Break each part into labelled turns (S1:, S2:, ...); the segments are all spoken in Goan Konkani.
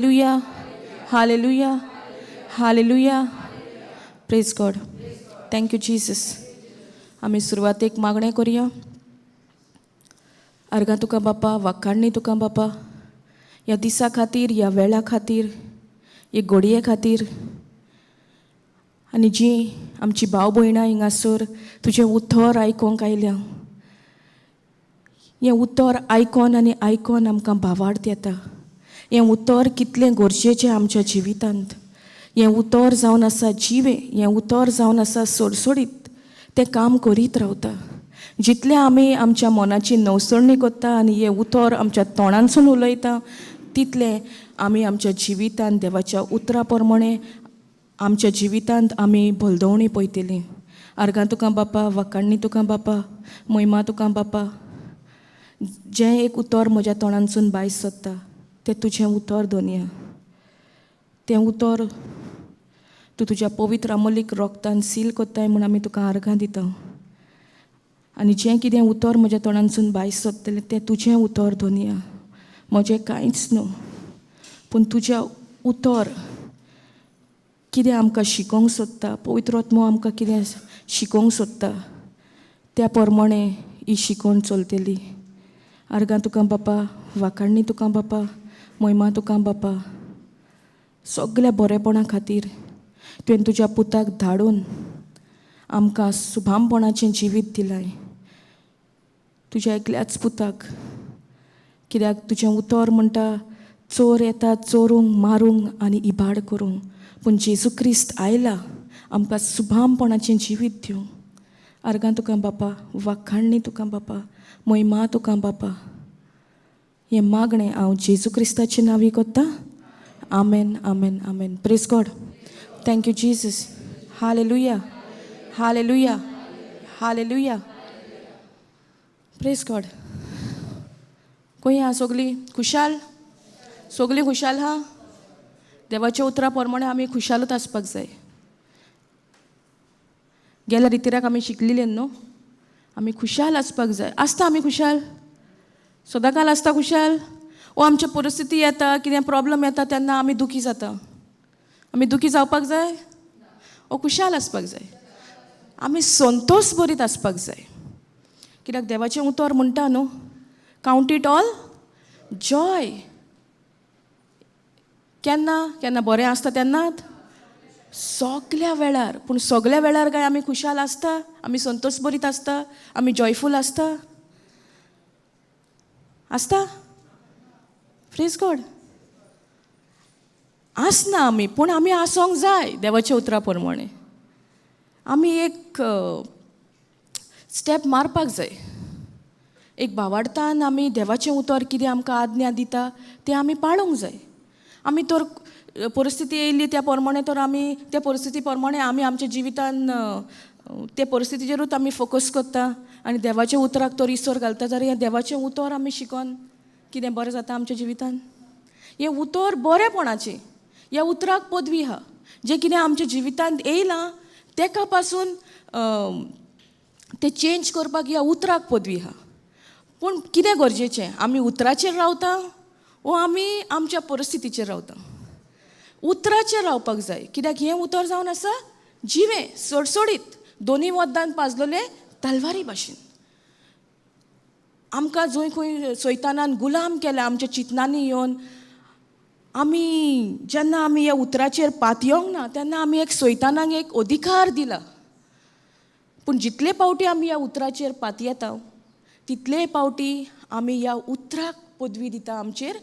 S1: Hallelujah. Hallelujah. Hallelujah. Praise God. Thank you, Jesus. आमी सुरवातेक मागणें करुया. आर्गां तुका बापा, वाखाणणी तुका बापा, ह्या दिसा खातीर, ह्या वेळा खातीर, हे घडये खातीर, आनी जी आमची भाव भयणां हिंगासर तुजें उतर आयकोंक आयल्या, हें उतर आयकोन आनी आयकोन आमकां भावार्थ येता. हें उतर कितलें गरजेचें आमच्या जिवितांत. हें उतर जावन आसा जिवें, हें उतर जावन आसा सोडसोडीत, तें काम करीत रावता. जितलें आमी आमच्या मनाची नवसरणी करता आनी हें उतर आमच्या तोंडांसून उलयता, तितलें आमी आमच्या जिवितांत देवाच्या उतरा प्रमाणे आमच्या जिवितांत आमी भलदवणी पळयतलीं. आर्गां तुका बापा, वाखाणणी तुका बापा, महिमा तुका बापा. जें एक उतर म्हज्या तोंडांसून भायर सोदता तें तुजें उतर दोनया. तें उतर तूं तुज्या पवित्र अमोलीक रोगतान सील कोत्ताय म्हूण आमी तुका आर्गां दिता. आनी जें कितें उतर म्हज्या तोंडांसून भायर सोदतलें तें तुजें उतर दोनया, म्हजें कांयच न्हू. पूण तुजें उतर कितें आमकां शिकोवंक सोदता, पवित्र आत्मो आमकां कितें शिकोवंक सोदता, त्या प्रमाणे ही शिकोवण चलतली. आर्गां तुका बापा, वाखाणणी तुका बापा, महिमा तुका बापा. सगल्या बरेपणा खातीर तुवें तुज्या पुताक धाडून आमकां सुभामपणाचें जिवीत दिलाय. तुज्या एकल्याच पुताक, कित्याक तुजें उतर म्हणटा, चोर येता चोरूंक, मारूंक आनी इबाड करूंक, पूण जेजू क्रिस्त आयला आमकां सुभामपणाचें जिवीत दिवंक. आर्गां तुका बापा, वाखाणणी तुका बापा, महिमा तुका बापा. हें मागणें हांव जेजू क्रिस्ताचे नांवी कोत्ता. आमेन, आमेन, आमेन. Praise God. Thank you Jesus. Hallelujah. Hallelujah. Hallelujah. Praise God. खंय आहा सगलीं? खुशाल? सगलीं खुशाल आहा? देवाच्या उतरा प्रमाणे आमी खुशालूच आसपाक जाय. गेल्या रितिराक आमी शिकलेली न्हू, आमी खुशाल आसपाक जाय. आसता आमी खुशाल? सदांकाल आसता खुशाल? ओ आमच्या परिस्थिती येता, कितें प्रॉब्लम येता तेन्ना आमी दुखी जाता. आमी दुखी जावपाक जाय? ओ खुशाल आसपाक जाय. आमी संतोश भरीत आसपाक जाय. कित्याक देवाचें उतर म्हणटा न्हू, कावंट it all Joy. केन्ना केन्ना बरें आसता तेन्नाच, सगल्या वेळार. पूण सगल्या वेळार काय आमी खुशाल आसता? आमी संतोश भरीत आसता? आमी जॉयफूल आसता? आसता? प्रेज गॉड. आसना आमी, पूण आमी आसोंक जाय देवाच्या उतरा प्रमाणे. आमी एक स्टेप मारपाक जाय. एक भावार्थान आमी देवाचें उतर कितें आमकां आज्ञा दिता तें आमी पाळूंक जाय. आमी तर परिस्थिती येयली त्या प्रमाणे तर आमी त्या परिस्थिती प्रमाणे आमी आमच्या जिवितान ते परिस्थितीचेरूच आमी फोकस करता आनी देवाच्या उतराक तर इसर घालता. जाल्यार हें देवाचें उतर आमी शिकोन कितें बरें जाता आमच्या जिवितान? हें उतर बरेंपणाचें, ह्या उतराक पदवी आहा. जें कितें आमच्या जिवितांत येयलां तेका पासून तें चेंज करपाक ह्या उतराक पदवी आहा. पूण कितें गरजेचें, आमी उतराचेर रावता वो आमी आमच्या परिस्थितीचेर रावता? उतराचेर रावपाक जाय. कित्याक हें उतर जावन आसा जिवें, सोडसोडीत, दोनी वद्दान पाजलोले तलवारी भाशेन. आमकां जंय खंय सैतानान गुलाम केला आमच्या चिंतनांनी येवन, आमी जेन्ना आमी ह्या उतराचेर पातयेवंक ना तेन्ना आमी एक सैतानाक एक अधिकार दिला. पूण जितले पावटी आमी ह्या उतराचेर पातयेता तितले पावटी आमी ह्या उतराक पदवी दिता आमचेर,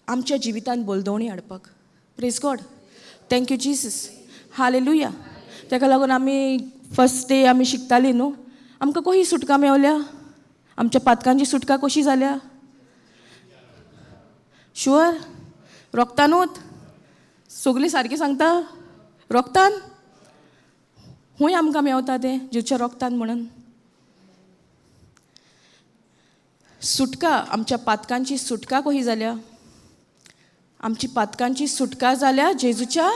S1: आमच्या जिवितांत बलदवणी हाडपाक. Praise God. Thank you Jesus. Hallelujah. तेका लागून आमी फर्स्ट डे आमी शिकतालीं न्हू, आमकां कशी सुटका मेवल्या, आमच्या पातकांची सुटका कशी जाल्या? शुअर? रोगतानूत सगळीं सारकी सांगता? रोगतान खूंय आमकां मेवता तें जेजूच्या रोगतान म्हणून सुटका? आमच्या पातकांची सुटका कशी जाल्या? आमची पातकांची सुटका जाल्या जेजूच्या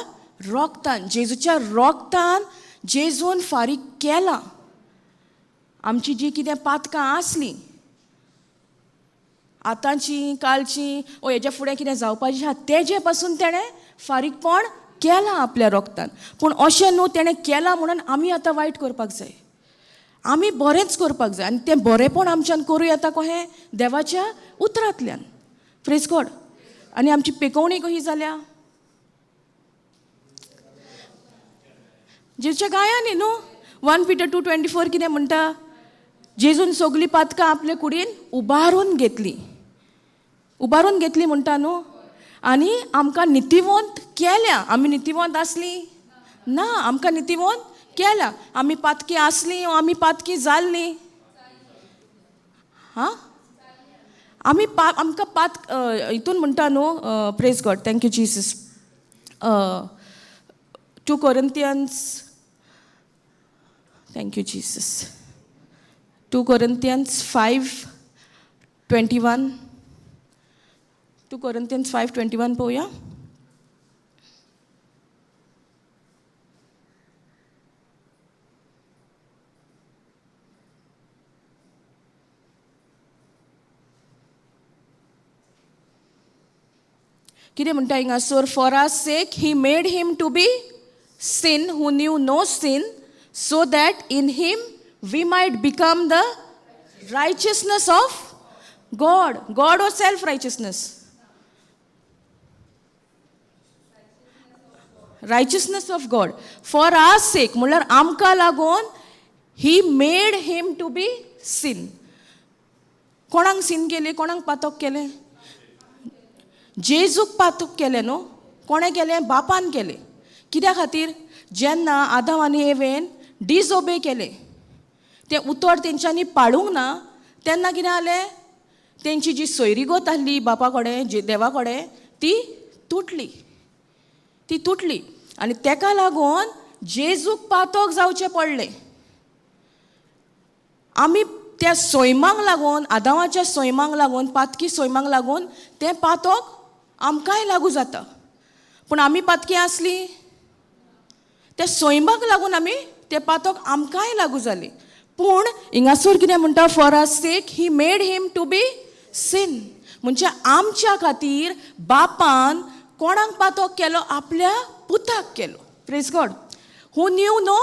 S1: रोगतान. जेजूच्या रोगतान जेजून फारीक केला आमची जी कितें पातकां आसलीं. आतांची कालची ओ हेज्या फुडें कितें जावपाचें आहा तेजे पासून तेणें फारीकपण केलां आपल्या रोगतान. पूण अशें न्हू तेणें केलां म्हणून आमी आतां वायट करपाक जाय, आमी बरेंच करपाक जाय. आनी तें बरेंपण आमच्यान करूं येता कहें देवाच्या उतरांतल्यान. Praise God. आनी आमची पेकोवणी कशी जाल्या जेजूच्या गायांनी न्हू. 1 Peter 2:24 कितें म्हणटा, जेजून सगळीं पातकां आपले कुडीन उबारून घेतली, उबारून घेतली म्हणटा न्हू. आनी आमकां नितीवंत केल्या. आमी नितीवंत आसली ना, आमकां नितीवंत केल्या. आमी पातकी आसली, आमी पातकी जाल्ली. हां, आमी आमकां पात हितून म्हणटा न्हू. Praise God, thank you Jesus. 2 Corinthians, thank you Jesus, 2 Corinthians 5:21, 2 Corinthians 5:21 पळोवया. कितें म्हणटा हिंगासर, for our sake he made him to be sin who knew no sin, so that in him we might become the righteousness of God. God or self righteousness? Righteousness of God. For our sake म्हणल्यार आमकां लागून he made him to be sin. कोणाक सीन केली, कोणाक पातक केलें? जेजूक पातक केलें न्हू. कोणें केलें? बापान केलें. कित्या खातीर? जेन्ना आदाम आनी एवेन डिजोबे केलें, तें उतर तेंच्यांनी पाळूंक ना, तेन्ना कितें जालें, तेंची जी सोयरीगत आसली बापा कडेन, देवा कडेन, ती तुटली, ती तुटली. आनी तेका लागून जेजूक पातक जावचें पडलें. आमी त्या सैमाक लागून, आदामाच्या सैमाक लागून, पातकी सैमाक लागून तें पातक आमकांय लागू जाता. पूण आमी पातकी आसली, त्या सैमाक लागून आमी तें पातक आमकांय लागू जालें. पूण हिंगासर कितें म्हणटा, for our sake he made him to be sin. म्हणजे आमच्या खातीर बापान कोणाक पातक केलो? आपल्या पुताक केलो. Praise God. Who knew no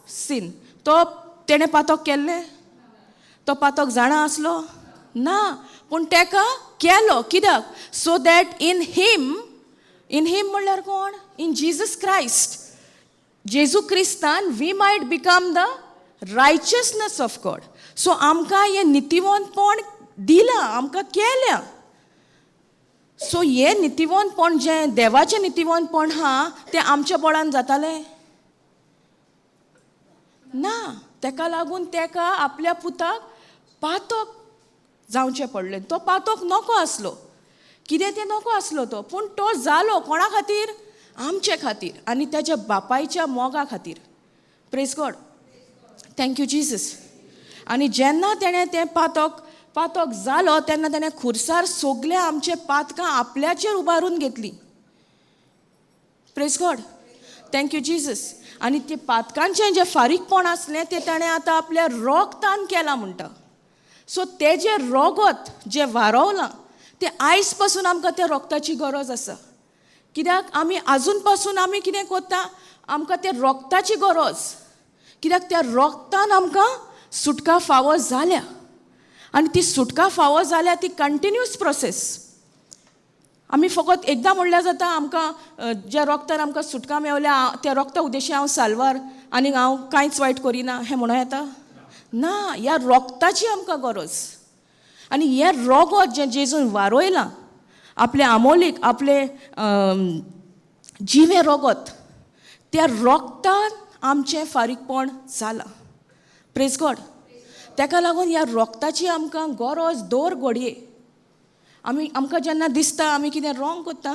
S1: sin. तो तेणें पातक केल्लें? तो पातक जाणा आसलो ना, पूण तेका केलो. कित्याक? So that in him, in him म्हणल्यार कोण? इन जीजस क्रायस्ट, जेजू क्रिस्तान we might become the righteousness of God. So आमकां हें नितीवंतपण दिलां, आमकां केल्या. सो हें नितीवंतपण जें देवाचें नितीवंतपण आहा तें आमच्या बळान जातालें ना. तेका लागून तेका आपल्या पुताक पातक जावचें पडलें. तो पातक नको आसलो, कितें तें नको आसलो तो, पूण तो जालो. कोणा खातीर? आमचे खातीर आनी तेज्या बापायच्या मोगा खातीर. Praise God, thank you Jesus. आनी जेन्ना तेणें तें पातक पातक जालो तेन्ना तेणें खुरसार सगळ्या आमचे पातकां आपल्याचेर उबारून घेतली. Praise God, thank you Jesus. आनी ते पातकांचें जें फारीकपण आसलें तें ताणें आतां आपल्या रोगतान केलां म्हणटा. सो तेजें रोगत जें वारोवलां तें आयज पासून आमकां त्या रोगताची गरज आसा. कित्याक आमी आजून पासून आमी कितें करता, आमकां त्या रोगताची गरज. कित्याक त्या रोगतान आमकां सुटका फावो जाल्या आनी ती सुटका फावो जाल्या ती कंटिन्यूस प्रोसेस. आमी फकत एकदां म्हणल्यार जाता आमकां ज्या रोगतान आमकां सुटका मेवल्या त्या रोगता उद्देशी हांव साल्वार आनी हांव कांयच वायट करिना हें म्हणूं येता ना. ह्या रोगताची आमकां गरज. आनी हें रोगत जें जेजून वारयलां आपले आमोलीक, आपले जिवें रोगत, त्या रोगतान आमचें फारीकपण जालां. Praise God. तेका लागून ह्या रोगताची आमकां गरज दर घडये. आमी आमकां जेन्ना दिसता आमी कितें रॉंग करता,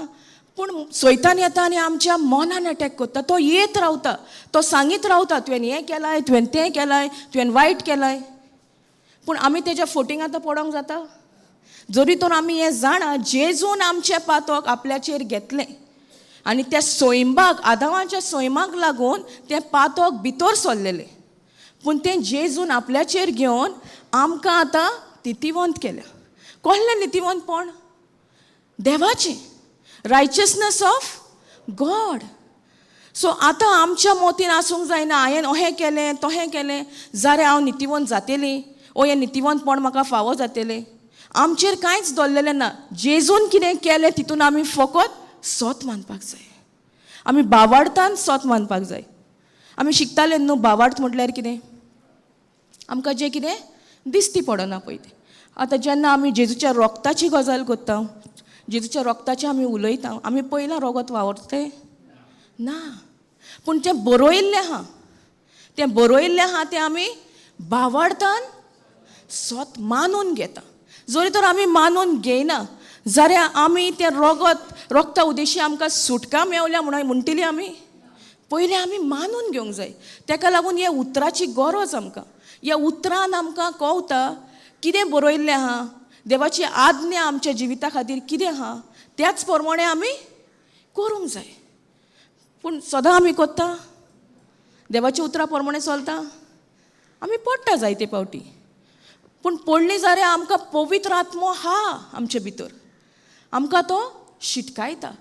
S1: पूण सैतान येता आनी आमच्या मनान अटॅक करता. तो येत रावता, तो सांगीत रावता तुवें हें केलां, तुवें तें केलां, तुवें वायट केलां. पूण आमी तेज्या फोटींग आतां पडोंक जाता? जरी तर आमी हें जाणा जेजून आमचें पातक आपल्याचेर घेतलें आनी त्या सैमाक, आदामाच्या सैमाक लागून तें पातक भितर सरलेलें, पूण तें जेजून आपल्याचेर घेवन आमकां आतां तितिवंत केल्या. कसलें नितिवंतपण? देवाचें, रायचसनस ऑफ गॉड. सो आतां आमच्या मोतीन आसूंक जायना हांवें अहें केलें तोहें केलें जाल्यार हांव नितिवंत जातलें ओ हें नितिवंतपण म्हाका फावो जातलें. आमचेर कांयच दवरलेलें ना. जेजून कितें केलें तितून आमी फकत सोत मानपाक जाय. आमी बावार्थान सोत मानपाक जाय. आमी शिकताले न्हू बावार्थ म्हटल्यार कितें, आमकां जें कितें दिसती पडना पळय तें. आतां जेन्ना आमी जेजूच्या रोगताची गजाल करता, जेजूच्या रोगताचें आमी उलयता, आमी पयलां रोगत वावरता तें ना, पूण तें बरयल्लें आहा, तें बरयल्लें आहा तें आमी बावार्थान सोत मानून घेता. जरी तर आमी मानून घेयना जाल्यार आमी तें रोगत रोगता उदेशी आमकां सुटका मेवल्या म्हणून म्हणटली आमी. पयलीं आमी मानून घेवंक जाय. तेका लागून ह्या उतराची गरज आमकां. ह्या उतरान आमकां कवता कितें बरयल्लें आहा, देवाची आज्ञा आमच्या जिविता खातीर कितें आहा, त्याच प्रमाणे आमी करूंक जाय. पूण सदां आमी करता देवाच्या उतरा प्रमाणे चलता? आमी पडटा जायते फावटी. पूण पडली जाल्यार आमकां पवित्र आत्मो आहा आमचे भितर, आमकां तो शिटकायता,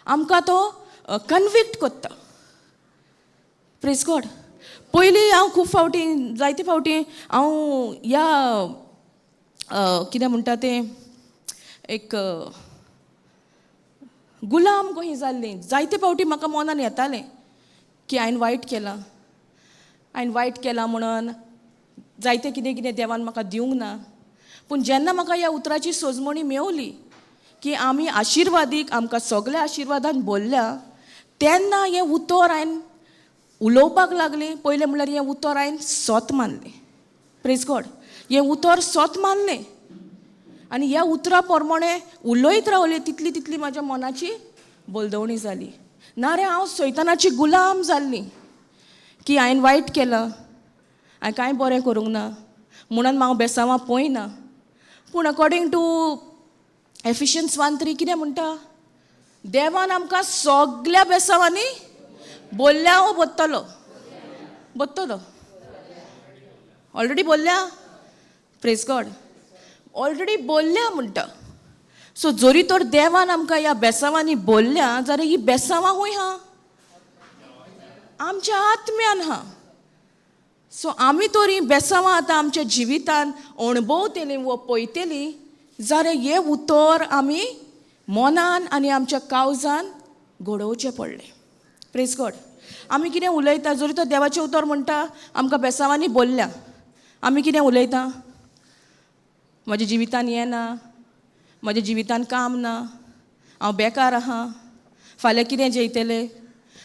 S1: आमकां तो कन्विक्ट करता. प्रेज गॉड. पयलीं हांव खूब फावटी, जायते फावटी हांव ह्या कितें म्हणटा तें एक गुलाम कशी जाल्ली. जायते फावटी म्हाका मनान येतालें की हांवें वायट केलां, हांवें वायट केलां म्हणून जायते कितें कितें देवान म्हाका दिवंक ना. पूण जेन्ना म्हाका ह्या उतराची सोजमणी मेवली की आमी आशिर्वादीक, आमकां सगल्या आशिर्वादान भरल्या, तेन्ना हें उतर हांवें उलोवपाक लागलें. पयलें म्हणल्यार हें उतर हांवें सोत मानलें. प्रेज गॉड. हें उतर सोत मानलें आनी ह्या उतरा प्रमाणे उलयत रावलें, तितली तितली म्हाज्या मनाची बलदवणी जाली. ना रे हांव सैतानाची गुलाम जाल्ली की हांवें वायट केलां, हांवें कांय बरें करूंक ना म्हणून हांव बेसांवां पळयना. पूण अकॉर्डींग टू एफिशियन्स 1:3 कितें म्हणटा, देवान आमकां सगल्या बेसांवांनी बोल्ल्या वो बोत्तलो? बोत्तलो ऑलरेडी बोल्ल्या. प्रेज गॉड. ऑलरेडी बोल्ल्या म्हणटा. सो जरी तर देवान आमकां ह्या बेसांवांनी बोल्ल्या जाल्यार ही बेसांवां खूंय आहा? आमच्या आत्म्यान आहा. सो आमी तर हीं बेसांवां आतां आमच्या जिवितान अणभवतलीं वो पळयतलीं जाल्यार हें उतर आमी मनान आनी आमच्या कावजान घडोवचें पडलें. प्रेज गॉड. आमी कितें उलयता, जरी तर देवाचें उतर म्हणटा आमकां बेसांवांनी बोल्ल्या, आमी कितें उलयता? म्हज्या जिवितान येना, म्हज्या जिवितान काम ना, हांव बेकार आहा, फाल्यां कितें जेयतलें,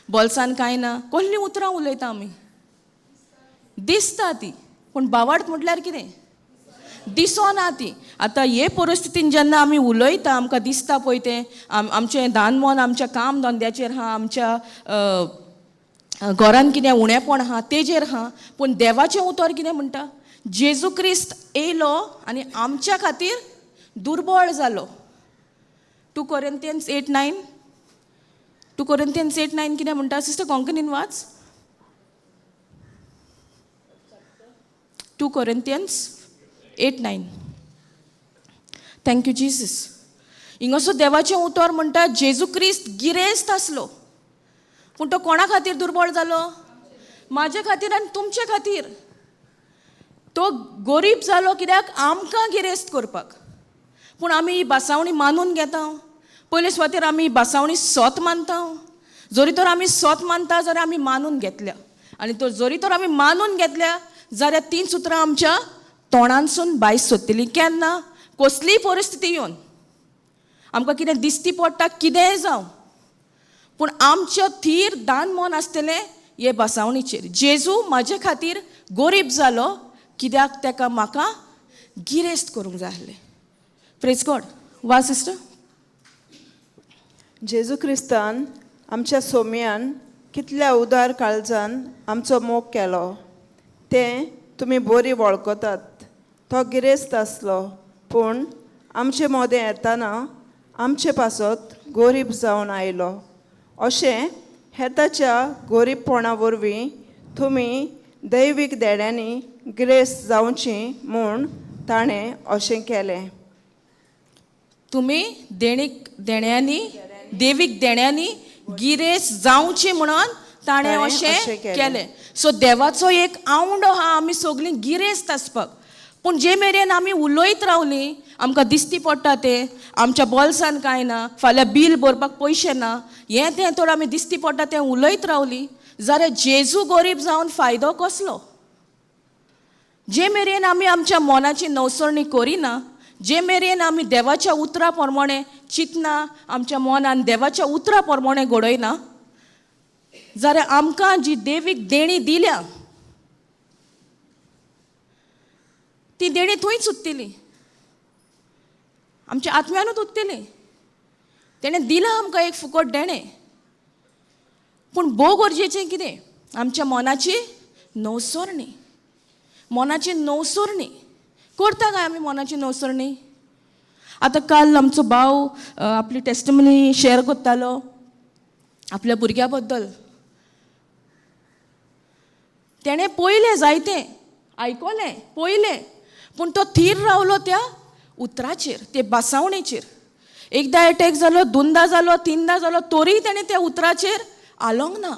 S1: बोल्सान कांय ना, कसलीं उतरां उलयता आमी? दिसता ती, पूण बावार्थ म्हटल्यार कितें? दिसना ती. आतां हे परिस्थितीन जेन्ना आमी उलयता आमकां दिसता पळय तें आमचें दान मन आमच्या काम धंद्याचेर आहा, आमच्या घरान कितें उणेपण आहा तेजेर आहा. पूण देवाचें उतर कितें म्हणटा? जेजू क्रिस्त येयलो आनी आमच्या खातीर दुर्बळ जालो. 2 Corinthians 8:9, 2 Corinthians 8:9 कितें म्हणटा? सिस्टर कोंकणीन वाच. 2 Corinthians 8:9. Thank you Jesus. हिंगासो देवाचें उतर म्हणटा जेजू क्रिस्त गिरेस्त आसलो, पूण तो कोणा खातीर दुर्बळ जालो? म्हाजे खातीर आनी तुमचे खातीर. तो गरीब जालो कित्याक? आमकां गिरेस्त करपाक. पूण आमी ही बासावणी मानून घेता. पयले सुवातेर आमी बासावणी सोत मानता. जरी तर आमी सोत मानता जाल्यार आमी मानून घेतल्या, आनी तो जरी तर आमी मानून घेतल्या जाल्यार तीं उतरां आमच्या तोंडानसून भायर सोदतलीं. केन्ना कसलीय परिस्थिती येवन आमकां कितें दिसती पडटा, कितेंय जावं, पूण आमचें थीर दान मन आसतलें हे बसावणीचेर. जेजू म्हाजे खातीर गरीब जालो कित्याक? तेका म्हाका गिरेस्त करूंक जाय आसलें. प्रेज गॉड. वा सिस्टर.
S2: जेजू क्रिस्तान आमच्या सोम्यान कितल्या उदार काळजान आमचो मोग केलो तें तुमी बरी वळखतात. तो गिरेस्त आसलो, पूण आमचे मोदें येताना आमचे पासत गोरीब जावन आयलो. अशें हेताच्या गोरीबपणा वरवीं तुमी दैवीक देण्यांनी गिरेस्त जावची म्हूण ताणें अशें केलें.
S1: तुमी देणीक देण्यांनी देवीक देण्यांनी गिरेस्त जावची म्हणून ताणें
S2: ताणें
S1: अशें
S2: अशें केलें.
S1: केलें. सो देवाचो एक आवंडो आहा आमी सगळीं गिरेस्त आसपाक. पूण जे मेरेन आमी उलयत रावलीं, आमकां दिसती पडटा तें, आमच्या बोल्सान कांय ना, फाल्यां बील भरपाक पयशे ना, हें तें तर आमी दिसती पडटा तें उलयत रावलीं जाल्यार जेजू गरीब जावन फायदो कसलो? जे मेरेन आमी आमच्या मनाची नवसरणी करिना, जे मेरेन आमी देवाच्या उतरा प्रमाणे चिंतना, आमच्या मनान देवाच्या उतरा प्रमाणे घडयना जाल्यार आमकां जी देवीक देणी दिल्या ती देणी थंयच उरतली, आमच्या आत्म्यानूच उरतली. तेणें दिलां आमकां एक फुकट देणें, पूण भोव गरजेचें कितें? आमच्या मनाची नवसरणी. मनाची नवसरणी करता काय आमी? मनाची नवसरणी. आतां काल आमचो भाव आपली टेस्टमनी शेअर करतालो आपल्या भुरग्या बद्दल. तेणें पयलें जायतें आयकलें, पयलें, पूण तो थीर रावलो त्या उतराचेर, ते बासावणेचेर. एकदां एटॅक जालो, दोनदां जालो, तिनदां जालो, तरीय तेणें त्या उतराचेर आलोंक ना.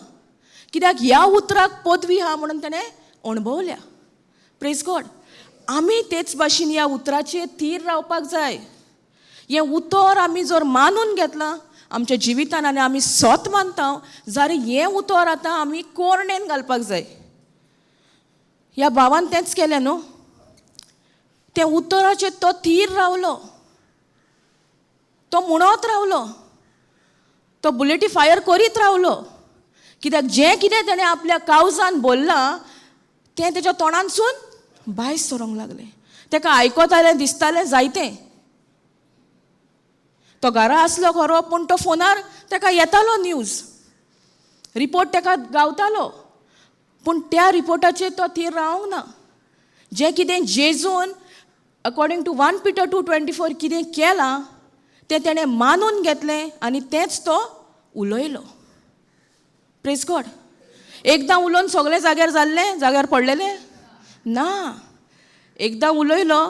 S1: कित्याक ह्या उतराक पदवी आहा म्हणून तेणें अणभवल्या. प्रेज गॉड. आमी तेच भाशेन ह्या उतराचेर थीर रावपाक जाय. हें उतर आमी जर मानून घेतलां आमच्या जिवितान आनी आमी सत मानता जाल्यार हें उतर आतां आमी कोरणेन घालपाक जाय. ह्या भावान तेंच केलें न्हू, त्या उतराचेर तो थीर रावलो, तो म्हणत रावलो, तो बुलेटी फायर करीत रावलो. कित्याक जें कितें तेणें आपल्या कावजान बोल्लां तें तेच्या तोंडानसून भायर सरोंक लागलें. तेका आयकतालें, दिसतालें जायतें. तो घरा आसलो खरो, पूण तो फोनार तेका येतालो न्यूज रिपोर्ट, तेका गावतालो, पूण त्या रिपोर्टाचेर तो थीर रावंक ना. जें कितें जेजून अकॉर्डिंग टू 1 पिटर 2:24 कितें केलां तें तेणें मानून घेतलें आनी तेंच तो उलयलो. प्रेज गॉड. एकदां उलोवन सगळें जाग्यार जाल्लें, जाग्यार पडलेलें ना. एकदां उलयलो,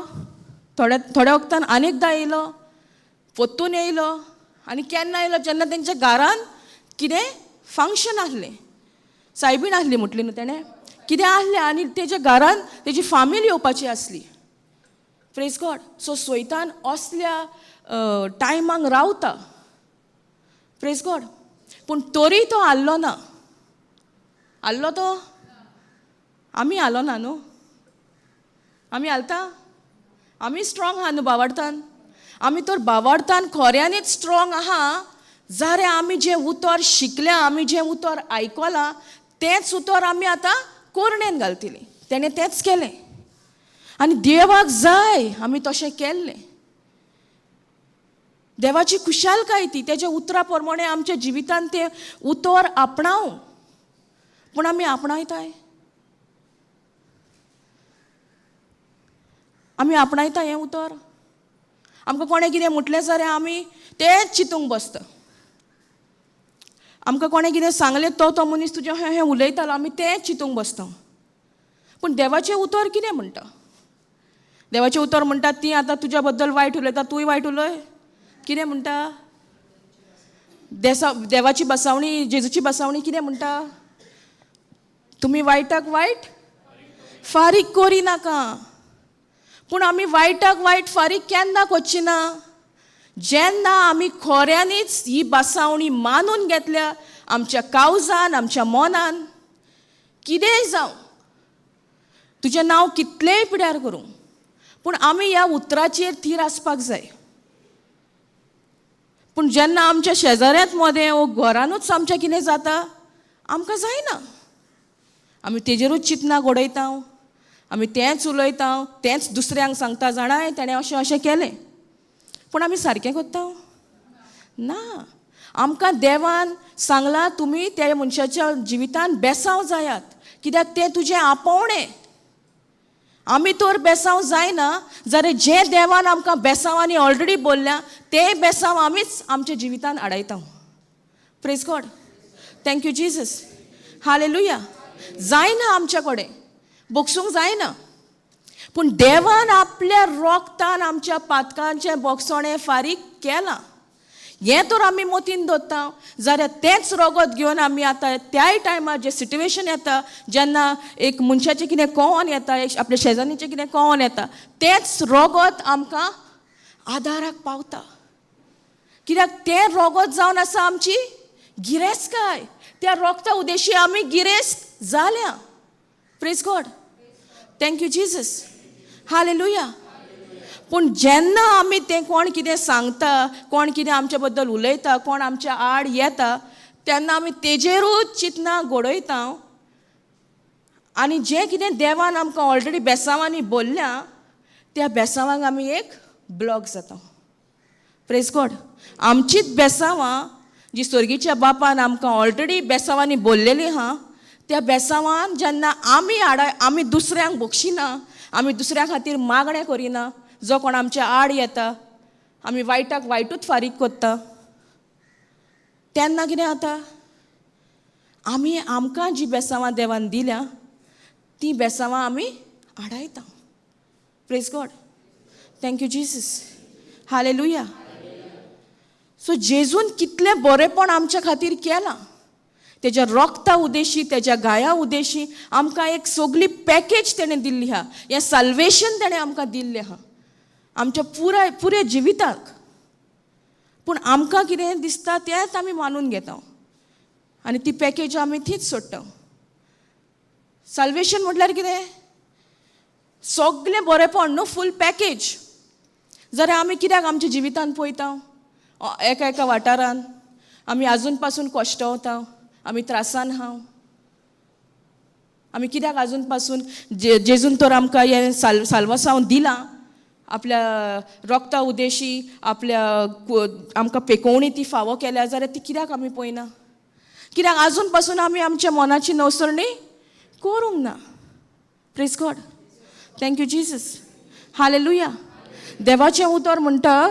S1: थोड्या थोड्या वखदान आनी एकदां येयलो, परतून येयलो. आनी केन्ना येयलो? जेन्ना तेंच्या घरान कितें फंक्शन आसलें, सायबीण आसली म्हटली न्हू तेणें, कितें आसलें आनी तेच्या घरान तेजी फामील येवपाची आसली. Praise God. सो सोयतान असल्या टायमांक रावता. प्रेज गॉड. पूण तरी तो हाल्लो ना. हाल्लो तो? आमी हालो ना न्हू, आमी हालता? आमी स्ट्रॉंग आहा न्हू बावाडतान. आमी तर बावाडतान खऱ्यांनीच स्ट्रॉंग आहा जाल्यार आमी जें उतर शिकल्या, आमी जें उतर आयकलां तेंच उतर आमी आतां कोरणेन घालतली. तेणें तेंच केलें आनी देवाक जाय आमी तशें केल्लें. देवाची खुशालकाय ती, तेज्या उतरा प्रमाणे आमच्या जिवितान तें उतर आपणावं. पूण आमी आपणायताय? आमी आपणायता हें उतर? आमकां कोणें कितें म्हटलें जाल्यार आमी तेंच चिंतूंक बसता. आमकां कोणें कितें सांगलें, तो तो मनीस तुजें हें हें उलयतालो, आमी तेंच चिंतूंक बसता. पूण देवाचें उतर कितें म्हणटा? देवाचें उतर म्हणटा ती आतां तुज्या बद्दल वायट उलयता, तूंय वायट उलय. कितें म्हणटा? देवाची बसावणी, जेजूची बसावणी कितें म्हणटा? तुमी वायटाक वायट फारीक करी नाका. पूण आमी वायटाक वायट फारीक केन्ना करची ना? जेन्ना आमी खऱ्यांनीच ही बसावणी मानून घेतल्या आमच्या कावजान, आमच्या मनान, कितेंय जावं, तुजें नांव कितलेंय पिड्यार करूं, पूण आमी ह्या उतराचेर थीर आसपाक जाय. पूण जेन्ना आमच्या शेजाऱ्यांत मदें वो घरानूच आमच्या कितें जाता, आमकां जायना. आमी तेजेरूच चिंतना घडयता, आमी तेंच उलयता, तेंच दुसऱ्यांक सांगता, जाणाय तेणें अशें अशें केलें. पूण आमी सारकें करता ना. आमकां देवान सांगलां तुमी त्या मनशाच्या जिवितान बेसांव जायात, कित्याक तें तुजें आपोवणें. आमी तर बेसांव जायना जाल्यार जें देवान आमकां बेसांवांनी ऑलरेडी बोल्ल्या तें बेसांव आमीच आमच्या जिवितान आडायता. Praise God. Thank you Jesus. Hallelujah. जायना आमच्या कडेन, बोगसूंक जायना. पूण देवान आपल्या रोगतान आमच्या पातकांचें बोगसणें फारीक केलां. हें तर आमी मतीन दवरता जाल्यार तेंच रगत घेवन आमी आतां त्याय टायमार जें सिट्युएशन येता, जेन्ना एक मनशाचें कितें कोवन येता, एक आपल्या शेजान्नीचें कितें कोवन येता, तेंच रगत आमकां आदाराक पावता. कित्याक तें रगत जावन आसा आमची गिरेस्तकाय. त्या रोगता उदेशी आमी गिरेस्त जाल्या. Praise God, thank you Jesus, hallelujah. पूण जेन्ना आमी तें कोण कितें सांगता, कोण कितें आमच्या बद्दल उलयता, कोण आमच्या आड येता, तेन्ना आमी तेजेरूच चिंतना घडयता आनी जें कितें देवान आमकां ऑलरेडी बेसांवांनी बोल्ल्या त्या बेसांवांक आमी एक ब्लॉक जाता. Praise God. आमचीच बेसांवां जी स्वर्गीच्या बापान आमकां ऑलरेडी बेसांवांनी बोल्लेली आहा, त्या बेसांवान जेन्ना आमी आडा आमी दुसऱ्यांक बक्षिना, आमी दुसऱ्यां खातीर मागणें करिना, जो कोण आमच्या आड येता आमी वायटाक वायटूच फारीक करता, तेन्ना कितें जाता, आमी आमकां जी बेसांवां देवान दिल्या तीं बेसांवां आमी आडायता. Praise God, thank you Jesus, hallelujah. So जेजून कितलें बरेंपण आमच्या खातीर केलां, तेज्या रोगता उदेशी, तेज्या गाया उदेशी आमकां एक सगली पॅकेज तेणें दिल्ली आहा. हें साल्वेशन तेणें आमकां दिल्लें आहा आमच्या पुराय पुऱ्या जिविताक. पूण आमकां कितें दिसता तेंच आमी मानून घेता आनी ती पॅकेज आमी थीच सोडटा. साल्वेशन म्हटल्यार कितें? सगलें बरेंपण न्हू, फूल पॅकेज. जाल्यार आमी कित्याक आमच्या जिवितान पळयता एका एका वाठारान आमी आजून पासून कश्टवता, आमी त्रासान आहा. आमी कित्याक आजून पासून जेजून तर आमकां हें साल्वासांव दिलां, आपल्या रोगता उदेशी आपल्या आमकां पेकोवणी ती फावो केल्या, जाल्यार ती कित्याक आमी पळयना? कित्याक आजून पासून आमी आमच्या मनाची नवसरणी करूंक ना? Praise God, thank you Jesus, hallelujah. देवाचें उतर म्हणटा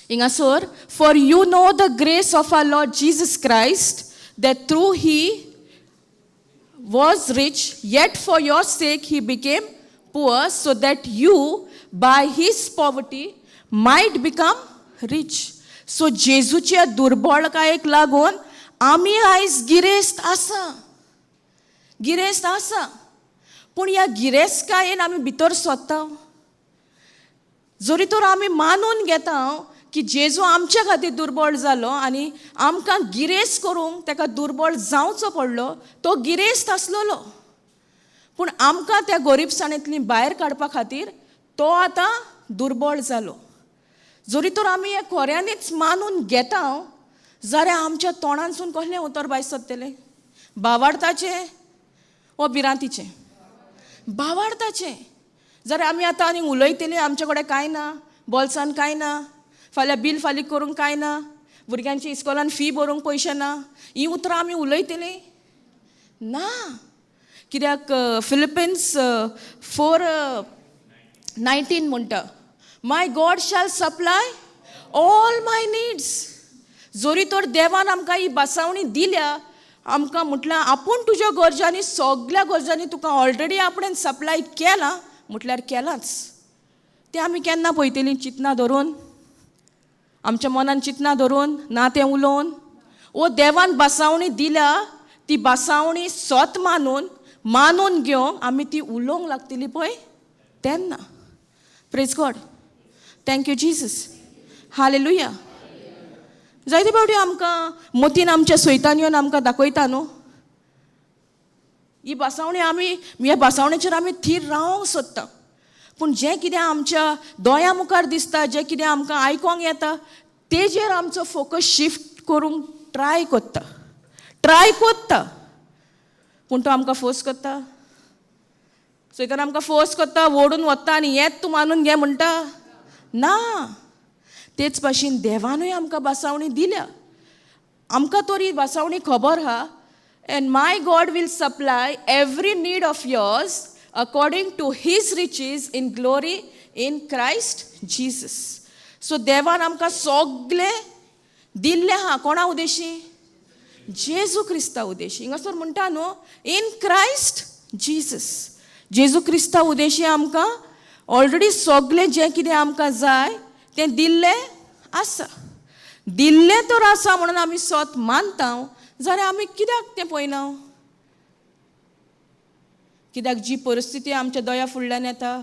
S1: हिंगासर, for you know the grace of our Lord Jesus Christ, that though he was rich, yet for your sake he became poor, so that you by his poverty might become rich. So जेजूच्या दुर्बळकायेक लागून आमी आयज गिरेस्त आसा, गिरेस्त आसा. पूण ह्या गिरेस्तकायेन आमी भितर सोदता. जरी तर आमी मानून घेता की जेजू आमच्या खातीर दुर्बळ जालो आनी आमकां गिरेस्त करूंक ताका दुर्बळ जावचो पडलो, तो गिरेस्त आसलेलो, पूण आमकां त्या गोरीबसाणेंतली भायर काडपा खातीर तो आतां दुर्बळ जालो. जरी तर आमी हें खऱ्यांनीच मानून घेता जाल्यार आमच्या तोंडांसून कसलें उतर भायर सरतलें? बावाडताचें वो भिरांतीचें? बावाडताचें. जाल्यार आमी आतां आनी उलयतलीं, आमचे कडेन कांय ना, बोल्सान कांय ना, फाल्यां बील फारीक करूंक कांय ना, भुरग्यांची इस्कॉलान फी भरूंक पयशे ना, हीं उतरां आमी उलयतलीं ना. कित्याक फिलिपिन्स 4:19 म्हणटा, my God shall supply all my needs. जरी तर देवान आमकां ही बसावणी दिल्या, आमकां म्हटल्यार आपूण तुज्या गरजांनी सगल्या गरजांनी तुका ऑलरेडी आपणें सप्लाय केलां म्हटल्यार केलांच. तें आमी केन्ना पळयतलीं? चिंतना धरून, आमच्या मनान चिंतना धरून ना तें उलोवन, ओ देवान बसावणी दिल्या ती बसावणी सत मानून मानून घेवंक आमी ती उलोवंक लागतली पळय तेन्ना. Praise God, thank you Jesus, hallelujah. जायते फावटी आमकां मतीन आमच्या सैतान येवन आमकां दाखयता न्हू ही बसावणी, आमी ह्या बसावणेचेर आमी थीर रावंक सोदता. पूण जें कितें आमच्या दोळ्यां मुखार दिसता, जें कितें आमकां आयकोंक येता, तेजेर आमचो फोकस शिफ्ट करूंक ट्राय करता, ट्राय करता. पूण तो आमकां फोर्स करता, सैतान आमकां फोर्स करता, ओडून वता आनी येत तूं मानून घे म्हणटा ना. तेच भाशेन देवानूय आमकां बसावणी दिल्या, आमकां तरी बसावणी खबर आहा. And my God will supply every need of yours according to his riches in glory in Christ Jesus. So देवान आमकां सगलें दिल्लें आहा. कोणा उदेशी? जेजू क्रिस्ता उदेशी. हिंगासर म्हणटा न्हू, इन क्रायस्ट जीसस. जेजू क्रिस्ता उदेशी आमकां ऑलरेडी सगळें जें कितें आमकां जाय तें दिल्लें आसा. दिल्लें तर आसा म्हणून आमी सोत मानता जाल्यार आमी कित्याक तें पळयना? कित्याक जी परिस्थिती आमच्या दोळ्या फुडल्यान येता,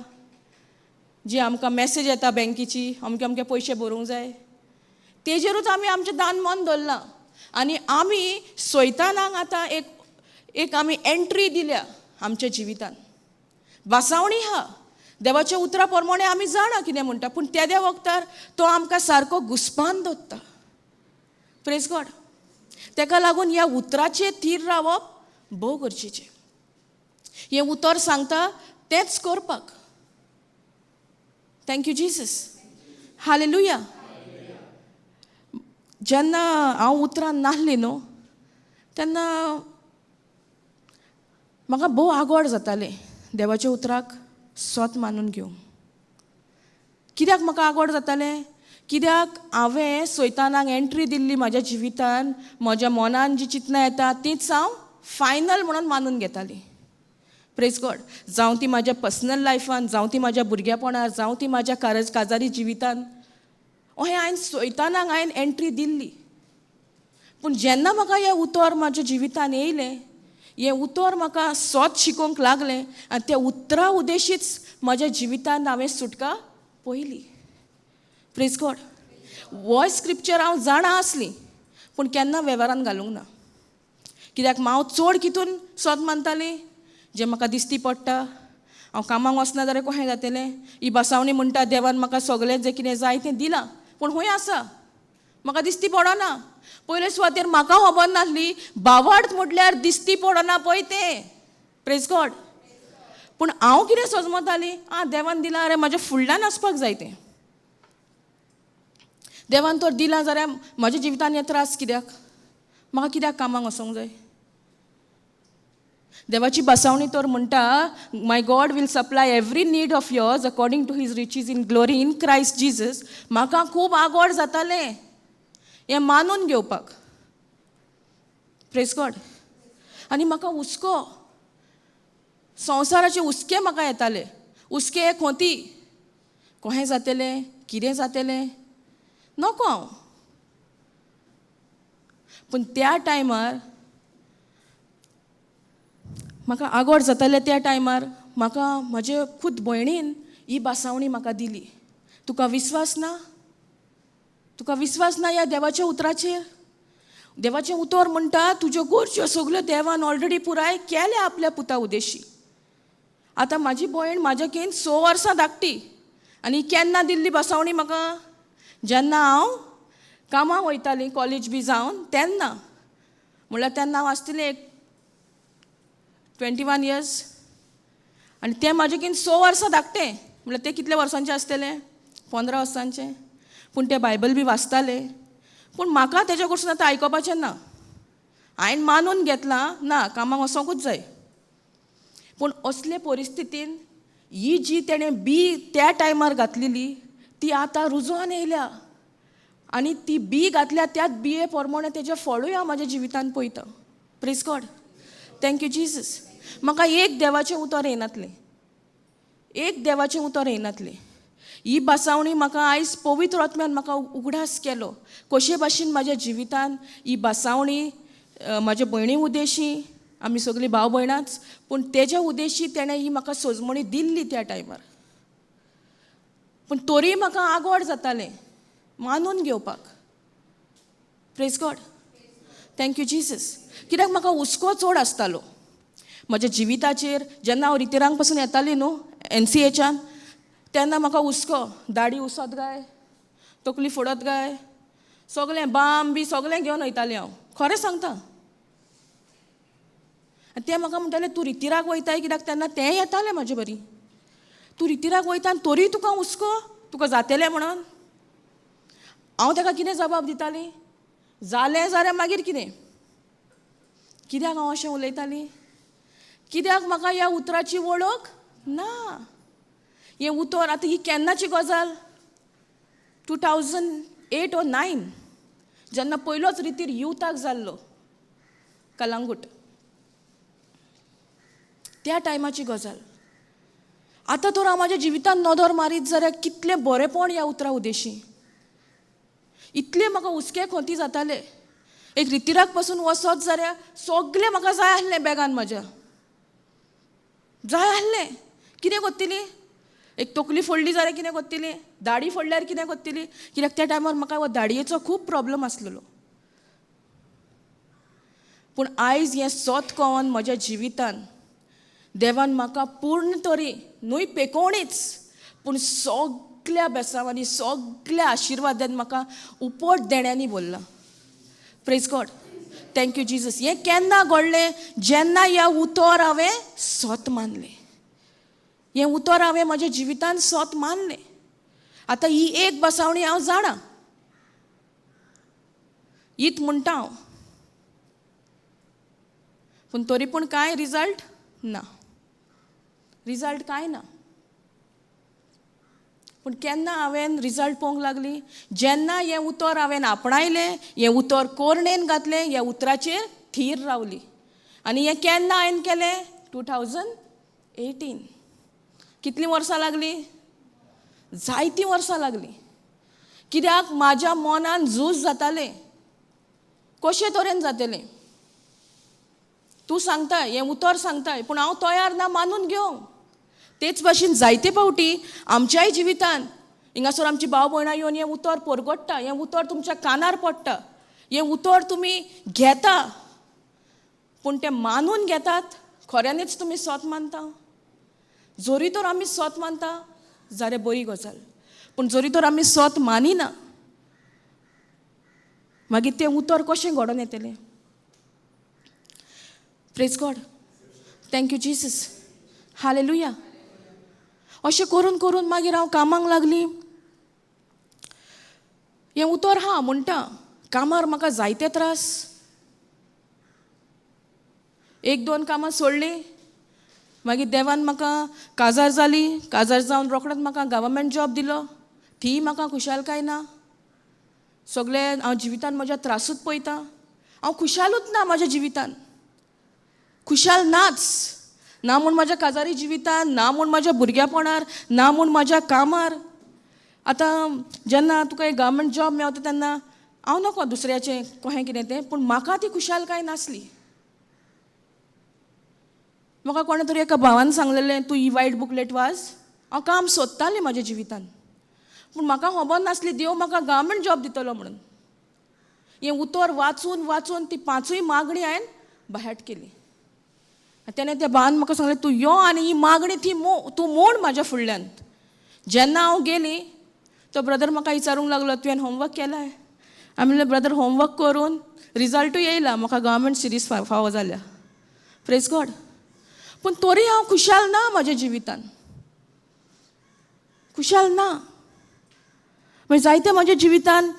S1: जी आमकां मॅसेज येता बँकेची, अमके अमके पयशे भरूंक जाय, तेजेरूच आमी आमचें दान मन दवरलां आनी आमी सैतानाक आतां एक एक आमी एंट्री दिल्या आमच्या जिवितान. वासावणी आहा, देवाच्या उतरा प्रमाणे आमी जाणा कितें म्हणटा, पूण तेद्या वखदार तो आमकां सारको घुसपान दवरता. प्रेज गॉड. तेका लागून ह्या उतराचेर थीर रावप भोव गरजेचें. हें उतर सांगता तेंच करपाक. Thank you Jesus. Hallelujah. जेन्ना हांव उतरान नासली न्हू तेन्ना म्हाका भोव आगोड जातालें देवाच्या उतराक सोत मानून घेवंक. कित्याक म्हाका आगोड जातालें? कित्याक हांवें सैतानाक एंट्री दिल्ली म्हज्या जिवितान. म्हज्या मनान जी चिंतनां येता तीच हांव फायनल म्हणून मानून घेतालीं. प्रेज गॉड. जावं ती म्हाज्या पर्सनल लायफान, जावं ती म्हाज्या भुरगेपणार, जावं ती म्हाज्या काजारी जिवितान, अहें हांवें सैतानाक हांवें एंट्री दिल्ली. पूण जेन्ना म्हाका हें उतर म्हाज्या जिवितान येयलें, हें उतर म्हाका सोत शिकोवंक लागलें आनी त्या उतरा उदेशीच म्हज्या जिवितान हांवें सुटका पळयली. प्रेज गॉड. हो स्क्रिप्चर हांव जाणा आसली पूण केन्ना वेव्हारान घालूंक ना. कित्याक हांव चड कितून सोत मानतालीं जें म्हाका दिसती पडटा. हांव कामाक वचना जाल्यार कशें जातलें? ही बसावणी म्हणटा देवान म्हाका सगळें जें कितें जाय तें दिलां, पूण खंय आसा? म्हाका दिसती पडना. पयले सुवातेर म्हाका खबर नासली भावार्थ म्हटल्यार दिसती पडना पळय तें. प्रेज गॉड. पूण हांव कितें सजमतालीं, आं देवान दिलां जाल्यार म्हाज्या फुडल्यान आसपाक जाय तें. देवान तर दिलां जाल्यार म्हज्या जिवितान हे त्रास कित्याक? म्हाका कित्याक कामाक वचोंक जाय? देवाची बसावणी तर म्हणटा, my God will supply every need of yours according to his riches in glory in Christ Jesus. म्हाका खूब आगोड जातालें हें मानून घेवपाक. प्रेज गॉड. आनी म्हाका हुस्को, संवसाराचे हुस्के म्हाका येताले. हुस्के खोंती, कोहें जातलें, कितें जातलें, नको हांव. पूण त्या टायमार म्हाका आगोड जातालें. त्या टायमार म्हाका म्हजे खुद भयणीन ही बासावणी म्हाका दिली. तुका विस्वास ना? तुका विस्वास ना ह्या देवाच्या उतराचेर? देवाचें उतर म्हणटा तुज्यो गरज्यो सगल्यो देवान ऑलरेडी पुराय केल्या आपल्या पुता उदेशी. आतां म्हाजी भयण म्हाज्या केन 6 वर्सां धाकटी आनी केन्ना दिल्ली बसावणी म्हाका? जेन्ना हांव कामाक वयतालीं कॉलेज बी जावन तेन्ना. म्हणल्यार तेन्ना हांव आसतलें एक 21 इयर्स आनी तें म्हाजें किन 6 वर्सां धाकटें. म्हणल्यार तें कितले वर्सांचें आसतलें? 15 वर्सांचें. पूण तें बायबल बी वाचतालें. पूण म्हाका तेज्या कडसून आतां आयकोपाचें ना. हांवें मानून घेतलां ना कामाक वचोंकूच जाय. पूण असले परिस्थितीन ही जी तेणें बी त्या टायमार घातलेली ती आतां रुजोन येयल्या आनी ती बी घातल्या त्याच बिये प्रमाणे तेजें फळूय हांव म्हाज्या जिवितान पळयता. Praise God. Thank you Jesus. म्हाका एक देवाचें उतर येनातलें, एक देवाचें उतर येनातलें. ही बसावणी म्हाका आयज पवित्र आत्म्यान म्हाका उगडास केलो कशे भाशेन म्हाज्या जिवितान ही बसावणी म्हाज्या भयणी उदेशी, आमी सगळीं भाव भयणाच, पूण तेज्या उदेशी तेणें ही म्हाका सजमणी दिल्ली त्या टायमार. पूण तोरी म्हाका आगोड जातालें मानून घेवपाक. Praise God. Thank you Jesus. कित्याक म्हाका हुस्को चड आसतालो म्हज्या जिविताचेर. जेन्ना हांव रितिरांक पासून येतालीं न्हू NCHान तेन्ना म्हाका हुस्को, दाडी उसत काय, तकली फोडत काय, सगळें बाम बी सगळें घेवन वयतालें हांव. खरें सांगता. आनी तें म्हाका म्हणटालें तूं रितिराक वयताय कित्याक तेन्ना तें येतालें म्हाजे बरी. तूं रितिराक वयता आनी तोरी तुका हुस्को, तुका जातलें म्हणून. हांव ताका कितें जबाब दितालीं? जालें जाल्यार मागीर कितें? कित्याक हांव अशें उलयतालीं? कित्याक म्हाका ह्या उतराची वळख ना. हें उतर आतां ही केन्नाची गजाल? 2008 or 9 जेन्ना पयलोच रितीर युथाक जाल्लो कलांगूट, त्या टायमाची गजाल. आतां तर हांव म्हाज्या जिवितान नदर मारीत जाल्यार कितलें बरेंपण ह्या उतरा उदेशी. इतलें म्हाका हुस्के खोंती जाताले. एक रितिराक पासून वचत जाल्यार सगलें म्हाका जाय आसलें, बॅगान म्हाज्या जाय आसलें. कितें करतली? एक तकली फोडली जाल्यार कितें करतली? दाडी फोडल्यार कितें करतली? कित्याक त्या टायमार म्हाका हो दाडयेचो खूब प्रॉब्लम आसलेलो. पूण आयज हें सत कळोन म्हज्या जिवितान देवान म्हाका पूर्ण तरी न्हय पेकोवणीच पूण सगल्या बेसांवांनी सगल्या आशिर्वादान म्हाका उपट देण्यांनी भरलां. Praise God, thank you Jesus. हें केन्ना घडलें? जेन्ना ह्या उतर हांवें सत मानलें. हें उतर हांवें म्हज्या जिवितान सत मानलें. आतां ही एक बसावणी हांव जाणा हीत म्हणटा हांव, पूण तरी पूण कांय रिजल्ट ना, रिजल्ट कांय ना. पूण केन्ना हांवें रिजल्ट पळोवंक लागली? जेन्ना हें उतर हांवें आपणायलें, हें उतर कोरणेन घातलें, ह्या उतराचेर थीर रावली. आनी हें केन्ना हांवें केलें? 2018. कितलीं वर्सां लागलीं? जायतीं वर्सां लागलीं. कित्याक म्हाज्या मनान झूज जातालें, कशे तरेन जातलें? तूं सांगताय, हें उतर सांगताय, पूण हांव तयार ना मानून घेवंक. तेच भाशेन जायते फावटी आमच्याय जिवितान हिंगासर आमची भाव भयणां येवन हें उतर परगट्टा, हें उतर तुमच्या कानार पडटा, हें उतर तुमी घेता, पूण तें मानून घेतात? खऱ्यांनीच तुमी सत मानता? जरी तर आमी सत मानता जाल्यार बरी गजाल, पूण जरी तर आमी सत मानिना मागीर तें उतर कशें घडोवन येतलें? Praise God, thank you Jesus, hallelujah. अशें करून करून मागीर हांव कामाक लागली. हें उतर हा म्हणटा, कामार म्हाका जायते त्रास. एक दोन कामां सोडलीं, मागीर देवान म्हाका काजार जाली. काजार जावन रोखडोच म्हाका गव्हर्मेंट जॉब दिलो. ती म्हाका खुशालकाय ना. सगळे हांव जिवितान म्हज्या त्रासूच पळयता. हांव खुशालूच ना म्हाज्या जिवितान, खुशाल नाच ना म्हूण म्हाज्या काजारी जिवितान, ना म्हूण म्हाज्या भुरग्यापणार, ना म्हूण म्हाज्या कामार. आतां जेन्ना तुका एक गव्हर्मेंट जॉब मेवता तेन्ना हांव नको दुसऱ्याचें कहें कितें तें, पूण म्हाका ती खुशालकाय नासली. म्हाका कोणें तरी एका भावान सांगलेलें, तूं ही वायट बुकलेट वाच. हांव काम सोदतालें म्हाज्या जिवितान, पूण म्हाका खबर नासली देव म्हाका गव्हर्मेंट जॉब दितलो म्हणून. हें उतर वाचून वाचून ती पांचूय मागणी हांवें बाहेट केली. तेणें त्या भावान म्हाका सांगलें, तूं यो आनी ही मागणी ती तूं म्हूण म्हाज्या फुडल्यान. जेन्ना हांव गेली तो ब्रदर म्हाका विचारूंक लागलो, तुवें होमवर्क केलाय? हांवें म्हणलें, ब्रदर, होमवर्क करून रिजल्टूय येयला, म्हाका गव्हर्मेंट सिरीज फावो जाल्या. Praise God. पूण तरी हांव खुशाल ना म्हाज्या जिवितान, खुशाल ना. मागीर जायते म्हाज्या जिवितान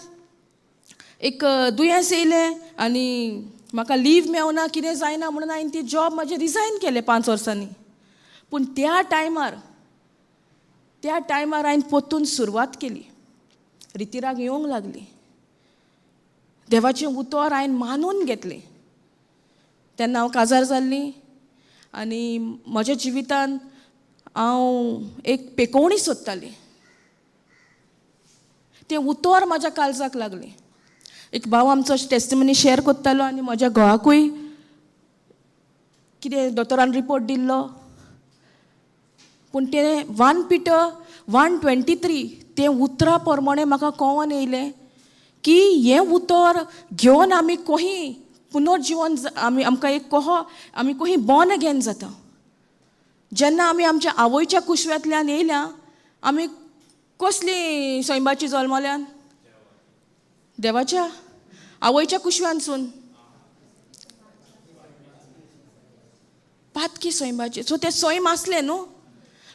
S1: एक दुयेंस येयलें आनी म्हाका लीव मेवना, कितें जायना म्हणून हांवें ती जॉब म्हाजें रिजायन केलें 5 वर्सांनी. पूण त्या टायमार हांवें परतून सुरवात केली. रितिराक येवंक लागली. देवाचें उतर हांवें मानून घेतलें. तेन्ना हांव काजार जाल्ली आनी म्हज्या जिवितान हांव एक पेकोवणी सोदतालें. तें उतर म्हाज्या काळजाक लागलें. एक भाव आमचो टेस्टिमनी शेअर करतालो आनी म्हज्या घोवाकूय कितें दोतोरान रिपोर्ट दिल्लो, पूण तें 1 Peter 1:23 तें उतरा प्रमाणें म्हाका कळोन येयलें की हें उतर घेवन आमी कोही पुनर्जिवन आमी आमकां एक कोहो आमी कोही बॉर्न अगेन जाता. जेन्ना आमी आमच्या आवयच्या कुशव्यांतल्यान येयल्या, आमी कसली सैमाची जल्मल्यान? देवाच्या आवयच्या कुशव्यानसून पातकी सैमाची. सो तें सैम आसलें न्हू,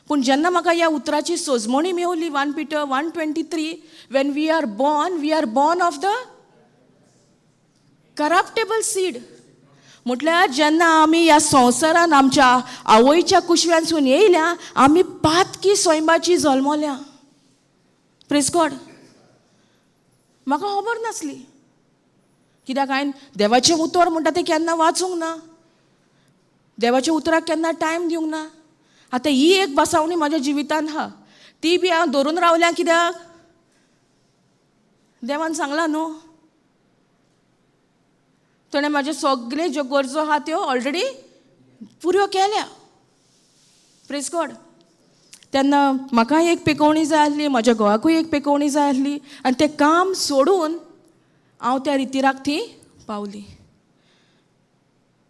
S1: पूण जेन्ना म्हाका ह्या उतराची सोजमणी मेवली, 1 Peter 1:23, when we are born, we are born of the corruptible seed. म्हटल्यार जेन्ना आमी ह्या संवसारान आमच्या आवयच्या कुशव्यानसून येयल्या, आमी पातकी सैमाची जल्मल्या. Praise God. म्हाका खबर नासली, कित्याक हांवें देवाचें उतर म्हणटा तें केन्ना वाचूंक ना, देवाच्या उतराक केन्ना टायम दिवंक ना. आतां ही एक बसावणी म्हज्या जिवितांत आहा, ती बी हांव धरून रावल्या कित्याक देवान सांगलां न्हू, ताणें म्हाज्यो सगळे ज्यो गरजो आहा त्यो ऑलरेडी पुऱ्यो केल्या. Praise God. तेन्ना म्हाकाय एक पेकोवणी जाय आसली, म्हज्या घोवाकूय एक पेकोवणी जाय आसली आनी तें काम सोडून हांव त्या रितीराक थंय पावली.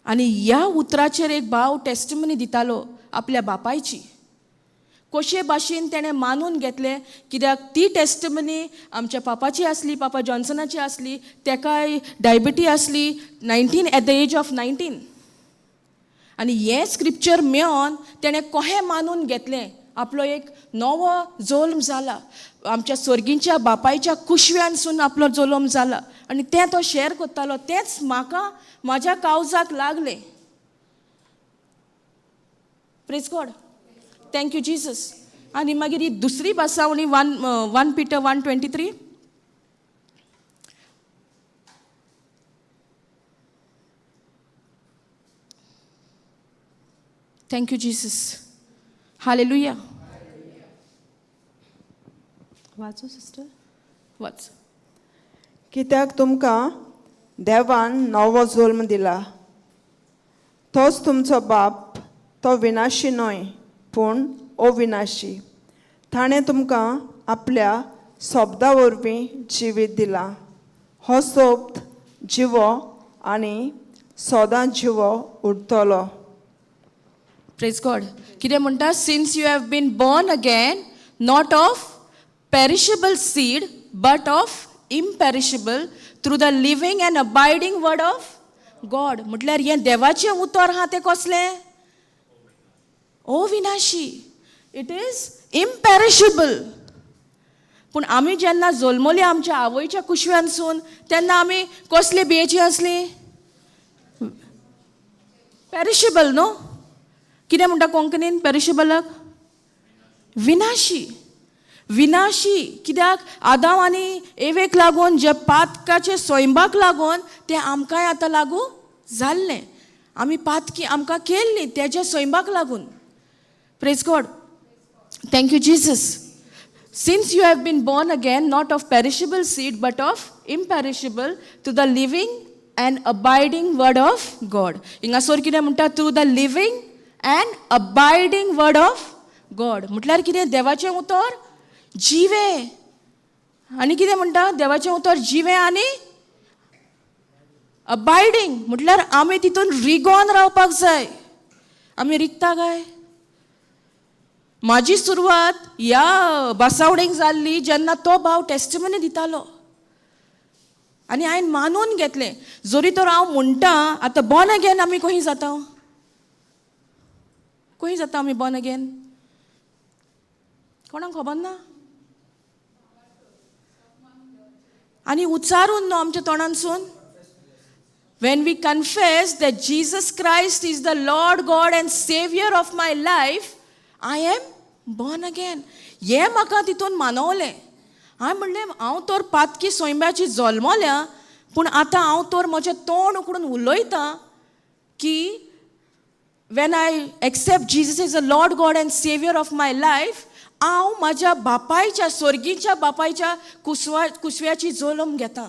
S1: आनी ह्या उतराचेर एक भाव टेस्टिमनी दितालो आपल्या बापायची, कशे भाशेन तेणें मानून घेतलें, कित्याक ती टेस्टिमनी आमच्या पापाची आसली, पापा जॉन्सनाची आसली, तेकाय डायबिटी आसली 19 at the age of 19. आनी हें स्क्रिप्चर मेळोन तेणें कोहें मानून घेतलें, आपलो एक नवो जल्म जाला, आमच्या सर्गींच्या बापायच्या कुशव्यानसून आपलो जल्म जाला आनी तें तो शेअर करतालो, तेंच म्हाका म्हाज्या कावजाक लागलें. Praise God, thank you Jesus. आनी मागीर ही दुसरी भासावणी 1 Peter 1:23. Thank you Jesus, hallelujah.
S2: वाचू सिस्टर?
S1: वाच.
S2: कित्याक तुमकां देवान नवो जल्म दिला, तोच तुमचो बाप, तो विनाशी न्हय पूण अविनाशी. ताणें तुमकां आपल्या शब्दा वरवीं जिवीत दिलां. हो शब्द जिवो आनी सदां जिवो उरतलो.
S1: Praise God. कितें म्हणटा? Since you have been born again, not of perishable seed but of imperishable, through the living and abiding word of God. म्हटल्यार हें देवाचें उतर आहा तें कसलें? अविनाशी, it is imperishable. पूण आमी जेन्ना जल्मली आमच्या आवयच्या कुशव्यानसून तेन्ना आमी कसले बियेची आसली? पेरिशेबल न्हू. कितें म्हणटा कोंकणीन पेरिशेबलाक? विनाशी. विनाशी कित्याक आदांव आनी एवेक लागून जे पातकाचे स्वयंबाक लागून तें आमकांय आतां लागू जाल्लें, आमी पातकी आमकां केल्ली तेज्या स्वयंबाक लागून. Praise God, thank you Jesus. Since you have been born again, not of perishable seed but of imperishable, to the living and abiding word of God. हिंगासर कितें म्हणटा? Through the living and abiding word of God. म्हटल्यार कितें? देवाचें उतर जिवें. आनी कितें म्हणटा? देवाचें उतर जिवें आनी अबायडींग, म्हटल्यार आमी तितून रिगोन रावपाक जाय. आमी रिगता काय? म्हाजी सुरवात ह्या बासावणेक जाल्ली जेन्ना तो भाव टेस्टिमनी दितालो आनी हांवें मानून घेतलें. जरी तर हांव म्हणटा आतां बॉर्न अगेन आमी खंय जाता, खंय जाता आमी बॉर्न अगेन? कोणाक खबर ना. आनी उच्चारून न्हू आमच्या तोंडानसून, when we confess that Jesus Christ is the Lord God and Savior of my life, I am born again. हें म्हाका तितून मानवलें. हांवें म्हणलें हांव तर पातकी सोयंब्याची जल्मल्या, पूण आतां हांव तर म्हजें तोंड उकडून उलयतां की when I accept Jesus as a Lord God and Savior of my life, हांव म्हाज्या बापायच्या स्वर्गीच्या बापायच्या कुसव्याची जल्म घेता.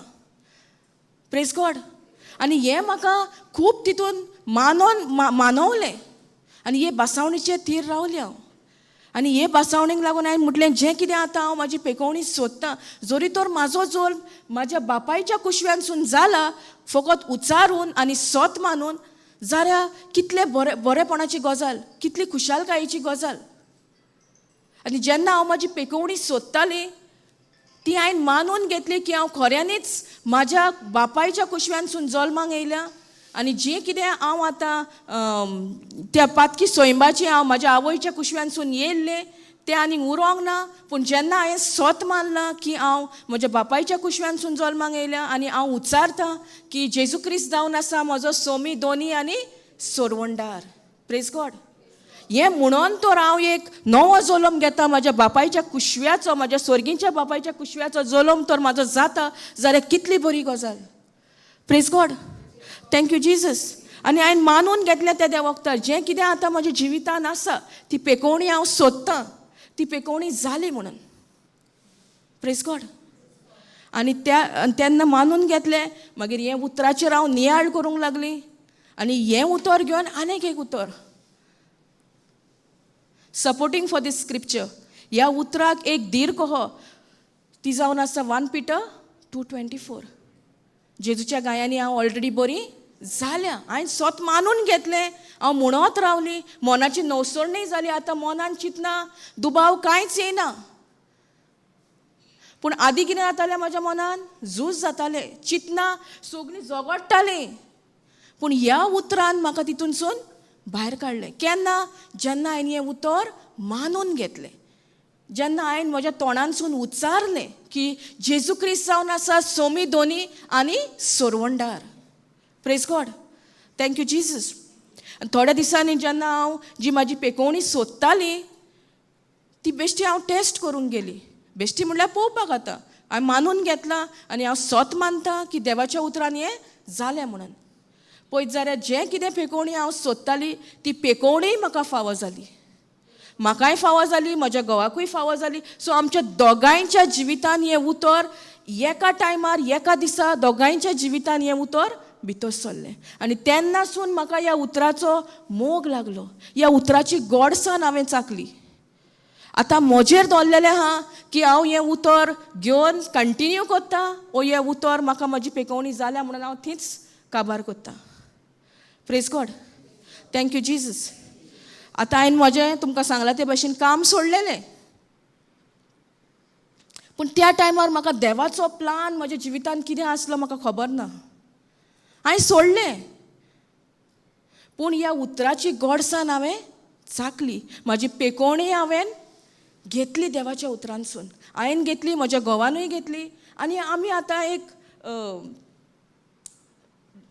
S1: Praise God. आनी हें म्हाका खूब तितून मानवलें आनी हे बासावणीचेर थीर रावलें हांव. आनी हे बासावणीक लागून हांवें म्हटलें जें कितें आतां हांव म्हाजी पेकोवणी सोदतां, जरी तर म्हाजो जल्म म्हाज्या बापायच्या कुशव्यानसून जाला, फकत उच्चारून आनी सत मानून जाल्यार कितले बरेपणाची गजाल, कितली खुशालकायेची गजाल. आनी जेन्ना हांव म्हाजी पेकोवणी सोदताली ती हांवें मानून घेतली की हांव खऱ्यांनीच म्हाज्या बापायच्या कुशव्यानसून जल्माक येयल्या आनी जें कितें हांव आतां त्या पातकी सोयंबाची हांव म्हाज्या आवयच्या कुशव्यानसून येयल्लें तें आनीक उरोंक ना. पूण जेन्ना हांवें सत मानलां की हांव म्हज्या बापायच्या कुशव्यानसून जल्माक येयल्या आनी हांव उच्चारतां की जेजू क्रिस्त जावन आसा म्हजो सोमी दोनी आनी सोरवंडार. Praise God. हें म्हणून तर हांव एक नवो जल्म घेता, म्हाज्या बापायच्या कुशव्याचो, म्हाज्या स्वर्गीच्या बापायच्या कुशव्याचो जल्म तर म्हाजो जाता जाल्यार कितली बरी गजाल. Praise God, thank you Jesus. आनी हांवें मानून घेतलें त्या वखदार जें कितें आतां म्हज्या जिवितान आसा ती पेकोवणी हांव सोदतां, ती पेकोवणी जाली म्हणून. Praise God. आनी त्या तेन्ना मानून घेतलें. मागीर हें उतराचेर हांव नियाळ करूंक लागली आनी हें उतर घेवन आनीक एक उतर सपोर्टींग फॉर दीस स्क्रिप्चर. ह्या उतराक एक धीर कहो ती जावन आसा 1 Peter 2:24. जेजूच्या गायांनी हांव ऑलरेडी बरी जाल्या. हांवें स्वत मानून घेतलें, हांव म्हणत रावली, मनाची नवसरणी जाली. आतां मनान चिंतना दुबाव कांयच येयना. पूण आदी कितें जातालें, म्हज्या मनान झूज जातालें, चिंतना सगळीं झगडटालीं. पूण ह्या उतरान म्हाका तितूनसून भायर काडलें. केन्ना? जेन्ना हांवें हें उतर मानून घेतलें, जेन्ना हांवें म्हज्या तोंडानसून उच्चारलें की जेजू क्रिस्त जावन आसा सोमी दोनी आनी सोरवंडार. Praise God, thank you Jesus. आनी थोड्या दिसांनी जेन्ना हांव जी म्हाजी पेकोवणी सोदताली ती बेश्टी हांव टेस्ट करूंक गेली. बेश्टी म्हणल्यार पळोवपाक. आतां हांवें मानून घेतलां आनी हांव सोत मानता की देवाच्या उतरान हें जालें म्हणून. पळयत जाल्यार जें कितें पेकोवणी हांव सोदताली ती पेकोवणीय म्हाका फावो जाली. म्हाकाय फावो जाली, म्हज्या घोवाकूय फावो जाली. सो आमच्या दोगांयच्या जिवितान हें उतर एका टायमार एका दिसा दोगांयच्या जिवितान हें उतर भितर सरलें. आनी तेन्नासून म्हाका ह्या उतराचो मोग लागलो. ह्या उतराची गोडसाण हांवें चाखली. आतां म्हजेर दवरलेलें आहा की हांव हें उतर घेवन कंटिन्यू करता ओ हें उतर म्हाका म्हजी पेकोवणी जाल्या म्हणून हांव थंयच काबार करता. Praise God, thank you Jesus. आतां हांवें म्हजें तुमकां सांगलां ते भाशेन काम सोडलेलें. पूण त्या टायमार म्हाका देवाचो प्लान म्हज्या जिवितान कितें आसलो म्हाका खबर ना. हांवें सोडलें, पूण ह्या उतराची गोडसाण हांवें चाखली. म्हाजी पेकोवणी हांवें घेतली देवाच्या उतरांसून. हांवें घेतली, म्हज्या घोवानूय घेतली. आनी आमी आतां एक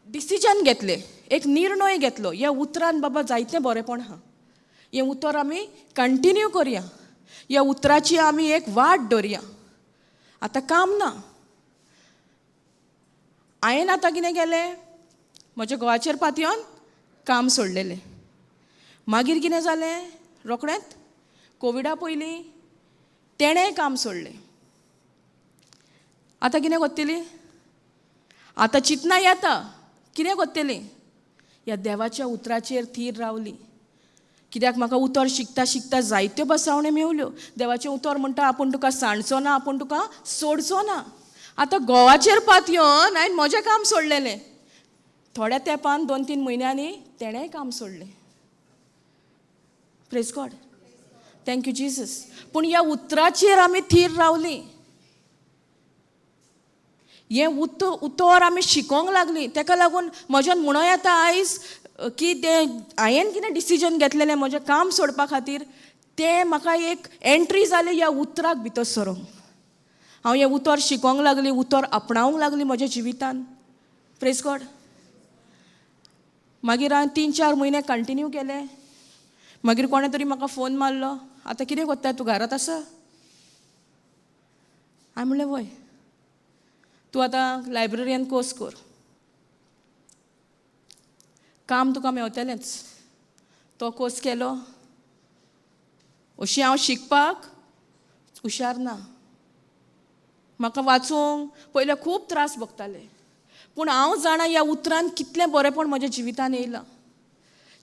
S1: डिसिजन घेतलें, एक निर्णय घेतलो, ह्या उतरान बाबा जायतें बरेंपण आहा, हें उतर आमी कंटिन्यू करया, ह्या उतराची आमी एक वाट दवरया. आतां काम ना. हांवें आतां कितें केलें, म्हज्या घोवाचेर पातयेवन काम सोडलेलें. मागीर कितें जालें, रोखडेंच कोविडा पयलीं तेणेंय काम सोडलें. आतां कितें करतली, आतां चिंतना येता कितें करतली. ह्या देवाच्या उतराचेर थीर रावली. कित्याक म्हाका उतर शिकता शिकता जायत्यो बसावण्यो मेवल्यो. देवाचें उतर म्हणटा आपूण तुका सांडचो ना, आपूण तुका सोडचो ना. आतां घोवाचेर पातयेवन हांवें म्हजें काम सोडलेलें. थोड्या तेंपान 2-3 म्हयन्यांनी तेणेंय काम सोडलें. Praise God, thank you Jesus. पूण ह्या उतराचेर आमी थीर रावलीं. हें उतर आमी शिकोंक लागलीं. तेका लागून म्हज्यान म्हणूं येता आयज की तें हांवें कितें डिसिजन घेतलेलें म्हजें काम सोडपा खातीर, तें म्हाका एक एंट्री जाली ह्या उतराक भितर सरोंक. हांव हें उतर शिकोंक लागली, उतर आपणावंक लागली म्हज्या जिवितान. Praise God. मागीर हांवें 3-4 म्हयने कंटिन्यू केले. मागीर कोणें तरी म्हाका फोन मारलो, आतां कितें करता तूं, घरांत आसा? हांवें म्हणलें वय. तूं आतां लायब्ररीयन कोर्स कर, काम तुका मेवतलेंच. तो कोर्स केलो. अशी हांव शिकपाक हुशार ना, म्हाका वाचूंक पयलें खूब त्रास भोगताले. पूण हांव जाणा ह्या उतरान कितलें बरेंपण म्हज्या जिवितान येयलां.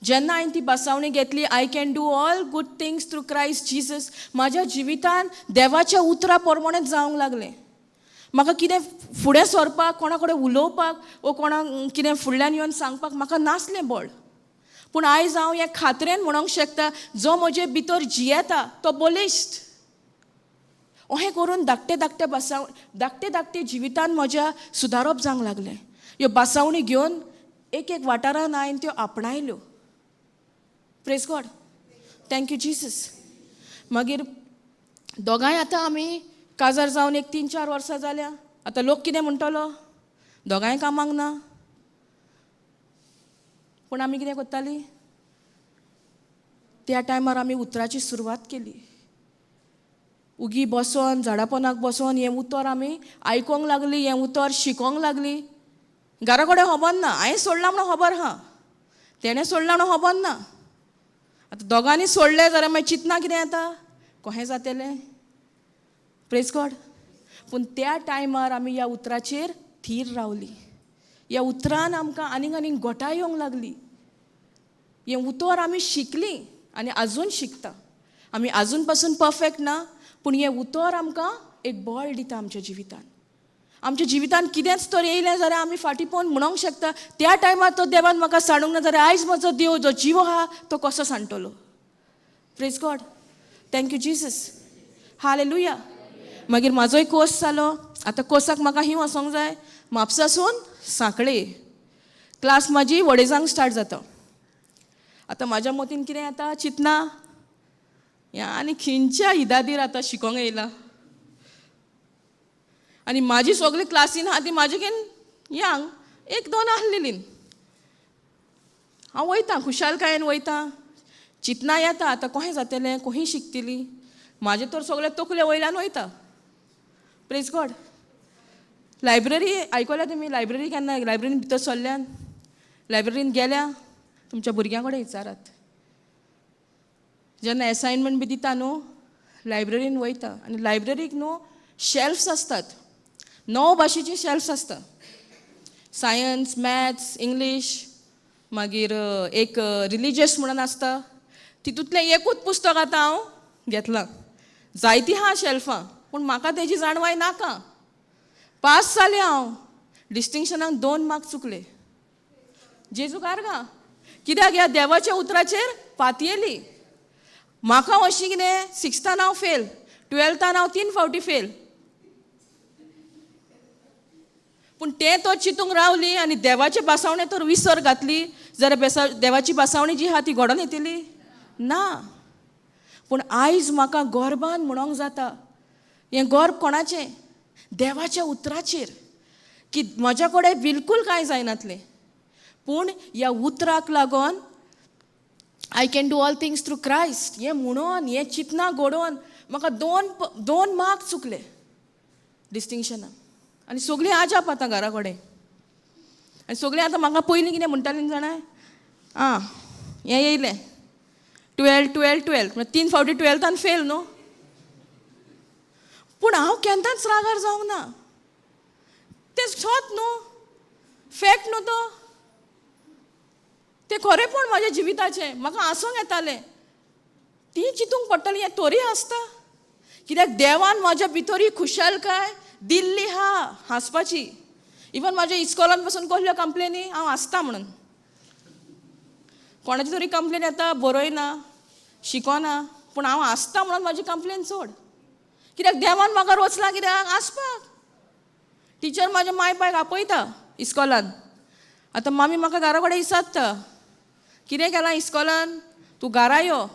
S1: जेन्ना हांवें ती बसावणी घेतली, I can do all good things through Christ Jesus, म्हाज्या जिवितान देवाच्या उतरा प्रमाणें जावंक लागलें. म्हाका कितें फुडें सरपाक, कोणा कडेन उलोवपाक वो कोणाक कितें फुडल्यान येवन सांगपाक म्हाका नासलें बळ. पूण आयज हांव हें खात्रेन म्हणोंक शकता, जो म्हजे भितर जियेता तो बलिश्ट. अहें करून धाकटे धाकटे बसाव धाकटे धाकटे जिवितान म्हज्या सुदारप जावंक लागलें. ह्यो बसावणी घेवन एक एक वाठारान हांवें त्यो आपणायल्यो. Praise God, thank you Jesus. मागीर दोगांय आतां आमी काजार जावन एक 3-4 वर्सां जाल्या. आतां लोक कितें म्हणटलो, दोगांय कामाक ना. पूण आमी कितें करतालीं त्या टायमार, आमी उतराची सुरवात केली. उगी बसोन झाडा पोनाक बसोन हें उतर आमी आयकोंक लागली, हें उतर शिकोंक लागली. घरा कडेन खबर ना, हांवें सोडलां म्हणून खबर आहा. तेणें सोडलां म्हणून खबर ना. आतां दोगांनी सोडलें जाल्यार मागीर चिंतना कितें येता, कशें जातलें? Praise God. पूण त्या टायमार आमी ह्या उतराचेर थीर रावली. ह्या उतरान आमकां आनीक आनीक गोठाय येवंक लागली. हें उतर आमी शिकलीं आनी आजून शिकता. आमी आजून पासून परफेक्ट ना, पूण हें उतर आमकां एक बळ दिता आमच्या जिवितान. आमच्या जिवितान कितेंच तर येयलें जाल्यार आमी फाटीं पळोवन म्हणोंक शकता, त्या टायमार तो देवान म्हाका सांडूंक ना जाल्यार आयज म्हजो देव जो जीव आहा तो कसो सांडटलो? Praise God. Thank you Jesus. Hallelujah. मागीर म्हाजोय कोर्स जालो. आतां कोर्साक म्हाका ही वचोंक जाय, म्हापसासून सांखळे. क्लास म्हाजी वडेजांक स्टार्ट जाता. आतां म्हाज्या मतीन कितें येता चिंतना, ह्या आनी खंयच्या इदादीर आतां शिकोंक येयला आनी म्हाजी सगळी क्लासीन आहा ती म्हाजे घेन यांग एक दोन आहलेलीं. हांव वयता खुशालकायेन वयता. चिंतना येता आतां कशें जातलें, कशी शिकतली, म्हाजें तर सगळें तकले वयल्यान वयता. Praise God. Library आयकल्या तुमी? लायब्ररी केन्ना लायब्ररीन भितर सरल्यान, लायब्ररीन गेल्या तुमच्या भुरग्यां कडेन विचारात. जेन्ना एसायनमेंट बी दिता न्हू, लायब्ररीन वयता आनी लायब्ररीक न्हू शेल्फ्स आसतात, 9 भाशेची शेल्फ्स आसता. सायन्स, मॅथ्स, इंग्लीश, मागीर एक रिलीजियस म्हणून आसता. तितूंतलें एकूच पुस्तक आतां हांव घेतलां. जायतीं आहा शेल्फां, पूण म्हाका तेजी जाणवाय नाका. पास जालें हांव, डिस्टिंक्शनाक 2 मार्क चुकले. जेजू कारगा कित्याक ह्या देवाच्या उतराचेर पातयेली. म्हाका अशी कितें सिक्स्थान हांव फेल, 12थान हांव 3 फावटी फेल, पूण तें तो चिंतूंक रावली आनी देवाचे भासावणे तर विसर घातली जाल्यार देवाची भासावणी जी आहा ती घडोवन येतली ना. पूण आयज म्हाका गर्बान म्हणोंक जाता, हें गर्ब कोणाचें? देवाच्या उतराचेर, की म्हज्या कडेन बिलकूल कांय जायनातलें, पूण ह्या उतराक लागून I can do all things through Christ हें म्हणून, हें चिंतना घडोवन म्हाका दोन मार्क चुकले डिस्टिंक्शनाक. आनी सगळीं आजाप आतां घरा कडेन. आनी सगळीं आतां म्हाका पयलीं कितें म्हणटालीं जाणा, आं हें येयलें 12 12 12, म्हळ्यार 3 फावटी 12थान फेल न्हू. पूण हांव केन्नाच रागार जावंक ना. तें सत न्हू, फॅक्ट न्हू तो, तें खरेंपण म्हाज्या जिविताचें. म्हाका हांसूंक येतालें, ती चिंतूंक पडटली हें तोरी आसता, कित्याक देवान म्हाज्या भितर ही खुशालकाय दिल्ली आहा हांसपाची. इवन म्हाज्या इस्कॉलान पसून कसल्यो कंप्लेनी हांव हांसता म्हणून. कोणाची तरी कंप्लेन येता, बरयना, शिकोना, पूण हांव हांसता म्हणून म्हाजी कंप्लेन सोड. कित्याक देवान म्हाका रोचलां कित्याक हांसपाक. टिचर म्हाज्या माय पायक आपयता इस्कॉलान. आतां मामी म्हाका घरा कडेन विचारता, कितें केलां इस्कॉलान, तूं घरा यो.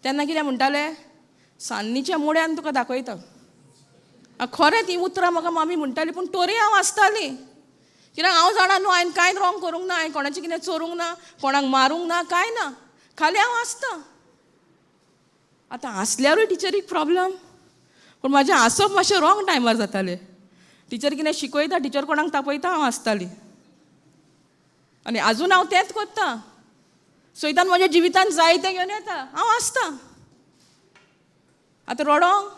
S1: तेन्ना कितें म्हणटालें, सान्नीच्या मुड्यान तुका दाखयता. खरें तीं उतरां म्हाका मामी म्हणटाली, पूण तोरी हांव आसताली. कित्याक हांव जाणा न्हू, हांवें कांय रॉंग करूंक ना, हांवें कोणाचें कितें चोरूंक ना, कोणाक मारूंक ना, कांय ना, खाली हांव आसता. आतां हांसल्यारूय टिचरीक प्रॉब्लम, पूण म्हाजें हांसप मातशें रॉंग टायमार जातालें. टिचर कितें शिकयता, टिचर कोणाक तापयता, हांव आसताली. आनी आजून हांव तेंच करता. सैतान म्हज्या जिवितान जायतें घेवन येता, हांव आसता. आतां रडोंक,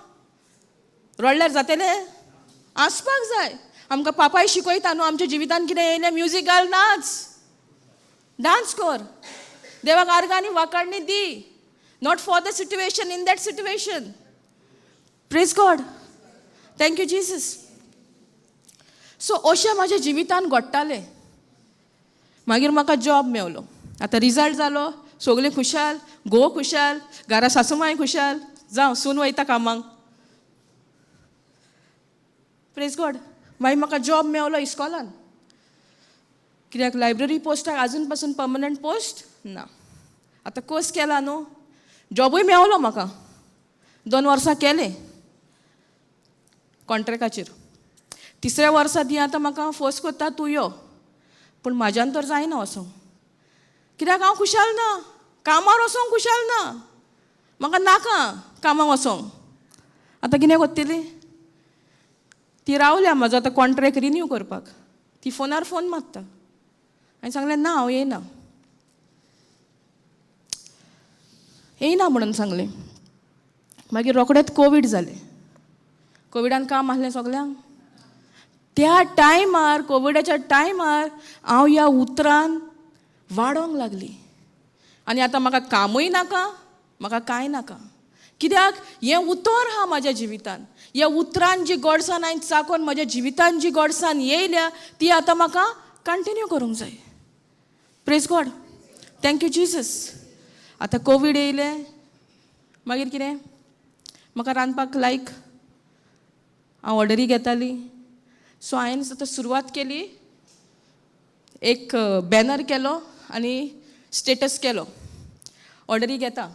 S1: रडल्यार जातलें? आसपाक जाय. आमकां पापाय शिकयता न्हू, आमच्या जिवितान कितें येयलें, म्युजीक घाल, नाच, डांस कर, देवाक आर्गां आनी वाकाडणी दी. Not for the situation, in that situation. Praise God. Thank you Jesus. So अशें म्हाज्या जिवितान घडटालें. मागीर म्हाका जॉब मेवलो. आतां रिजल्ट जालो, सगळीं खुशाल, घोव खुशाल, घरा सासूमाय खुशाल, जावं सून वयता कामाक. Praise God. मागीर म्हाका जॉब मेवलो इस्कॉलान. कित्याक लायब्ररी पोस्टाक आजून पासून पर्मनंट पोस्ट ना. आतां कोर्स केला न्हू, जॉबूय मेवलो म्हाका. 2 वर्सां केलें कॉन्ट्रेक्टाचेर. तिसऱ्या वर्सा ती आतां म्हाका फोर्स करता, तूं यो, पूण म्हाज्यान तर जायना वचोंक. कित्याक हांव खुशाल ना, कामार वचोंक खुशाल ना, म्हाका नाका कामाक वचोंक. आतां कितें करतली? ती रावल्या म्हाजो आतां कॉन्ट्रेक्ट रिन्यू करपाक. ती फोनार फोन मारता, हांवें सांगलें ना, हांव येयना, येयना म्हणून सांगलें. मागीर रोखडेंच कोवीड जालें. कोविडान काम आसलें सगल्यांक. त्या टायमार, कोविडाच्या टायमार हांव ह्या उतरान वाडोंक लागली. आनी आतां म्हाका कामूय नाका, म्हाका कांय नाका. कित्याक हें उतर आहा म्हाज्या जिवितान. ह्या उतरान जी गोडसान हांवें चाकोन म्हज्या जिवितान जी गोडसान येयल्या ती आतां म्हाका कंटिन्यू करूंक जाय. Praise God, thank you Jesus. आतां कोवीड येयलें, मागीर कितें म्हाका रांदपाक लायक हांव ऑर्डरी घेताली. सो हांवें आतां सुरवात केली, एक बॅनर केलो आनी स्टेटस केलो, ऑर्डरी घेता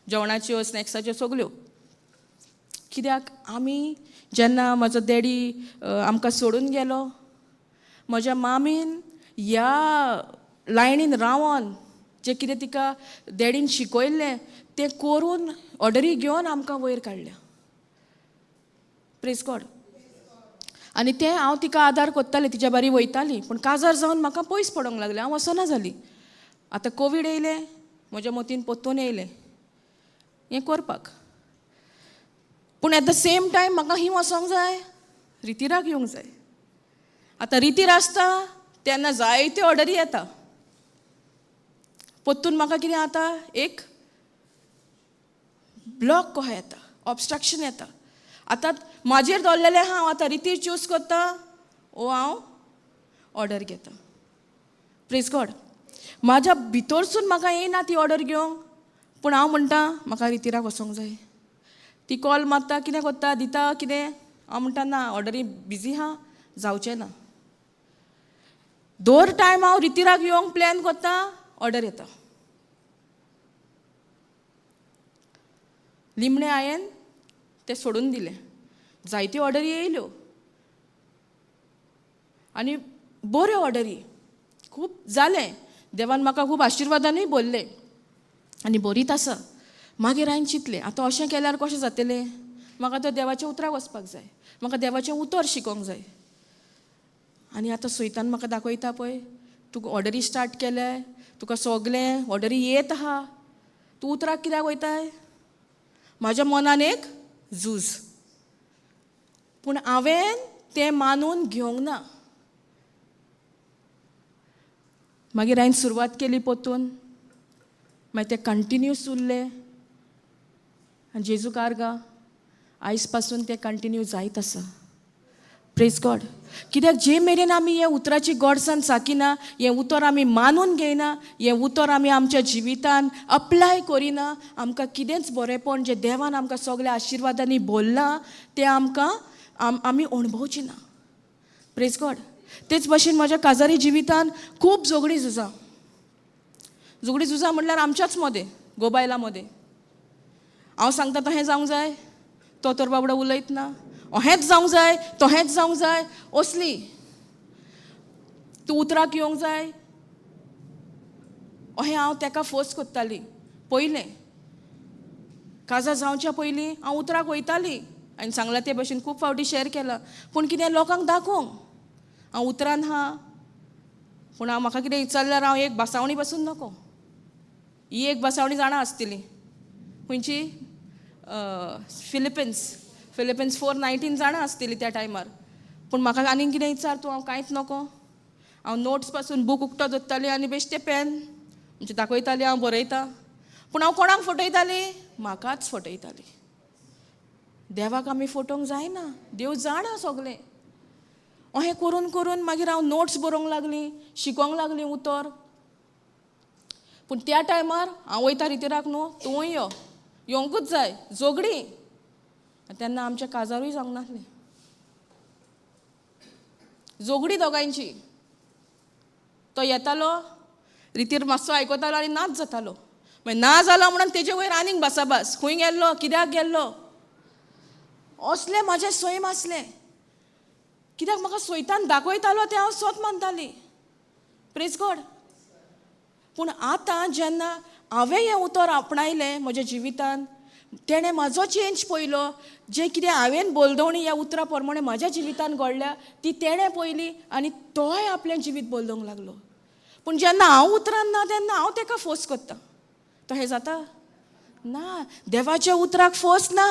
S1: जेवणाच्यो, स्नॅक्साच्यो सगल्यो. कित्याक आमी जेन्ना म्हजो डॅडी आमकां सोडून गेलो, म्हज्या मामीन ह्या लायनीन रावन जें कितें तिका डॅडीन शिकयल्लें तें करून ऑर्डरी घेवन आमकां वयर काडल्या. Praise God. आनी तें हांव तिका आदार कोत्तालें, तिच्या बारी वयताली, पूण काजार जावन म्हाका पयस पडोंक लागलें, हांव वचना जाली. आतां कोवीड येयलें, म्हज्या मतीन परतून येयलें हें करपाक. पूण एट the same time म्हाका ही वचोंक जाय, रितिराक येवंक जाय. आतां रितीर आसता तेन्ना जायत्यो ऑर्डरी येता. परतून म्हाका कितें आतां एक ब्लॉक कसो येता, ऑबस्ट्रक्शन येता. आतां म्हाजेर दवरलेलें आहा, हांव आतां रितीर चूज करता ओ हांव ऑर्डर घेता. Praise God. म्हाज्या भितरसून म्हाका येयना ती ऑर्डर घेवंक, पूण हांव म्हणटा म्हाका रितिराक वचोंक जाय. ती कॉल मारता, कितें करता, दिता कितें, हांव म्हणटा ना, ऑर्डरी बिजी आहा, जावचें ना. दर टायम हांव रितिराक येवंक प्लॅन करता, ऑर्डर येता. निमणें हांवें तें सोडून दिलें. जायत्यो ऑर्डरी येयल्यो आनी बऱ्यो ऑर्डरी खूब जालें. देवान म्हाका खूब आशिर्वादानूय भरलें आनी बरीच आसा. मागीर हांवें चिंतलें आतां अशें केल्यार कशें जातलें, म्हाका तर देवाच्या उतराक वचपाक जाय, म्हाका देवाचें उतर शिकोंक जाय. आनी आतां सैतान म्हाका दाखयता पळय, तुका ऑर्डरी स्टार्ट केल्याय, तुका सगलें ऑर्डरी येत आहा, तूं उतराक कित्याक वयताय? म्हाज्या मनान एक झूज, पूण हांवें तें मानून घेवंक ना. मागीर हांवें सुरवात केली परतून, मागीर तें कंटिन्यूस उरलें. आनी जेजू कारगा आयज पासून तें कंटिन्यू जायत आसा. Praise God. कित्याक जे मेरेन आमी हे उतराची गोडसान चाकिना, हें उतर आमी मानून घेयना, हें उतर आमी आमच्या जिवितान अप्लाय करिना, आमकां कितेंच बरेंपण जें देवान आमकां सगल्या आशिर्वादांनी भरलां तें आमकां आमी अणभवची ना. Praise God. तेच भशेन म्हज्या काजारी जिवितान खूब झगडीं झुजां, झगडीं झुजां म्हणल्यार आमच्याच मदें, गोबायलां मदें. हांव सांगता तहें जावंक जाय, तो तर बाबडो उलयत ना, अहेंच जावंक जाय, तहेंच जावंक जाय, असली तूं उतराक येवंक जाय अहें हांव तेका फोर्स करताली. पयलें काजार जावच्या पयलीं हांव उतराक वयताली, हांवें सांगलां ते भशेन खूब फावटी शेअर केलां, पूण कितें लोकांक दाखोवंक हांव उतरान आहा, पूण हांव म्हाका कितें विचारल्यार हांव एक बासावणी पासून नको. ही एक बासावणी जाणा आसतली खंयची, फिलिपिन्स, फिलिपिन्स 4:19 जाणा आसतली त्या टायमार. पूण म्हाका आनीक कितें विचार तूं, हांव कांयच नको. हांव नोट्स पासून बूक उक्तो दवरताली आनी बेश्टें पेन म्हणजे दाखयताली, हांव बरयता, पूण हांव कोणाक फटयताली, म्हाकाच फटयताली. देवाक आमी फटोवंक जायना, देव जाणा सगलें. अहें करून करून मागीर हांव नोट्स बरोवंक लागली, शिकोंक लागली उतर. पूण त्या टायमार हांव वयता रितिराक न्हू, तूंय यो, येवंकूच जाय, झगडीं. तेन्ना आमच्या काजारूय जावंक नासलें, झगडीं दोगांयची. तो येतालो रितीर मातसो आयकतालो आनी नाच जातालो. मागीर ना जालो म्हणून तेजे वयर आनीक भासाभास, खंय गेल्लो, कित्याक गेल्लो, असलें म्हाजें सैम आसलें. कित्याक म्हाका सैतान दाखयतालो तें हांव सत मानताली. Praise God. पूण आतां जेन्ना हांवें हें उतर आपणायलें म्हज्या जिवितान, तेणें म्हाजो चेंज पयलो, जें कितें हांवें बोलदवणी ह्या उतरा प्रमाणे म्हाज्या जिवितान घडल्या ती तेणें पयली आनी तोय आपलें जिवीत बदलूंक लागलो. पूण जेन्ना हांव उतरान ना तेन्ना हांव ताका फोर्स करता. तशें जाता ना, देवाच्या उतराक फोर्स ना.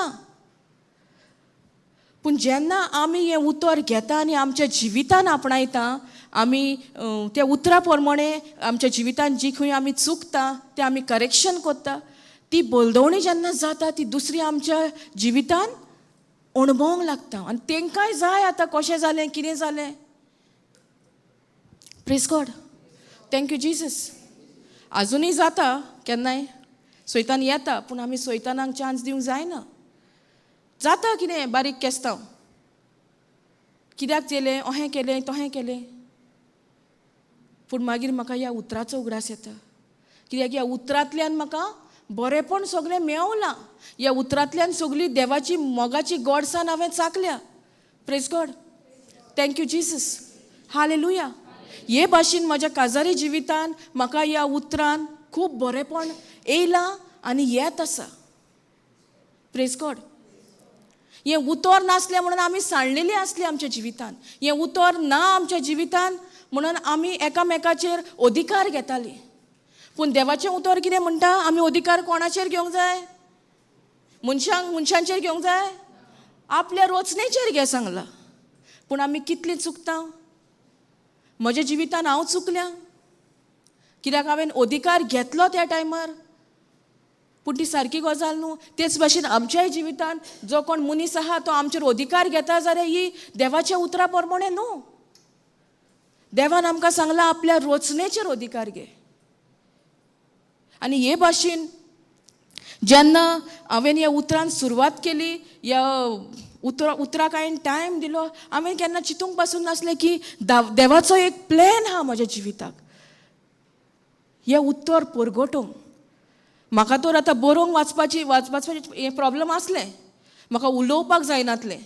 S1: पूण जेन्ना आमी हें उतर घेता आनी आमच्या जिवितान आपणायता, आमी त्या उतरा प्रमाणे आमच्या जिवितान जी खंय आमी चुकता तें आमी करेक्शन करता, ती बलदवणी जेन्ना जाता ती दुसरी आमच्या जिवितान अणभवंक लागता. आनी तेंकांय जाय आतां कशें जालें, कितें जालें. Praise God, thank you Jesus. आजुनूय जाता केन्नाय सैतान येता, पूण आमी सैतानाक चान्स दिवंक जायना. जाता कितें बारीक केस्तांव, कित्याक केलें, अहें केलें, तहें केलें. पूण मागीर म्हाका ह्या उतराचो उगडास येता, कित्याक ह्या उतरांतल्यान म्हाका बरेंपण सगळें मेवलां. ह्या उतरांतल्यान सगळी देवाची मोगाची गोडसाण हांवें चाखल्या. Praise God, thank you Jesus, hallelujah. हे भाशेन म्हज्या काजारी जिवितान म्हाका ह्या उतरान खूब बरेंपण येयलां आनी येत आसा. Praise God. हें उतर नासलें म्हणून आमी सांडलेली आसली आमच्या जिवितान. हें उतर ना आमच्या जिवितान म्हणून आमी एकामेकाचेर अधिकार घेतालीं. पूण देवाचें उतर कितें म्हणटा, आमी अधिकार कोणाचेर घेवंक जाय? मनशांक, मनशांचेर घेवंक जाय? आपल्या रचनेचेर घे सांगलां. पूण आमी कितलीं चुकता? म्हज्या जिवितान हांव चुकल्या, कित्याक हांवें अधिकार घेतलो त्या टायमार. पूण ती सारकी गजाल न्हू. तेच भाशेन आमच्याय जिवितान जो कोण मनीस आहा तो आमचेर अधिकार घेता जाल्यार ही देवाच्या उतरा प्रमाणे न्हू. देवान आमकां सांगलां आपल्या रचनेचेर अधिकार घे. आनी हे भाशेन जेन्ना हांवें ह्या उतरान सुरवात केली, ह्या उतराक हांवें टायम दिलो, हांवें केन्ना चिंतूंक पासून नासलें की देवाचो एक प्लॅन आहा म्हज्या जिविताक, हें उतर परगटूंक. म्हाका तर आतां बरोवंक वाचपाची हें प्रॉब्लम आसलें, म्हाका उलोवपाक जायनातलें.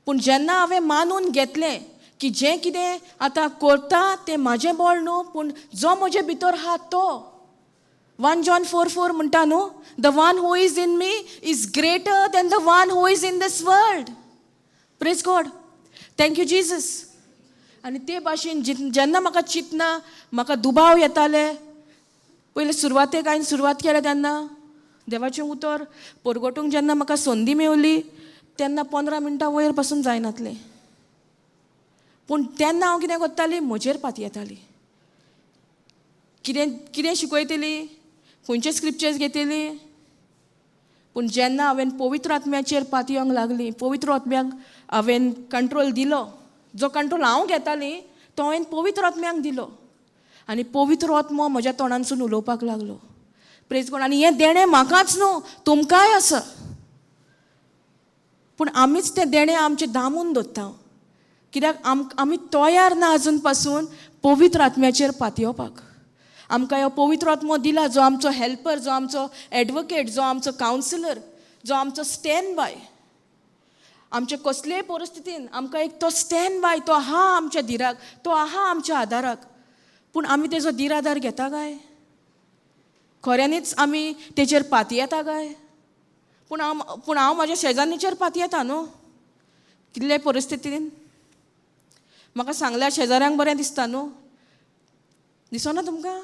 S1: पूण जेन्ना हांवें मानून घेतलें की जें कितें आतां करता तें म्हाजें बळ न्हू, पूण जो म्हजे भितर आहा तो. 1 John 4:4 म्हणटा न्हू, the one who is in me is greater than the one who is in this world. Praise God, thank you Jesus. आनी ते भाशेन जेन्ना म्हाका चिंतना म्हाका दुबाव येताले, पयले सुरवातेक हांवें सुरवात केल्या तेन्ना देवाचें उतर परगटूंक जेन्ना म्हाका संदी मेवली तेन्ना 15 मिनटां वयर पासून जायनातलें. पूण तेन्ना हांव कितें करताली, म्हजेर पातयेताली, कितें कितें शिकयतली, खंयचे स्क्रिप्चर्स घेतली. पूण जेन्ना हांवें पवित्र आत्म्याचेर पातयेवंक लागली, पवित्र आत्म्याक हांवें कंट्रोल दिलो, जो कंट्रोल हांव घेताली तो हांवें पवित्र आत्म्याक दिलो, आनी पवित्र आत्मो म्हज्या तोंडांसून उलोवपाक लागलो. प्रेज गॉड. आनी हें देणें म्हाकाच न्हू, तुमकांय आसा. पूण आमीच तें देणें आमचें दामून दवरता, कित्याक आमी तयार ना अजून पासून पवित्र आत्म्याचेर पातयेवपाक. आमकां ह्यो पवित्र आत्मो दिला, जो आमचो हेल्पर, जो आमचो एडवोकेट, जो आमचो कावन्सिलर, जो आमचो स्टँड बाय. आमचे कसलेय परिस्थितीन आमकां एक तो स्टँड बाय, तो आहा आमच्या धिराक, तो आहा आमच्या आदाराक. पूण आमी तेजो धीर आदार घेता काय? खऱ्यांनीच आमी तेजेर पातयेता काय? पूण हांव म्हाज्या शेजान्नीचेर पातयेता न्हू कितले परिस्थितीन. म्हाका सांगल्यार शेजाऱ्यांक बरें दिसता न्हू, दिसना तुमकां?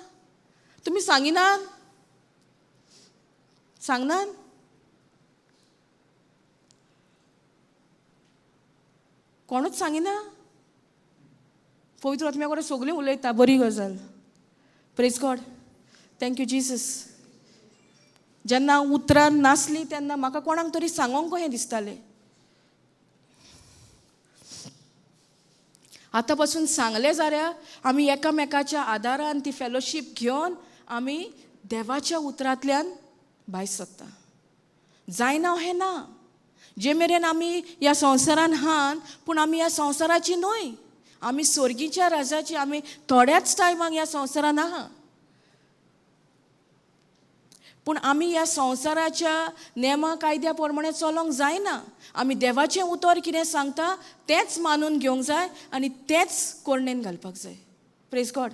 S1: तुमी सांगिनात, सांगनात? कोणूच सांगिना? पवित्र आत्म्या कडेन सगळीं उलयता, बरी गजाल. Praise God, thank you Jesus. जेन्ना उतरां नासलीं तेन्ना म्हाका कोणाक तरी सांगोंक कशें दिसतालें. आतां पासून सांगलें जाल्यार आमी एकामेकाच्या आदारान ती फेलोशीप घेवन आमी देवाच्या उतरांतल्यान भायर सरता. जायना हें ना, जे मेरेन आमी ह्या संवसारान आहात, पूण आमी ह्या संवसाराची न्हय, आमी स्वर्गीच्या राजाची. आमी थोड्याच टायमाक ह्या संवसारान आहा, पूण आमी ह्या संवसाराच्या नेमा कायद्या प्रमाणे चलोंक जायना. आमी देवाचें उतर कितें सांगता तेंच मानून घेवंक जाय आनी तेंच कोरणेन घालपाक जाय. Praise God.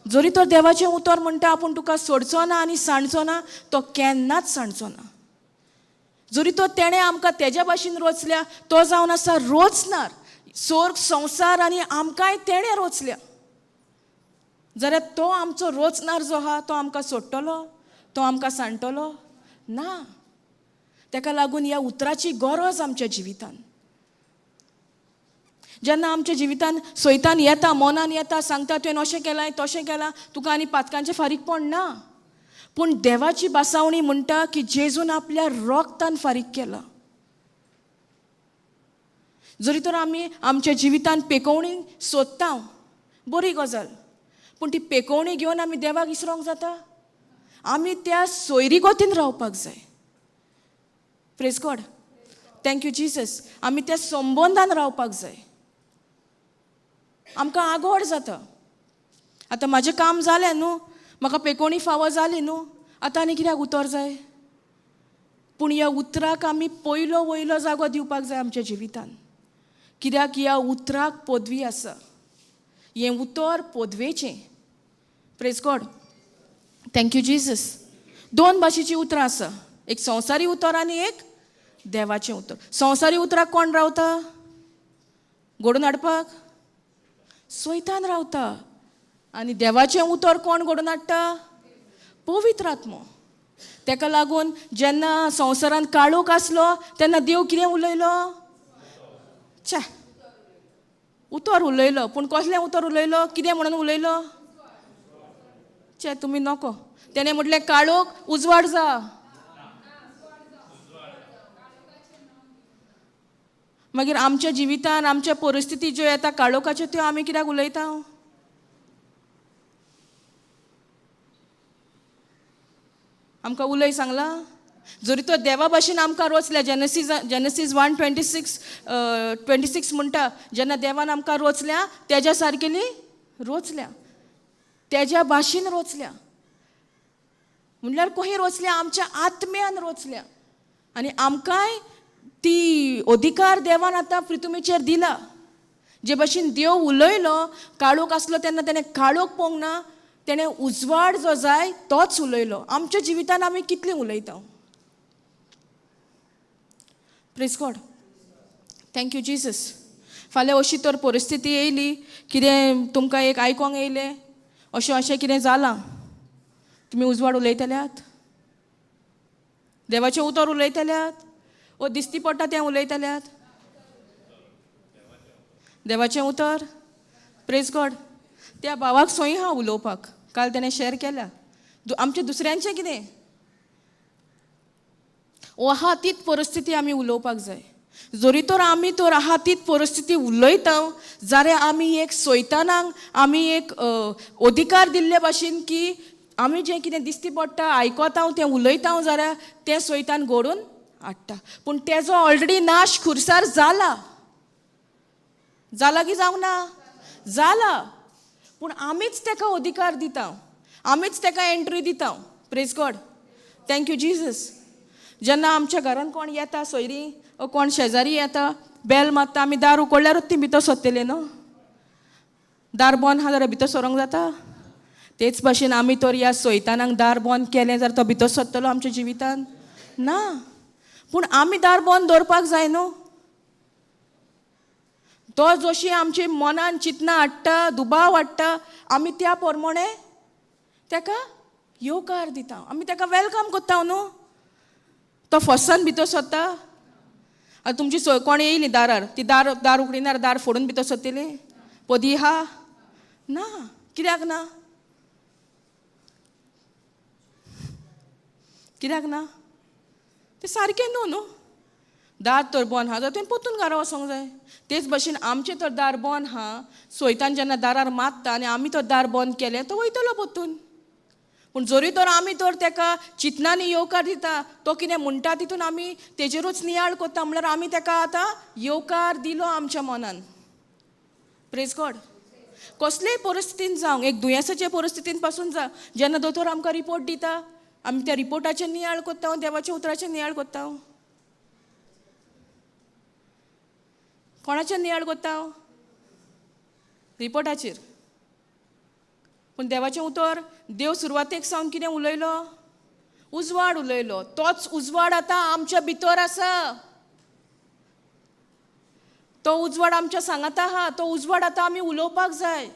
S1: जरी तर देवाचें उतर म्हणटा आपूण तुका सोडचो ना आनी सांडचो ना, तो केन्नाच सांडचो ना. जरी तो तेणें आमकां तेज्या भाशेन रोचल्या, तो जावन आसा रोचणार. स्वर्ग संवसार आनी आमकांय तेणें रोचल्या. जाल्यार तो आमचो रोचणार जो आहा तो आमकां सोडटलो, तो आमकां सांडटलो ना. ताका लागून ह्या उतराची गरज आमच्या जिवितान. जेन्ना आमच्या जिवितान सैतान येता, मनान येता, सांगता तुवें अशें केलां तशें केलां, तुका आनी पातकांचें फारीकपण ना. पूण देवाची बासावणी म्हणटा की जेजून आपल्या रोगतान फारीक केला. जरी तर आमी आमच्या जिवितान पेकोवणी सोदता, बरी गजाल, पूण ती पेकोवणी घेवन आमी देवाक इसरोंक जाता? आमी त्या सोयरी गोतीन रावपाक जाय. Praise God, thank you Jesus. आमी त्या संबंदान रावपाक जाय. आमकां आगोड जाता, आतां म्हाजें काम जालें न्हू, म्हाका पेकोवणी फावो जाली न्हू, आतां आनी कित्याक उतर जाय? पूण ह्या उतराक आमी पयलो वयलो जागो दिवपाक जाय आमच्या जिवितान. कित्याक ह्या उतराक पदवी आसा, हें उतर पदवेचें. Praise God, thank you Jesus. दोन भाशेचीं उतरां आसा, एक संवसारी उतर आनी एक देवाचें उतर. संवसारी उतराक कोण रावता घडोवन हाडपाक? सैतान रावता. आनी देवाचें उतर कोण घडोवन हाडटा? पवित्र आत्मो. ताका लागून जेन्ना संवसारांत काळोख आसलो तेन्ना देव कितें उलयलो? च्या, उतर उलयलो. पूण कसलें उतर उलयलो? कितें म्हणून उलयलो? चे, तुमी नको. तेणें म्हटलें काळोख उजवाड जा. मागीर आमच्या जिवितान आमच्या परिस्थिती ज्यो येता काळोखाच्यो त्यो आमी कित्याक उलयता? आमकां उलय सांगलां? जरी तो देवा भाशेन आमकां रोचल्या, जेनसीस 1:26 26 म्हणटा, जेन्ना देवान आमकां रोचल्या तेज्या सारकेली रोचल्या, तेज्या भाशेन रोचल्या. म्हणल्यार खंय रोचल्या? आमच्या आत्म्यान रोचल्या. आनी आमकांय ती अधिकार देवान आतां पृथ्वीचेर दिला. जे भाशेन देव उलयलो, काळोख आसलो तेन्ना तेणें काळोख पळोवंक ना, तेणें उजवाड जो जाय तोच उलयलो. आमच्या जिवितान आमी कितलें उलयता? Praise God, thank you Jesus. फाल्यां अशी तर परिस्थिती येयली, कितें तुमकां एक आयकोंक येयलें अशें अशें कितें जालां, तुमी उजवाड उलयतल्यात? देवाचें उतर उलयतल्यात? ओ दिसती पडटा तें उलयतल्यात? देवाचें उतर. प्रेज गॉड. त्या भावाक सोय आहा उलोवपाक, काल तेणें शेअर केल्या. आमचें दुसऱ्यांचें कितें ओ आहा तीच परिस्थिती आमी उलोवपाक जाय. जरी तर आमी तर आहा तीच परिस्थिती उलयता जाल्यार आमी एक सैतानाक आमी एक अधिकार दिल्ले भाशेन की आमी जें कितें दिसती पडटा आयकता तें उलयता जाल्यार तें सैतान घडोवन हाडटा. पूण तेजो ऑलरेडी नाश खुर्सार जाला. जाला की जावंक ना? जाला. पूण आमीच तेका अधिकार दिता, आमीच तेका एंट्री दिता. Praise God, thank you Jesus. जेन्ना आमच्या घरान कोण येता, सोयरी ओ कोण शेजारी येता, बेल मारता, आमी दार उकडल्यारूच ती भितर सोदतली न्हू. दार बंद आहा जाल्यार भितर सरोंक जाता? तेच भाशेन आमी तर ह्या सैतानाक दार बंद केलें जाल्यार तो भितर सोदतलो आमच्या जिवितान? ना. पूण आमी दार बंद दवरपाक जाय न्हू. तो जशी आमचे मनान चिंतना हाडटा, दुबाव हाडटा, आमी त्या प्रमाणे तेका येवकार दिता, आमी तेका welcome करता न्हू. तो फसान भितर सोदता. आतां तुमची कोण येयली दारार, ती दार दार उगडिनार दार फोडून भितर सोदतली? पदी आहा ना. कित्याक ना? कित्याक ना? तें सारकें न्हू न्हू. दार तर बंद आहा जाल्यार तुवें परतून घरा वचोंक जाय. तेच भाशेन आमचें तर दार बंद आहा, सैतान जेन्ना दारार मारता आनी आमी तर दार बंद केलें तो वयतलो परतून. पूण जरी तर आमी तर तेका चिंतनांनी येवकार दिता, तो कितें म्हणटा तितून आमी तेजेरूच नियाळ करता, म्हणल्यार आमी तेका आतां येवकार दिलो आमच्या मनान. Praise God. कसलेय परिस्थितीन जावं, एक दुयेंसाचे परिस्थितीन पासून जावं, जेन्ना दोतोर आमकां रिपोर्ट दिता आमी त्या रिपोर्टाचेर नियाळ करता, देवाच्या उतराचेर नियाळ करता. कोणाचेर नियाळ करता? रिपोर्टाचेर. पूण देवाचें उतर, देव सुरवातेक सावन कितें उलयलो? उजवाड उलयलो. तोच उजवाड आतां आमच्या भितर आसा. तो उजवाड आमच्या सांगाता आहा. तो उजवाड आतां आमी उलोवपाक जाय.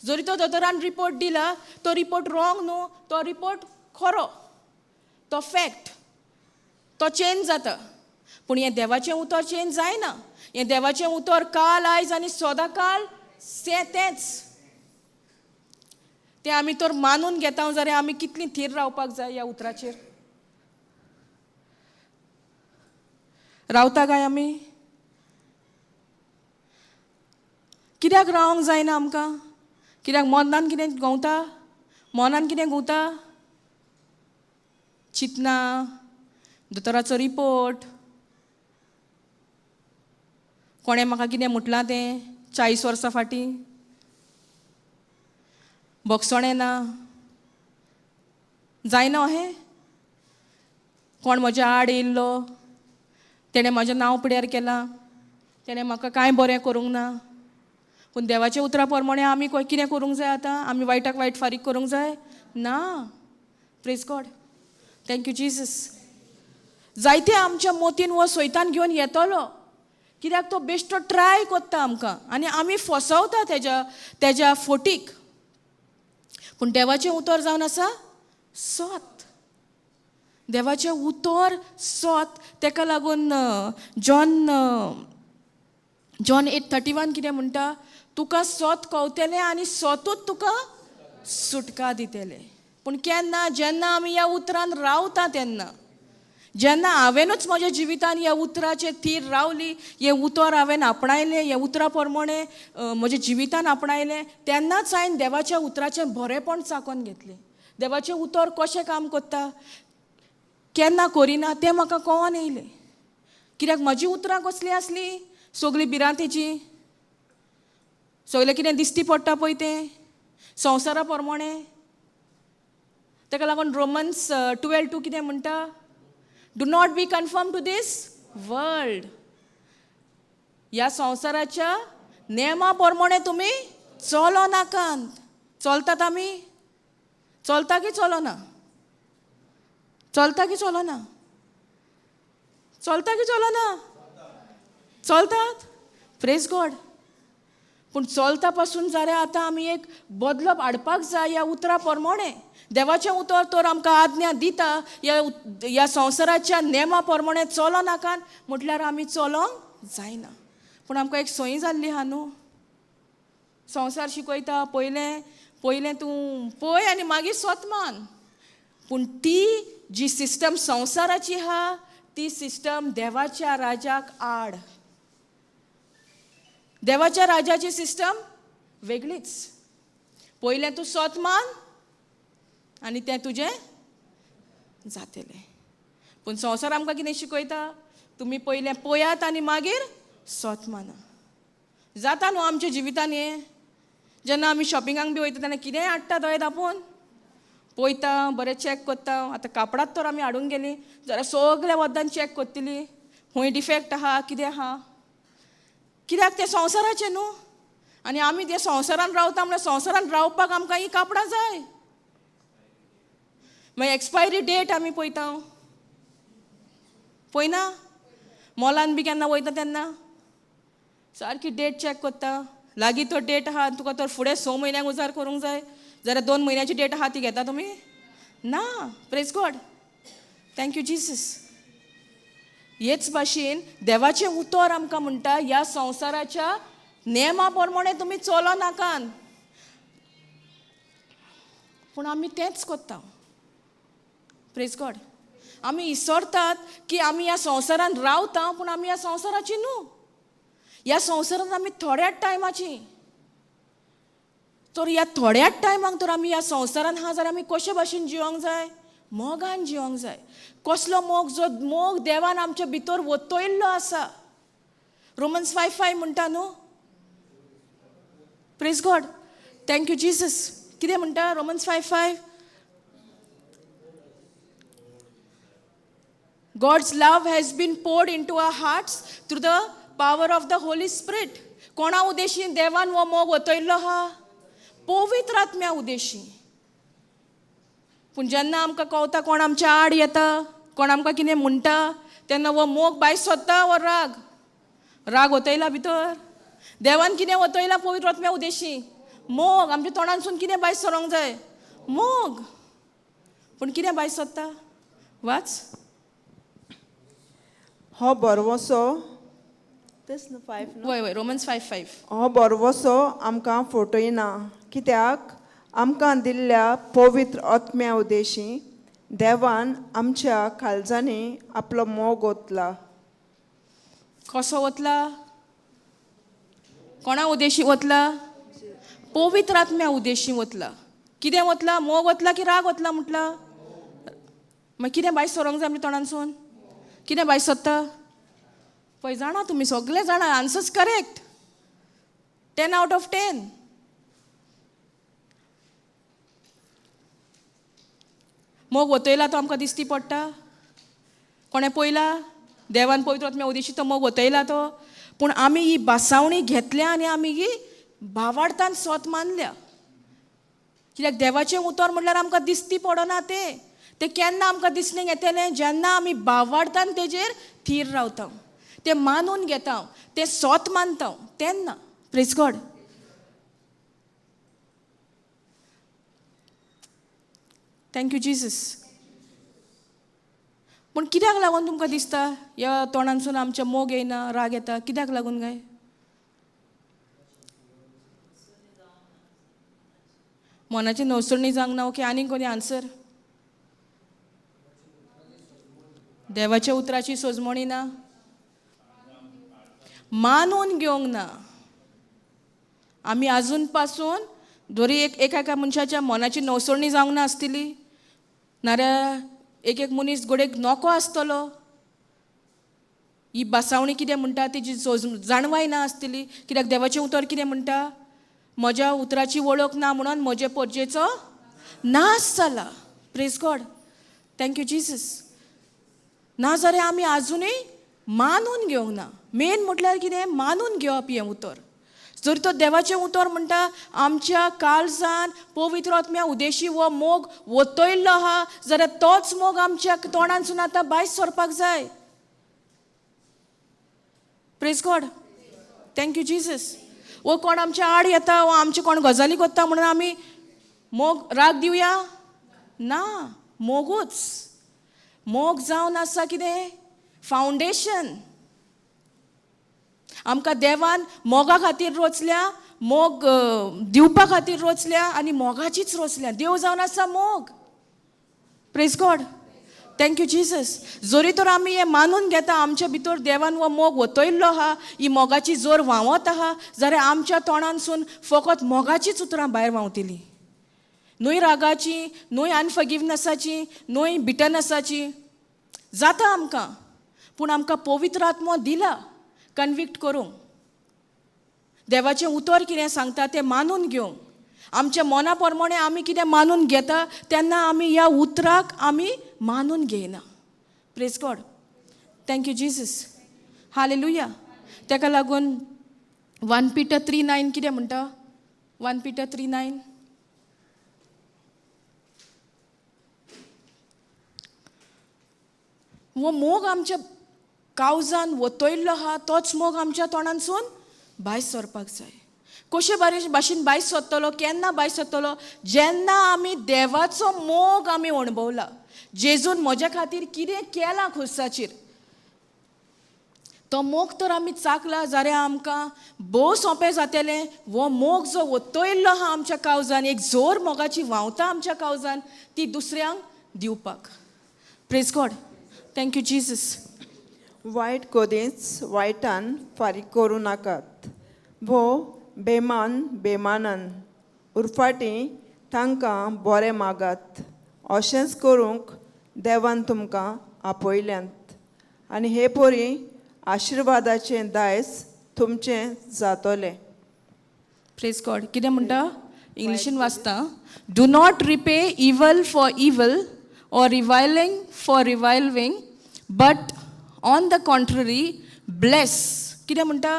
S1: जरी तो दोतोरान रिपोर्ट दिला तो रिपोर्ट रॉंग न्हू, तो रिपोर्ट खरो, तो फॅक्ट, तो चेंज जाता. पूण हें देवाचें उतर चेंज जायना. हें देवाचें उतर काल आयज आनी सदां काल तेंच. तें आमी तर मानून घेता जाल्यार आमी कितली थीर रावपाक जाय ह्या उतराचेर. रावता काय आमी? कित्याक रावंक जायना आमकां? कित्याक मनान कितें घुंवता? मनान कितें घुंवता? चिंतना, दोतोराचो रिपोर्ट, कोणें म्हाका कितें म्हटलां तें 40 वर्सां फाटीं, भोगसणें ना, जायना अहें, कोण म्हज्या आड येयल्लो, तेणें म्हजें नांव पिड्यार केलां, तेणें म्हाका कांय बरें करूंक ना. पूण देवाच्या उतरा प्रमाणे आमी कितें करूंक जाय आतां? आमी वायटाक वायट फारीक करूंक जाय ना. Praise God, thank you Jesus. जायते आमच्या मोतीन हो सैतान घेवन येतलो, कित्याक तो बेश्टो ट्राय करता आमकां आनी आमी फसवता तेज्या फोटीक. पूण देवाचें उतर जावन आसा सत, देवाचें उतर सत. तेका लागून जॉन 8:31 कितें म्हणटा? तुका सत कवतलें आनी सतूच तुका सुटका दितलें. पूण केन्ना? जेन्ना आमी ह्या उतरान रावता तेन्ना. जेन्ना हांवेनूच म्हज्या जिवितान ह्या उतराचेर थीर रावली, हें उतर हांवें आपणायलें, ह्या उतरा प्रमाणे म्हज्या जिवितान आपणायलें, तेन्नाच हांवें देवाच्या उतराचें बरेंपण चाकोन घेतलें. देवाचें उतर कशें काम करता, केन्ना करिना तें म्हाका कळोन येयलें. कित्याक म्हजीं उतरां कसलीं आसलीं? सगळीं भिरांतेचीं, सगळें कितें दिश्टी पडटा पळय तें संवसारा प्रमाणे. ताका लागून रोमन्स 12:2 कितें म्हणटा? Do not be conform to this world. ह्या संवसाराच्या नेमा प्रमाणे तुमी चलो नाकात. चलतात आमी? चलता की चलना? चलता की चलना? चलता की चलना? चलतात. Praise God. पूण चलता पासून जाल्यार आतां आमी एक बदलप हाडपाक जाय ह्या उतरा प्रमाणे. देवाचें उतर तर आमकां आज्ञा दिता ह्या संवसाराच्या नेमा प्रमाणे चलो नाकात म्हटल्यार आमी चलोंक जायना. पूण आमकां एक संय जाल्ली आहा न्हू, संवसार शिकयता पयलें पयलें तूं पळय आनी मागीर स्वत मान. पूण ती जी सिस्टम संवसाराची आहा ती सिस्टम देवाच्या राजाक आड. देवाच्या राजाची सिस्टम वेगळीच. पयलें तूं स्वत मान आनी तें तुजें जातलें. पूण संवसार आमकां कितें शिकयता? तुमी पयलें पळयात आनी मागीर स्वत माना. जाता न्हू आमच्या जिवितान हें. जेन्ना आमी शॉपिंगाक बी वयता तेन्ना कितेंय हाडटा दोळे दापोवन पळयता, बरें चॅक करता. आतां कापडांत तर आमी हाडूंक गेलीं जाल्यार सगल्या वद्दान चॅक करतली, खंय डिफेक्ट आहा कितें आहा. कित्याक तें संवसाराचें न्हू, आनी आमी ते संवसारान रावता म्हणल्यार संवसारान रावपाक आमकां हीं कापडां जाय. मागीर एक्सपायरी डेट आमी पळयता, पळयना? मॉलान बी केन्ना वयता तेन्ना सारकी डेट चॅक करता. लागीं तो डेट आहा तुका तर फुडें 6 म्हयन्यांक उजार करूंक जाय जाल्यार 2 म्हयन्याची डेट आहा ती घेता तुमी? ना. Praise God, thank you Jesus. हेच भाशेन देवाचें उतर आमकां म्हणटा ह्या संवसाराच्या नेमा प्रमाणे तुमी चलो नाकात. पूण आमी तेंच करता. Praise God. आमी इसरतात की आमी ह्या संवसारान रावता, पूण आमी ह्या संवसाराची न्हू. ह्या संवसारांत आमी थोड्याच टायमाची. तर ह्या थोड्याच टायमाक तर आमी ह्या संवसारान आहा जाल्यार आमी कशे भाशेन जिवंक जाय? मोगान जिवंक जाय. कसलो मोग? जो मोग देवान आमच्या भितर वतयल्लो आसा. रोमन्स 5:5 म्हणटा न्हू. Praise God, thank you Jesus. कितें म्हणटा Romans 5:5? God's love has been poured into our hearts through the power of the Holy Spirit. कोणा उद्देशी देवान हो मोग वतयल्लो आहा? पवित्र आत्म्या उद्देशी. पूण जेन्ना आमकां कवता कोण आमच्या आड येता, कोण आमकां कितें म्हणटा, तेन्ना हो मोग भायर सोदता हो राग. राग वतयला भितर. देवान कितें वतयला पवित्र आत्म्या उद्देशी? मोग. आमच्या तोंडांसून कितें भायर सरोंक जाय? मोग. पूण कितें भायर सरता? वाच.
S2: हो बरवसो तेच न्हू फायव न्हू?
S1: वय वय, रोमन्स 5:5.
S2: हो बरवसो आमकां फटयना, कित्याक आमकां दिल्ल्या पवित्र आत्म्या उदेशी देवान आमच्या काळजांनी आपलो मोग ओतला.
S1: कसो वतला? कोणा उदेशी वतला? पवित्र आत्म्या उदेशी वतला. कितें वतला? मोग वतला की राग वतला म्हटला? मागीर कितें भायर सरोंक जाय आमच्या तोंडांसून? कितें भायर सरता? पळय जाणा तुमी सगळे जाणा, answers correct, 10 out of 10. मोग वतयला तो आमकां दिसती पडटा? कोणें पळयला? देवान पवित्र आत्म्या उदेशी तो मोग वतयला तो. पूण आमी ही बासावणी घेतल्या आनी आमी ही भावार्थान सोत मानल्या, कित्याक देवाचें उतर म्हटल्यार आमकां दिसती पडना. तें तें केन्ना आमकां दिसणें येतलें? जेन्ना आमी भावार्थान तेजेर थीर रावता, तें मानून घेता, तें सोत मानता तेन्ना. Praise God. Thank you Jesus. पूण कित्याक लागून तुमकां दिसता ह्या तोंडांसून आमच्या मोग येयना, राग येता? कित्याक लागून काय? मनाची नवसरणी जावंक ना. ओके, आनीक कोणी आन्सर? देवाच्या उतराची सोजमणी ना, मानून घेवंक ना आमी आजून पासून. जरी एक एका एका मनशाच्या मनाची नवसरणी जावंक ना आसतली, नाजाल्यार एक एक मनीस घडयेक नको आसतलो, ही बासावणी कितें म्हणटा तेजी जाणवाय ना आसतली. कित्याक देवाचें उतर कितें म्हणटा? म्हज्या उतराची वळख ना म्हणून म्हजे परजेचो नाश जाला. Praise God. Thank you Jesus. ना जाल्यार आमी आजुनूय मानून घेवंक ना. मेन म्हटल्यार कितें? मानून घेवप हें उतर. जर तो देवाचें उतर म्हणटा आमच्या काळजान पवित्र आत्म्या उदेशी हो मोग वतयल्लो आहा, जाल्यार तोच मोग आमच्या तोंडांसून आतां भायर सरपाक जाय. Praise God. Thank you Jesus. वो कोण आमच्या आड येता वो आमचे कोण गजाली करता म्हणून आमी मोग राग दिवया ना. मोगूच मोग जावन आसा कितें? फावंडेशन. आमकां देवान मोगा खातीर रोचल्या, मोग दिवपा खातीर रोचल्या आनी मोगाचीच रोचल्या. देव जावन आसा मोग. Praise God. Thank you Jesus. जरी तर आमी हें मानून घेता आमच्या भितर देवान हो मोग वतयल्लो आहा, ही मोगाची जोर व्हांवत आहा, जाल्यार आमच्या तोंडांसून फकत मोगाचीच उतरां भायर व्हांवतलीं, न्हय रागाची, न्हय अनफॉरगिवनसाची, न्हय बिटनसाची. जाता आमकां, पूण आमकां पवित्र आत्मो दिला कन्विक्ट करूंक, देवाचें उतर कितें सांगता तें मानून घेवंक. आमच्या मना प्रमाणे आमी कितें मानून घेता तेन्ना आमी ह्या उतराक आमी मानून घेयना. Praise God. Thank you Jesus. Hallelujah. तेका लागून 1 पिटर 3:9 कितें म्हणटा? 1 पिटर 3:9. हो मोग आमच्या कावजान वतयल्लो आहा, तोच मोग आमच्या तोंडांसून भायर सरपाक जाय. कशे बारे भाशेन भायर सरतलो? केन्ना भायर सरतलो? जेन्ना आमी देवाचो मोग आमी अणभवला, जेजून म्हज्या खातीर कितें केलां खुर्साचेर, तो मोग तर आमी चाकला जाल्यार आमकां भोव सोंपें जातलें. हो मोग जो वतयल्लो आहा आमच्या कावजान, एक जोर मोगाची व्हांवता आमच्या कावजान, ती दुसऱ्यांक दिवपाक. Praise God. Thank you Jesus.
S2: वायट कदींच वायटान फारीक करूं नाकात वो बेमान बेमानान, उरफाटी तांकां बरें मागात. अशेंच करूंक देवान तुमकां आपयल्यांत आनी हे परी आशिर्वादाचें दायज तुमचें जातलें.
S1: प्रेज गॉड. कितें म्हणटा? इंग्लिशीन वाचता. Do not repay evil for evil or reviling for reviling, but on the contrary bless. कितें म्हणटा?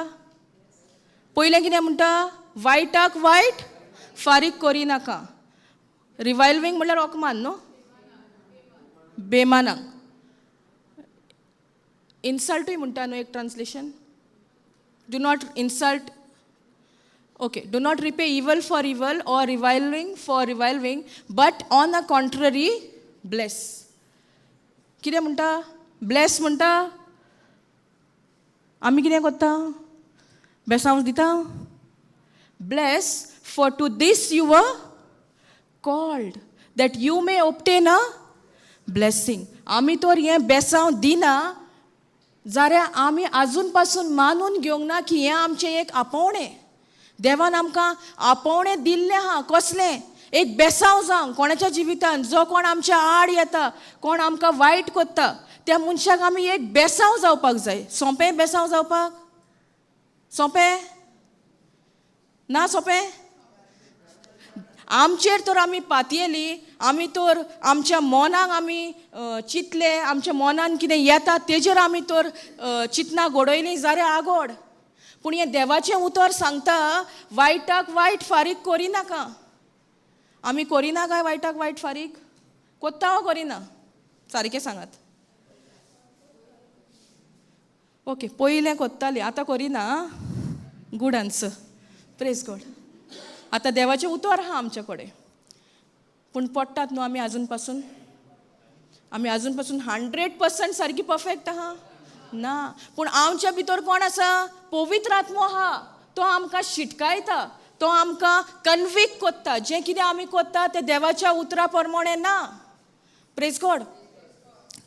S1: पयलें कितें म्हणटा? वायटाक वायट फारीक करिनाका. रिवायलिंग म्हणल्यार अकमान न्हू, बेमानाक. इन्सल्टूय म्हणटा न्हू एक translation? Do not insult. Okay, do not repay evil for evil or reviling for reviling, but on a contrary bless. कितें म्हणटा? ब्लेस म्हणटा. आमी कितें करता? बेसांव दिता. Bless, for to this you were called, that you may obtain a blessing. आमी तर हें बेसांव दिना जाल्यार आमी आजून पासून मानून घेवंक ना की हें आमचें एक आपोवणें. देवान आमकां आपोवणें दिल्लें आहा. कसलें? एक बेसांव जावंक. कोणाच्या जिवितान जो कोण आमच्या आड येता, कोण आमकां वायट करता, त्या मनशाक आमी एक बेसांव जावपाक जाय. सोंपें बेसांव जावपाक? सोंपें ना? सोंपें? आमचेर तर आमी पातयेली, आमी तर आमच्या मनाक आमी चिंतले, आमच्या मनान कितें येता तेजेर आमी तर चिंतना घडयलीं जाल्यार आगोड. पूण हें देवाचें उतर सांगता, वायटाक वायट फारीक करिनाका. आमी करिना काय वायटाक वायट फारीक? कोत्ता वो करिना? सारकें सांगात. ओके, पयलें कोत्ताली, आतां करिना. Good answer, praise God. आतां देवाचें उतर आहा आमचे कडेन, पूण पडटात न्हू आमी आजून पासून. आमी आजून पासून 100% सारकी परफेक्ट आहा ना. पूण आमच्या भितर कोण आसा? पवित्र आत्मो आहा. तो आमकां शिटकायता, तो आमकां कन्विक्ट कोत्ता जें कितें आमी कोत्ता तें देवाच्या उतरा प्रमाणें ना. Praise God,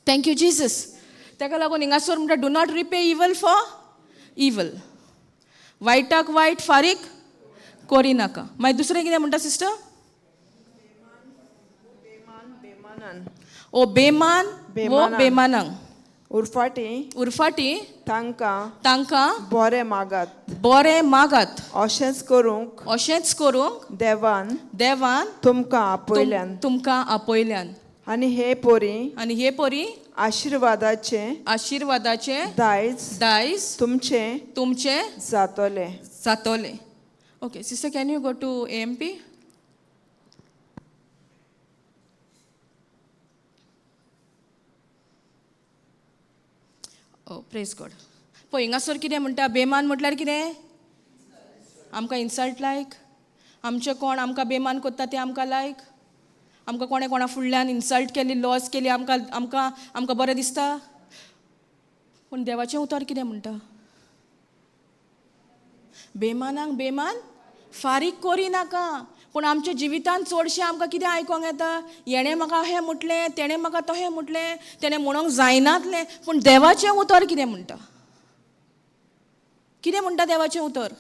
S1: thank you Jesus. ताका लागून हिंगासर म्हणटा, do not repay evil for evil. वायटाक वायट फारीक करिनाका. मागीर दुसरें कितें म्हणटा सिस्टर?
S2: बेमान बेमानान.
S1: ओ बेमान वो
S2: बेमानांक.
S1: बेमानांक.
S2: उरफाटी
S1: उरफाटी
S2: तांकां
S1: तांकां
S2: बरें मागात.
S1: बरें मागात.
S2: अशेंच करूंक
S1: अशेंच करूंक
S2: देवान
S1: देवान
S2: तुमकां आपयल्यान.
S1: तुमकां आपयल्यान.
S2: आनी हे पोरी
S1: आनी हे परी
S2: आशिर्वादाचें
S1: आशिर्वादाचें
S2: दायज
S1: दायज
S2: तुमचें
S1: तुमचें
S2: जातलें.
S1: जातलें. Okay sister, can you go to AMP? Oh, praise God. पळय हिंगासर कितें म्हणटा? बेमान म्हटल्यार कितें? आमकां इन्सल्ट लायक. आमचें कोण आमकां बेमान करता तें आमकां लायक. आमकां कोणें कोणा फुडल्यान इन्सल्ट केली, लॉस केली, आमकां आमकां आमकां बरें दिसता? पूण देवाचें उतर कितें म्हणटा? बेमानाक बेमान फारीक करिनाका. पूण आमच्या जिवितांत चडशें आमकां कितें आयकोंक येता? हेणें म्हाका अहें म्हटलें, तेणें म्हाका तहें म्हटलें, तेणें म्हणूंक जायनातलें. पूण देवाचें उतर कितें म्हणटा? कितें म्हणटा देवाचें उतर?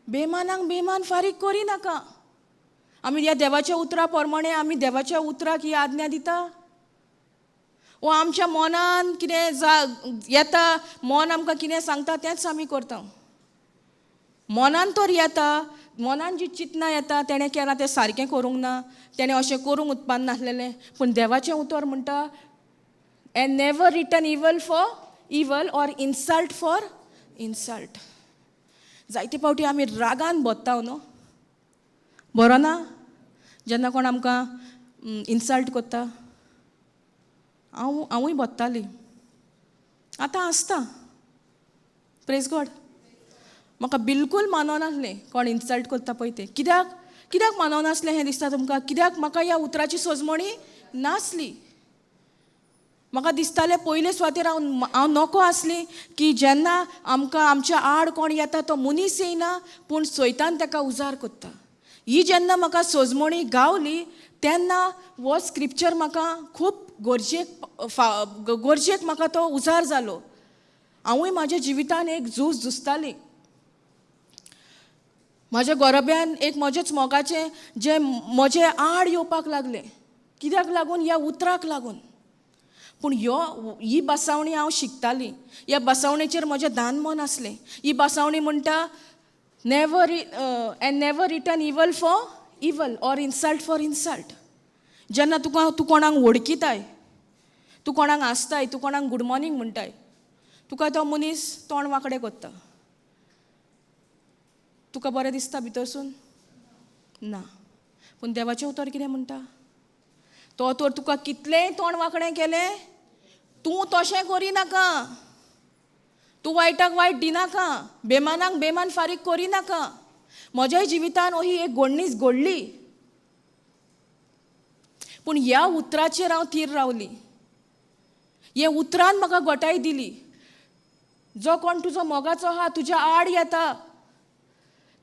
S1: बेमानाक बेमान फारीक करिनाका. आमी ह्या देवाच्या उतरा प्रमाणे आमी देवाच्या उतराक ही आज्ञा दिता वो आमच्या मनान कितें जा येता, मन आमकां कितें सांगता तेंच आमी करता? मनान तर येता, मनान जी चिंतनां येता, तेणें केलां तें सारकें करूंक ना, तेणें अशें करूंक उत्पन्न नासलेलें. पूण देवाचें उतर म्हणटा, and never return evil for evil or insult for insult. जायते फावटी आमी रागान बोत्ता न्हू. बरो ना जेन्ना कोण आमकां इन्सल्ट करता? हांव हांवूय बोत्ताली, आतां आसता. प्रेज गॉड. म्हाका बिलकूल मानवनासलें कोण इन्सल्ट करता पळय तें. कित्याक कित्याक मानवनासलें हें दिसता तुमकां? कित्याक म्हाका ह्या उतराची सोजमणी नासली. म्हाका दिसतालें पयले सुवातेर हांव हांव नको आसली की जेन्ना आमकां आमच्या आड कोण येता तो मनीस येयना, पूण सैतान ताका उजार करता. ही जेन्ना म्हाका सोजमणी गावली तेन्ना हो स्क्रिप्चर म्हाका खूब गरजेक गरजेक म्हाका तो उजार जालो. हांवूय म्हाज्या जिवितान एक झूज झुजताली. म्हाज्या गोरब्यान एक म्हजेच मोगाचें जें म्हजे आड येवपाक लागलें. कित्याक लागून? ह्या उतराक लागून. पूण ह्यो ही बसावणी हांव शिकतालीं. ह्या बसावणेचेर म्हजें दान मन आसलें. ही बसावणी म्हणटा, never and never return evil for evil or insult for insult. जेन्ना तुका तूं कोणाक वळखिताय, तूं कोणाक आसताय, तूं कोणाक गूड मॉर्निंग म्हणटाय, तुका तो मनीस तोंड वांकडें करता, तुका बरें दिसता भितरसून ना. पूण देवाचें उतर कितें म्हणटा? तो तर तुका कितलेंय तोंड वांकडें केलें, तूं तशें करिनाका. तूं वायटाक वायट दिनाका, बेमानाक बेमान फारीक करिनाका. म्हज्याय जिवितान ही एक गोडणीच घडली, पूण ह्या उतराचेर हांव थीर रावली. हे उतरान म्हाका गोटाय दिली. जो कोण तुजो मोगाचो आहा तुज्या आड येता,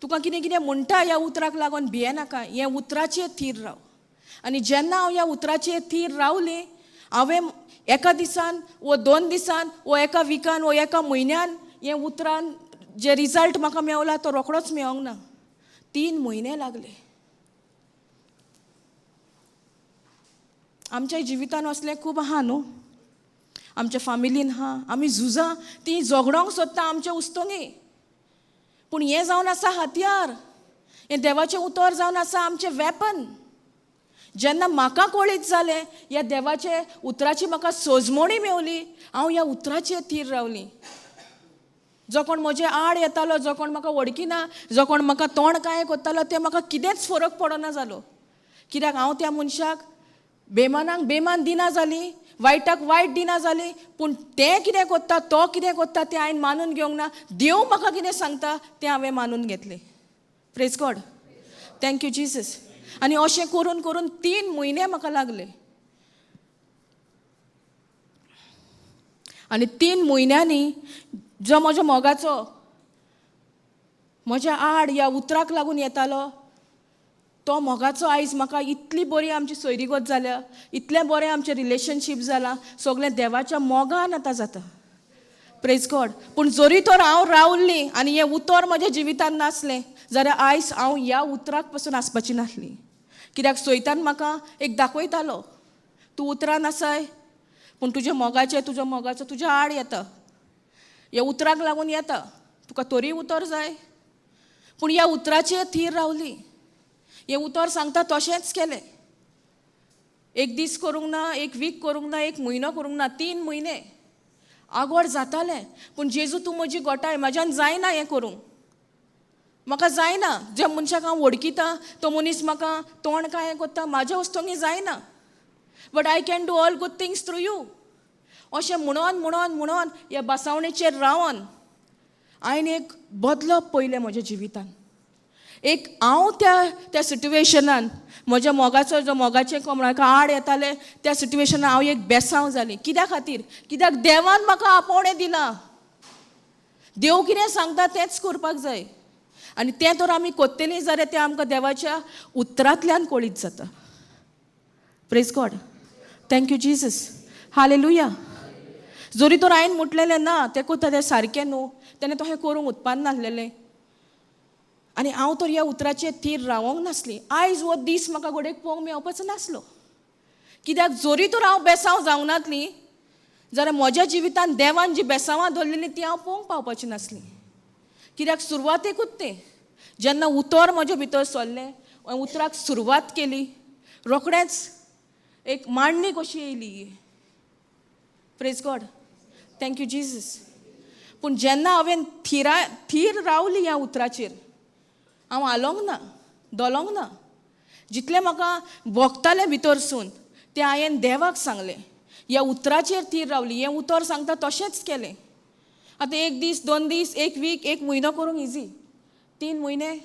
S1: तुका कितें कितें म्हणटा, ह्या उतराक लागून भियेनाका, ह्या उतराचेर थीर राव. आनी जेन्ना हांव ह्या उतराचेर थीर रावलें, हांवें एका दिसान वो 2 दिसान वो एका विकान वो एका म्हयन्यान हे उतरान जे रिजल्ट म्हाका मेवला तो रोखडोच मेवोंक ना, 3 म्हयने लागले. आमच्या जिवितान असलें खूब आहा न्हू, आमच्या फामिलीन आहा, आमी झुजां ती झगडोंक सोदता आमच्या उस्तोंगी, पूण हें जावन आसा हत्यार, हें देवाचें उतर जावन आसा आमचें वेपन. जेन्ना म्हाका कळीत जालें ह्या देवाचे उतराची म्हाका सोजमणी मेवली, हांव ह्या उतराचेर थीर रावली. जो कोण म्हजे आड येतालो, जो कोण म्हाका वळखिना, जो कोण म्हाका तोंड कांय कोत्तालो, तें म्हाका कितेंच फरक पडना जालो. कित्याक हांव त्या मनशाक बेमानाक बेमान दिना जाली, वायटाक वायट दिना जाली, पूण तें कितें कोत्ता, तो कितें कोत्ता तें हांवें मानून घेवंक ना. देव म्हाका कितें सांगता तें हांवें मानून घेतलें. Praise God, thank you Jesus. आनी अशें करून करून 3 म्हयने म्हाका लागले. आनी 3 म्हयन्यांनी जो म्हज्या मोगाचो म्हज्या आड ह्या उतराक लागून येतालो तो मोगाचो आयज म्हाका इतली बरी आमची सोयरीगत जाल्या, इतलें बरें आमचें रिलेशनशीप जालां, सगळें देवाच्या मोगान आतां जाता. Praise God. पूण जरी तर हांव रावल्ली आनी हें उतर म्हज्या जिवितान नासलें जाल्यार आयज हांव ह्या उतराक पसून आसपाची नासली. कित्याक सोयतान म्हाका एक दाखयतालो, तूं उतरान आसाय पूण तुज्या मोगाचें, तुज्या मोगाचो तुज्या आड येता, ह्या उतराक लागून येता, तुका तरी उतर जाय. पूण ह्या उतराचेर थीर रावली. हें उतर सांगता तशेंच केलें. एक दीस करूंक ना, एक वीक करूंक ना, एक म्हयनो करूंक ना, 3 म्हयने आगोड जातालें. पूण जेजू तूं म्हजी गोटाय, म्हज्यान जायना हें करूंक, म्हाका जायना. ज्या मनशाक हांव वळखिता तो मनीस म्हाका तोंड कांय कोत्ता, म्हाज्या वस्तूंनी जायना, but I can do all good things through you. अशें म्हणोन म्हणोन म्हणोन ह्या बसावणेचेर रावन हांवें एक बदलप पळयलें म्हज्या जिवितान. एक हांव त्या त्या सिट्युएशनान म्हज्या मोगाचो जो मोगाचें कोमराक आड येतालें त्या सिट्युएशनान हांव एक बेसांव जालें. कित्या खातीर? कित्याक देवान म्हाका आपोवणें दिलां. देव कितें सांगता तेंच करपाक जाय आनी तें तर आमी कोत्तलीं जाल्यार तें आमकां देवाच्या उतरांतल्यान कळीत जाता. Praise God, thank you Jesus, hallelujah. जरी तर हांवें म्हटलेलें ना तें कोत्ता तें सारकें न्हू, तेणें तशें करूंक उत्पन्न नासलेलें आनी हांव तर ह्या उतराचेर थीर रावोंक नासली. आयज हो दीस म्हाका घडयेक पळोवंक मेळपाचो नासलो. कित्याक जरी तर हांव बेसांव जावंक नासली जाल्यार म्हज्या जिवितान देवान जी बेसांवां धरलेली ती हांव पळोवंक पावपाची नासली. कित्याक सुरवातेकूच तें जेन्ना उतर म्हज्या भितर सरलें, उतराक सुरवात केली, रोखडेंच एक मांडणी कशी येयली. Praise God, thank you Jesus. पूण जेन्ना हांवें थीर रावली ह्या उतराचेर, हांव हालोंक ना, डोलोंक ना. जितलें म्हाका भोगतालें भितरसून तें हांवें देवाक सांगलें. ह्या उतराचेर थीर रावली, हें उतर सांगता तशेंच केलें. आतां एक दीस, 2 दीस, एक वीक, एक म्हयनो करूंक इजी, 3 म्हयने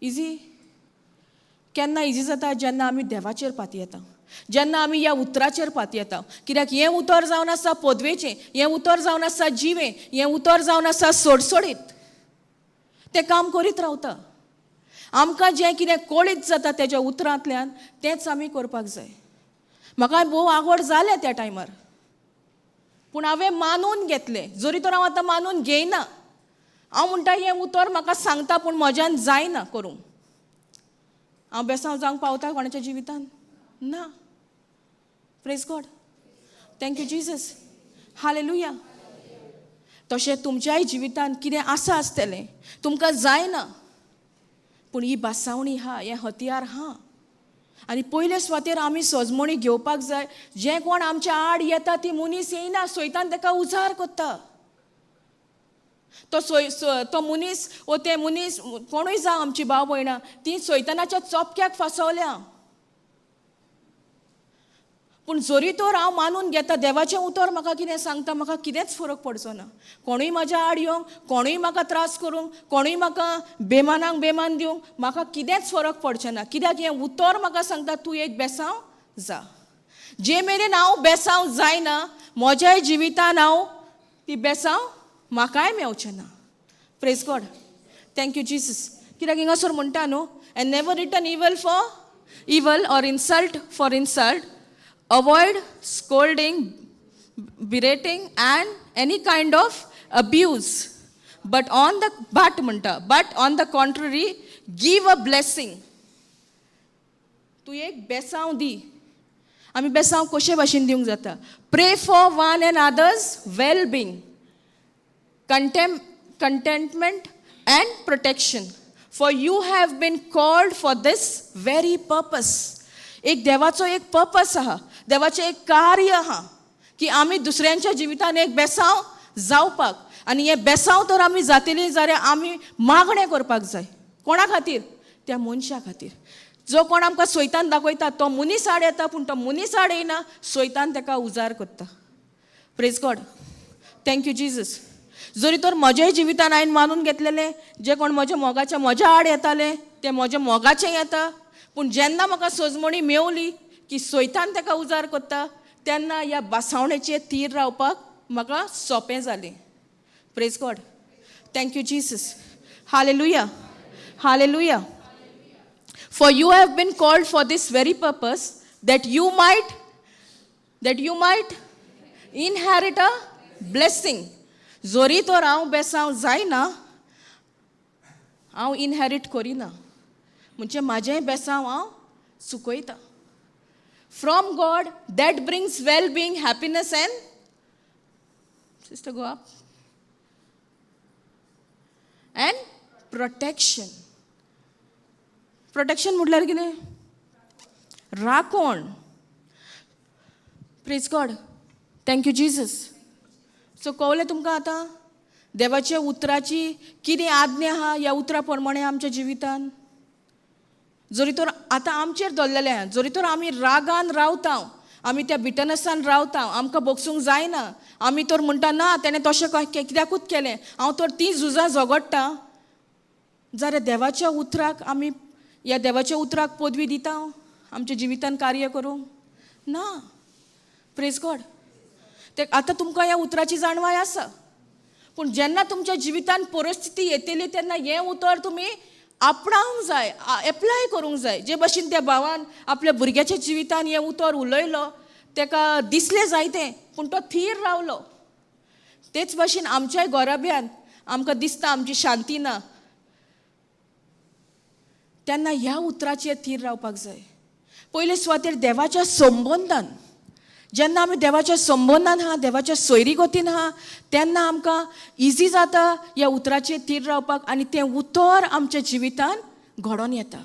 S1: इजी. केन्ना इजी जाता? जेन्ना आमी देवाचेर पातयेता, जेन्ना आमी ह्या उतराचेर पातयेता. कित्याक हें उतर जावन आसा पदवेचें, हें उतर जावन आसा जिवें, हें उतर जावन आसा सोडसोडीत. तें काम करीत रावता. आमकां जें कितें कळीत जाता तेज्या उतरांतल्यान तेंच आमी करपाक जाय. म्हाका भोव आवड जालें त्या टायमार, पूण हांवें मानून घेतलें. जरी तर हांव आतां मानून घेयना, हांव म्हणटा हें उतर म्हाका सांगता पूण म्हज्यान जायना करूंक. हांव बेसांव जावंक पावता कोणाच्या जिवितान? ना. Praise God, thank you Jesus, hallelujah. तशें तुमच्याय जिवितान कितें आसा आसतलें, तुमकां जायना, पूण ही बासावणी आहा, हें हत्यार आहा. आनी पयले सुवातेर आमी सजमणी घेवपाक जाय. जें कोण आमच्या आड येता ती मनीस येयना, सोयतान ताका उजार कोत्ता. तो सोय तो मनीस वो ते मनीस कोणूय जावं, आमची भाव भयणां ती सोयतानाच्या चोपक्याक फासवल्या. पूण जरी तर हांव मानून घेता देवाचें उतर म्हाका कितें सांगता, म्हाका कितेंच फरक पडचो ना. कोणूय म्हाज्या आड येवंक, कोणूय म्हाका त्रास करूंक, कोणूय म्हाका बेमानाक बेमान दिवंक, म्हाका कितेंच फरक पडचें ना. कित्याक हें उतर म्हाका सांगता तूं एक बेसांव जा. जे मेरेन हांव बेसांव जायना म्हज्याय जिवितान हांव ती बेसांव म्हाकाय मेवचें ना. Praise God, thank you Jesus. कित्याक हिंगासर म्हणटा न्हू, and never return evil for evil or insult for insult. Avoid scolding, berating and any kind of abuse, but on the but म्हणटा, but on the contrary give a blessing. तूं एक बेसांव दी. आमी बेसांव कशे भाशेन दिवंक जाता? Pray for one and others well being, contentment and protection, for you have been called for this very purpose. एक देवाचो एक पर्पस आहा, देवाचें एक कार्य आहा की आमी दुसऱ्यांच्या जिवितान एक बेसांव जावपाक. आनी हें बेसांव तर आमी जातली जाल्यार आमी मागणें करपाक जाय. कोणा खातीर? त्या मनशा खातीर जो कोण आमकां सोयतान दाखयता. तो मनीस आड येता, पूण तो मनीस आड येयना, सोयतान ताका उजार करता. Praise God, thank you Jesus. जरी तर म्हज्याय जिवितान हांवें मानून घेतलेलें, जे कोण म्हज्या मोगाच्या म्हज्या आड येताले ते म्हज्या मोगाचें येता. पूण जेन्ना म्हाका सजमणी मेवली की सोयतान ताका उजार करता, तेन्ना ह्या बासावणेचेर थीर रावपाक म्हाका सोंपें जालें. Praise God, thank you Jesus. Hallelujah, hallelujah. For you have been called for this very purpose, that you might inherit a blessing. जरी तर हांव बेसांव जायना, हांव इनहेरीट करिना, म्हणजे म्हाजें बेसांव हांव चुकयता from God that brings well being, happiness and, sister, go up, and protection. Protection म्हटल्यार कितें? राखण. Praise God, thank you Jesus. So कवलें तुमकां आतां देवाच्या उतराची कितें आज्ञा आहा ह्या उतरा प्रमाणे आमच्या जिवितान? जरी तर आतां आमचेर दवरलेलें आहा, जरी तर आमी रागान रावता, आमी त्या बिटनसान रावता, आमकां बोगसूंक जायना, आमी तर म्हणटा ना तेणें तशें कित्याकूच केलें, हांव तर ती झुजां झगडटा जाल्यार देवाच्या उतराक आमी ह्या देवाच्या उतराक पदवी दिता आमच्या जिवितान कार्य करूंक ना. प्रेज गॉड. ते आतां तुमकां ह्या उतराची जाणवाय आसा, पूण जेन्ना तुमच्या जिवितान परिस्थिती येतली तेन्ना हें उतर तुमी आपणावंक जाय, एप्लाय करूंक जाय. जे भशेन त्या भावान आपल्या भुरग्याच्या जिवितान हें उतर उलयलो, ताका दिसलें जायतें, पूण तो थीर रावलो. तेच भशेन आमच्याय घराब्यान आमकां दिसता आमची शांती ना, तेन्ना ह्या उतराचेर थीर रावपाक जाय. पयले सुवातेर देवाच्या संबंदान. जेन्ना आमी देवाच्या संबंदान आहा, देवाच्या सोयरीगतीन आहा, तेन्ना आमकां इजी जाता ह्या उतराचेर थीर रावपाक आनी तें उतर आमच्या जिवितान घडोवन येता.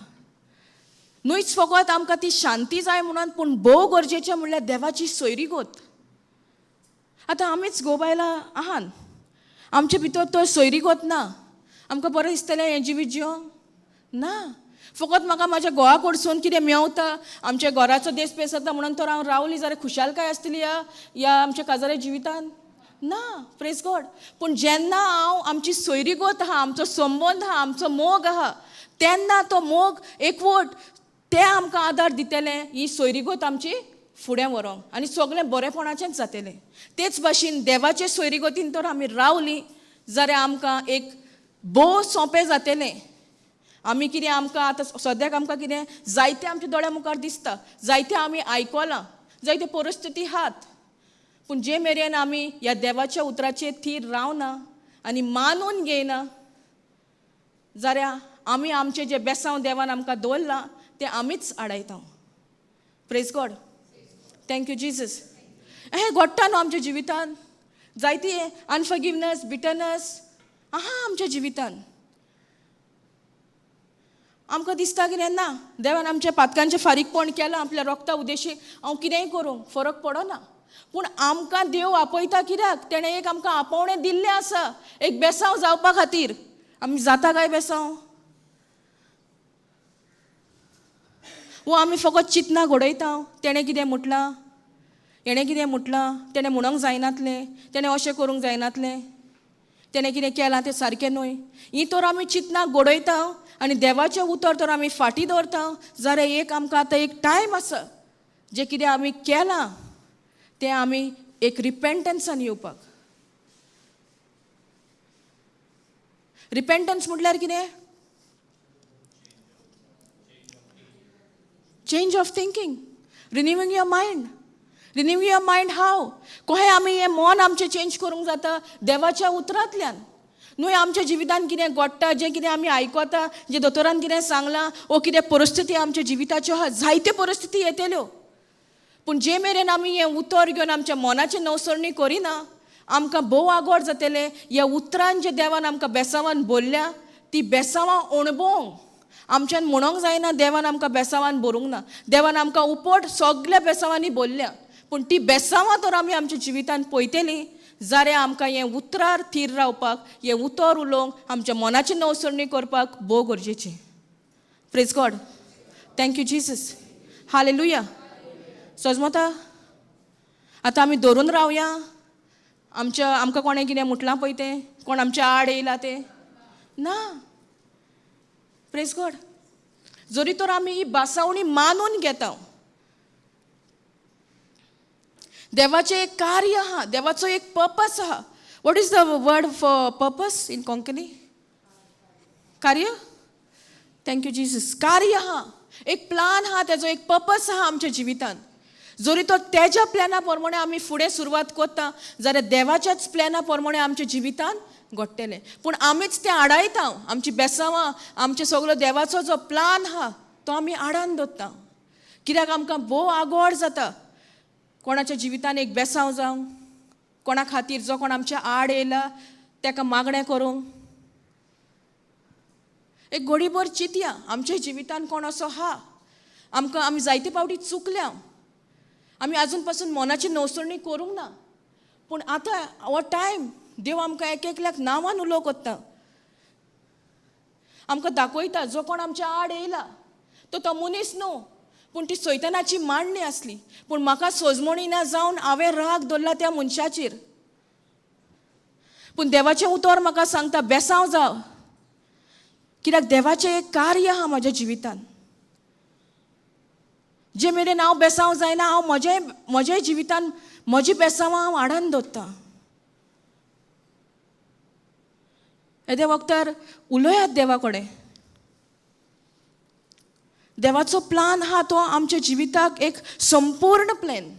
S1: न्हूच फकत आमकां ती शांती जाय म्हणून, पूण भोव गरजेचें म्हणल्यार देवाची सोयरीगत. आतां आमीच घोव बायलां आहान, आमचे भितर तो सोयरीगत ना, आमकां बरें दिसतलें हें जिवीत जिवंक ना. फकत म्हाका म्हाज्या घोवा कडसून कितें मेवता, आमच्या घराचो देश पेस जाता म्हणून तर हांव रावली जाल्यार खुशालकाय आसतली ह्या ह्या आमच्या काजारा जिवितान ना. प्रेज गॉड. पूण जेन्ना हांव आमची सोयरीगत आहा, आमचो संबंद आहा, आमचो मोग आहा, तेन्ना तो मोग एकवट ते आमकां आदार दितले ही सोयरीगत आमची फुडें व्हरोंक आनी सगळें बरेपणाचेंच जातलें. तेच भाशेन देवाचे सोयरीगतीन तर आमी रावलीं जाल्यार आमकां एक भोव सोंपें जातलें. आमी कितें आमकां आतां सद्याक आमकां कितें जायतें आमच्या दोळ्या मुखार दिसता, जायतें आमी आयकलां, जायते परिस्थिती आहात, पूण जे मेरेन आमी ह्या देवाच्या उतराचेर थीर रावना आनी मानून घेयना जाल्यार आमी आमचें जें बेसांव देवान आमकां दवरलां तें आमीच आडायता. Praise God, thank you Jesus. हें घडटा न्हू आमच्या जिवितान, जायती अनफॉरगिवनस, बिटरनस आहा आमच्या जिवितान. आमकां दिसता कितें ना, देवान आमच्या पातकांचें फारीकपण केलां आपल्या रोगता उद्देशी, हांव कितेंय करूं फरक पडना. पूण आमकां देव आपयता कित्याक? तेणें एक आमकां आपोवणें दिल्लें आसा एक बेसांव जावपा खातीर. आमी जाता काय बेसांव? वो आमी फकत चिंतना घडयता तेणें कितें म्हटलां? हेणें कितें म्हटलां, तेणें म्हणोंक जायनातलें, तेणें अशें करूंक जायनातलें, तेणें कितें केलां तें सारकें न्हय. ही तर आमी चिंतनां घडयता आनी देवाचें उतर तर आमी फाटीं दवरता जाल्यार एक आमकां आतां एक टायम आसा जें कितें आमी केलां तें आमी एक रिपेंटन्सान येवपाक. रिपेंटन्स म्हटल्यार कितें? Change of thinking, renewing your mind. Renewing your mind how? कोहें आमी हें मन आमचें चेंज करूंक जाता? देवाच्या उतरांतल्यान न्हय. आमच्या जिवितान कितें घडटा, जें कितें आमी आयकता, जें दोतोरान कितें सांगलां वो कितें परिस्थिती आमच्या जिविताच्यो आहा, जायत्यो परिस्थिती येतल्यो. पूण जे मेरेन आमी हें उतर घेवन आमच्या मनाची नवसरणी करिना, आमकां भोव आगोड जातलें. ह्या उतरान जे देवान आमकां बेसांवान बोल्ल्या ती बेसांवां अणभवंक आमच्यान म्हणोंक जायना देवान आमकां बेसांवान बरोवंक ना, देवान आमकां उपट सगल्या बेसांवांनी बोल्ल्या. पूण ती बेसांवां तर आमी आमच्या जिवितान पळयतलीं जाल्यार आमकां हें उतरार थीर रावपाक, हें उतर उलोवंक, आमच्या मनाची नवसरणी करपाक भोव गरजेचें. Praise God. Thank you Jesus. Hallelujah. सजमता आतां आमी धरून रावया आमच्या आमकां कोणें कितें म्हटलां पळय तें, कोण आमच्या आड येयला तें ना. Praise God. जरी तर आमी ही बासावणी मानून घेता, देवाचें एक कार्य आहा, देवाचो एक पर्पस आहा. What is the word for purpose in Konkani? कार्य. Thank you Jesus. कार्य आहा, एक प्लान आहा, तेजो एक पर्पस आहा आमच्या जिवितान. जरी तो तेज्या प्लॅना प्रमाणे आमी फुडें सुरवात करता जाल्यार देवाच्याच प्लॅना प्रमाणे आमच्या जिवितान घडटलें. पूण आमीच तें आडायता, आमची बेसांवां, आमचें सगलो देवाचो जो प्लान आहा तो आमी आडान दवरता. कित्याक आमकां भोव आगोड जाता कोणाच्या जिवितान एक बेसांव जावं, कोणा खातीर जो कोण आमच्या आड येयला तेका मागणें करूंक. एक घडीभर चिंतया आमच्या जिवितान कोण असो आहा. आमकां आमी जायते फावटी चुकल्या, आमी आजून पासून मनाची नवसरणी करूंक ना. पूण आतां हो टायम देव आमकां एक एकल्याक नांवान उलो कोत्ता, आमकां दाखयता जो कोण आमच्या आड येयला तो तो मनीस न्हू, पूण ती सैतानाची मांडणी आसली. पूण म्हाका सोजमणी ना जावन हांवें राग दवरला त्या मनशाचेर. पूण देवाचें उतर म्हाका सांगता बेसांव जाव, कित्याक देवाचें एक कार्य आहा म्हज्या जिवितान. जे मेरेन हांव बेसांव जायना, हांव म्हजे म्हज्या जिवितान म्हजी बेसांवां हांव आडान दवरतां. येद्या वखदार उलयात देवा कडेन. देवाचो प्लान आहा तो आमच्या जिविताक एक संपूर्ण प्लॅन.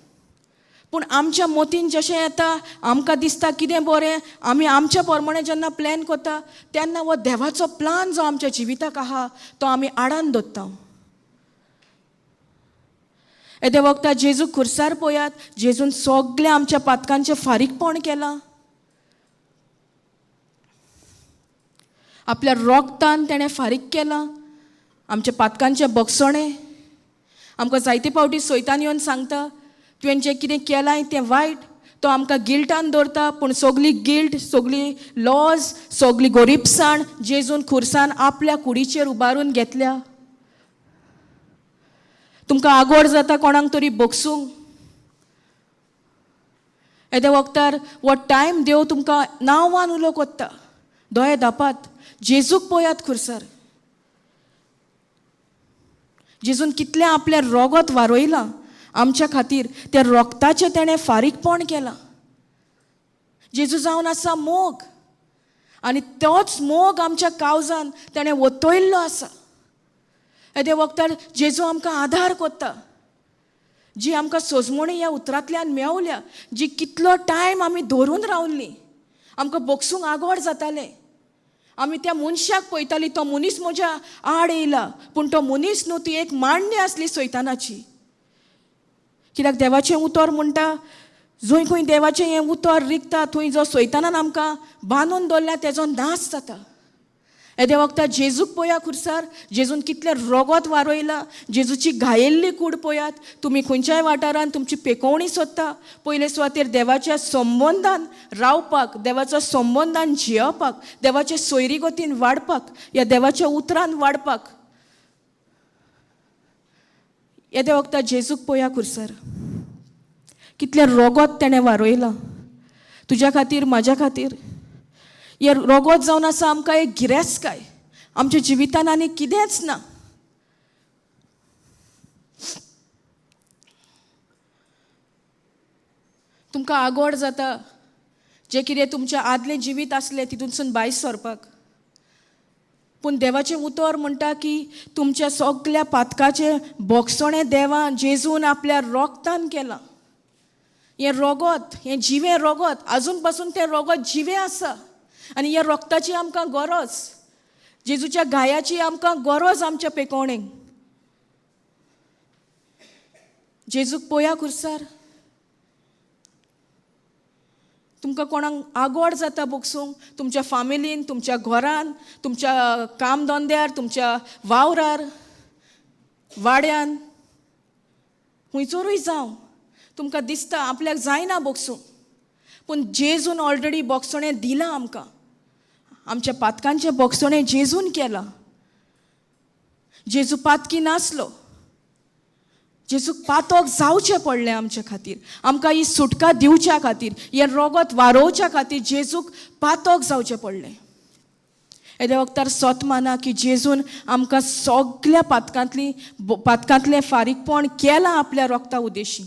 S1: पूण आमच्या मतीन जशें येता, आमकां दिसता कितें बरें, आमी आमच्या प्रमाणे जेन्ना प्लॅन करता तेन्ना हो देवाचो प्लान जो आमच्या जिविताक आहा तो आमी आडान दवरता. येद्या वखदार जेजू खुर्सार पळयात, जेजून सगळें आमच्या पातकांचें फारीकपण केलां. आपल्या रोगतान तेणें फारीक केलां आमच्या पातकांचें बक्षणें. आमकां जायते फावटी सैतान येवन सांगता तुवें जें कितें केलां तें वायट, तो आमकां गिल्टान दवरता. पूण सगली गिल्ट, सगली लॉज, सगली गोरीबसाण जेजून खुर्सान आपल्या कुडीचेर उबारून घेतल्या. तुमकां आगोड जाता कोणाक तरी बगसूंक. येद्या वखदार हो टायम देव तुमकां नांवान उलो कोत्ता, दोळे धापात, जेजूक पळयात खुर्सार. जेजून कितलें आपलें रोगत वारयलां आमच्या खातीर, त्या रोगताचें तेणें फारीकपण केलां. जेजू जावन आसा मोग, आनी तोच मोग आमच्या कावजान तेणें वतयल्लो आसा. येद्या वखदार जेजू आमकां आदार कोत्ता, जी आमकां सोजमणी ह्या उतरांतल्यान मेवल्या, जी कितलो टायम आमी धरून रावल्ली, आमकां बगसूंक आगोड जातालें. आमी त्या मनशाक पळयताली, तो मनीस म्हज्या आड येयला, पूण तो मनीस न्हू, ती एक मांडणी आसली सैतानाची. कित्याक देवाचें उतर म्हणटा, जंय खंय देवाचें हें उतर रिगता थंय जो सैतानान आमकां बांदून दवरला तेजो नाश जाता. येद्या वखदार जेजूक पळया खुर्सार, जेजून कितलें रोगत वारयलां, जेजूची घायेल्ली कूड पळयात. तुमी खंयच्याय वाठारान तुमची पेकोवणी सोदता, पयले सुवातेर देवाच्या संबंदान रावपाक, देवाच्या संबंदान जियोवपाक, देवाचे सोयरीगतीन वाडपाक, ह्या देवाच्या उतरान वाडपाक. येद्या वखदार जेजूक पळया खुर्सार, कितलें रोगोत तेणें वारयलां तुज्या खातीर, म्हाज्या खातीर. हें रोगोत जावन आसा आमकां एक गिरेस्तकाय, आमच्या जिवितान आनी कितेंच ना. तुमकां आगोड जाता जें कितें तुमचें आदलें जिवीत आसलें तितूनसून भायर सरपाक, पूण देवाचें उतर म्हणटा की तुमच्या सगल्या पातकाचें बोगसणें देवान जेजून आपल्या रोगतान केलां. हें रोगोत, हें जिवें रोगोत, आजून पासून तें रोगोत जिवें आसा आनी ह्या रोगताची आमकां गरज, जेजूच्या गायाची आमकां गरज आमच्या पेकोणेक. जेजूक पोया खुर्सार. तुमकां कोणाक आगोड जाता बोगसूंक, तुमच्या फामिलीन, तुमच्या घरान, तुमच्या काम धंद्यार, तुमच्या वावरार, वाड्यान, खंयसरूय जावं, तुमकां दिसता आपल्याक जायना बोगसूंक, पूण जेजून ऑलरेडी बोगसणें दिलां आमकां. आमच्या पातकांचें बोगसणें जेजून केलां. जेजू पातकी नासलो, जेजूक पातक जावचें पडलें आमचे खातीर, आमकां ही सुटका दिवच्या खातीर, हें रोगत वारोवच्या खातीर जेजूक पातक जावचें पडलें. येद्या वखदार सोत माना की जेजून आमकां सगल्या पातकांतली पातकांतलें फारीकपण केलां आपल्या रोगता उद्देशी.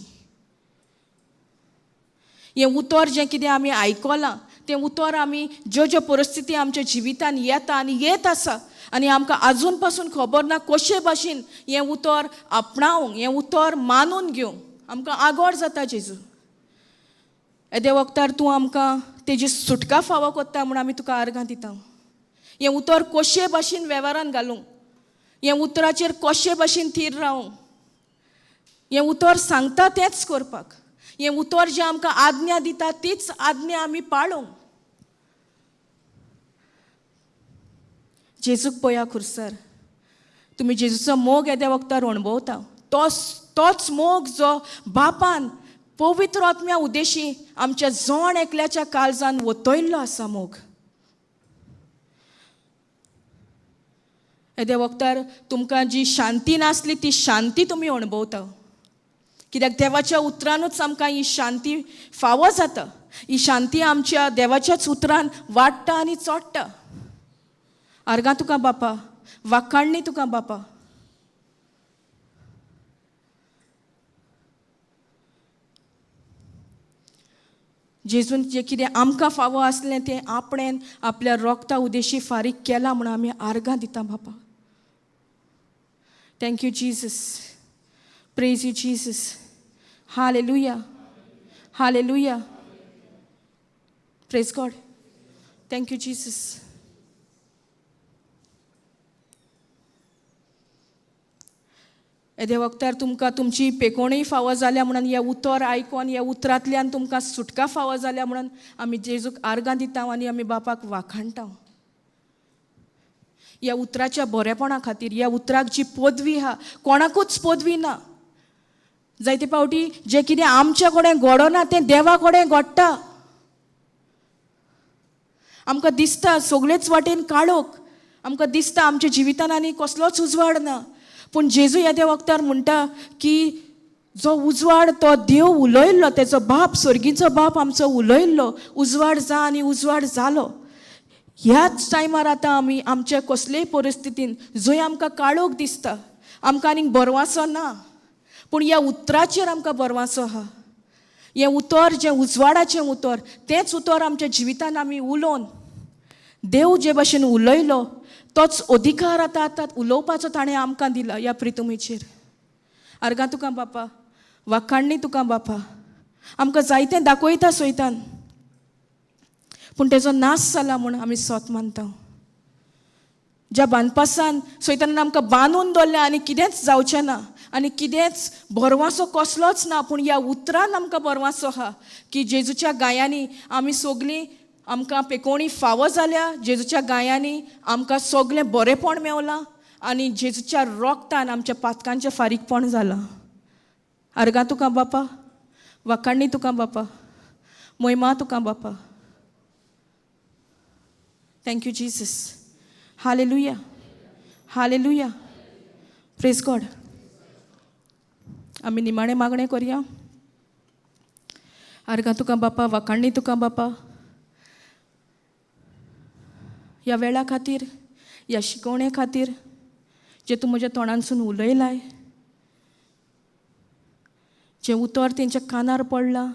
S1: हें उतर जें कितें आमी आयकलां तें उतर आमी ज्यो ज्यो परिस्थिती आमच्या जिवितान येता आनी येत आसा आनी आमकां आजून पासून खबर ना कशे भाशेन हें उतर आपणावंक, हें उतर मानून घेवंक आमकां आगोर जाता. जेजू येद्या वखदार तूं आमकां तेजी सुटका फावो कोत्ता म्हूण आमी तुका आर्गां दिता. हें उतर कशे भाशेन वेव्हारान घालूंक, हें उतराचेर कशे भाशेन थीर रावूंक, हें उतर सांगता तेंच करपाक, हें उतर जें आमकां आज्ञा दिता तीच आज्ञा आमी पाळूंक. जेजूक पळया खुर्सार, तुमी जेजूचो मोग येद्या वखदार अणभवता, तोच मोग जो बापान पवित्र आत्म्या उद्देशी आमच्या जण एकल्याच्या काळजान वतयल्लो आसा मोग. येद्या वखदार तुमकां जी शांती नासली ती शांती तुमी अणभवता, कित्याक देवाच्या उतरानूच आमकां ही शांती फावो जाता. ही शांती आमच्या देवाच्याच उतरान वाडटा आनी चोडटा. आर्गां तुका बापा, वाखाणणी तुका बापा. जेजून जें कितें आमकां फावो आसलें तें आपणेन आपल्या रोगता उद्देशी फारीक केलां म्हूण आमी आर्गां दिता बापा. Thank you Jesus, praise you Jesus. Hallelujah, hallelujah, praise God. Thank you Jesus. येद्या वखदार तुमकां तुमची पेकोणूय फावो जाल्या म्हणून हें उतर आयकोन ह्या उतरांतल्यान तुमकां सुटका फावो जाल्या म्हणून आमी जेजूक आर्गां दिता आनी आमी बापाक वाखाणटा. ह्या उतराच्या बरेपणा खातीर, ह्या उतराक जी पदवी आहा कोणाकूच पदवी ना. जायते फावटी जें कितें आमच्या कडेन घडना तें देवा कडेन घडटा. आमकां दिसता सगळेच वाटेन काळोख, आमकां दिसता आमच्या जिवितान आनी कसलोच उजवाड ना, पूण जेजू येद्या वखदार म्हणटा की जो उजवाड तो देव उलयल्लो, तेजो बाप स्वर्गीचो बाप आमचो उलयल्लो, उजवाड जा आनी उजवाड जालो. ह्याच टायमार आतां आमी आमच्या कसलेय परिस्थितीन जंय आमकां काळोख दिसता, आमकां आनीक बरवासो ना, पूण ह्या उतराचेर आमकां बरवासो आहा. हें उतर जें उजवाडाचें उतर, तेंच उतर आमच्या जिवितान आमी उलोवन देव जे भाशेन उलयलो तोच अधिकार आतां आतां उलोवपाचो ताणें आमकां दिला ह्या प्रितुमेचेर. आर्गां तुका बापा, वाखाणणी तुका बापा. आमकां जायतें दाखयता सोयतान, पूण तेजो नाश जाला म्हूण आमी सोत मानता. ज्या बांदपासान सोयतान आमकां बांदून दवरलें आनी कितेंच जावचें ना आनी कितेंच बरवासो कसलोच ना, पूण ह्या उतरान आमकां बरवासो आहा की जेजूच्या गायांनी आमी सगलीं आमकां पेकोणी फावो जाल्या, जेजूच्या गायांनी आमकां सगलें बरेंपण मेवलां आनी जेजूच्या रोगतान आमच्या पातकांचें फारीकपण जालां. आर्गां तुका बापा, वाखाणणी तुका बापा, मोयमा तुका बापा. Thank you Jesus. Hallelujah, hallelujah, praise God. आमी निमाणें मागणें करया. आर्गां तुका बापा, वाखाणणी तुका बापा, ह्या वेळा खातीर, ह्या शिकवणे खातीर जें तूं म्हज्या तोंडानसून उलयलाय, जें उतर तेंच्या कानार पडलां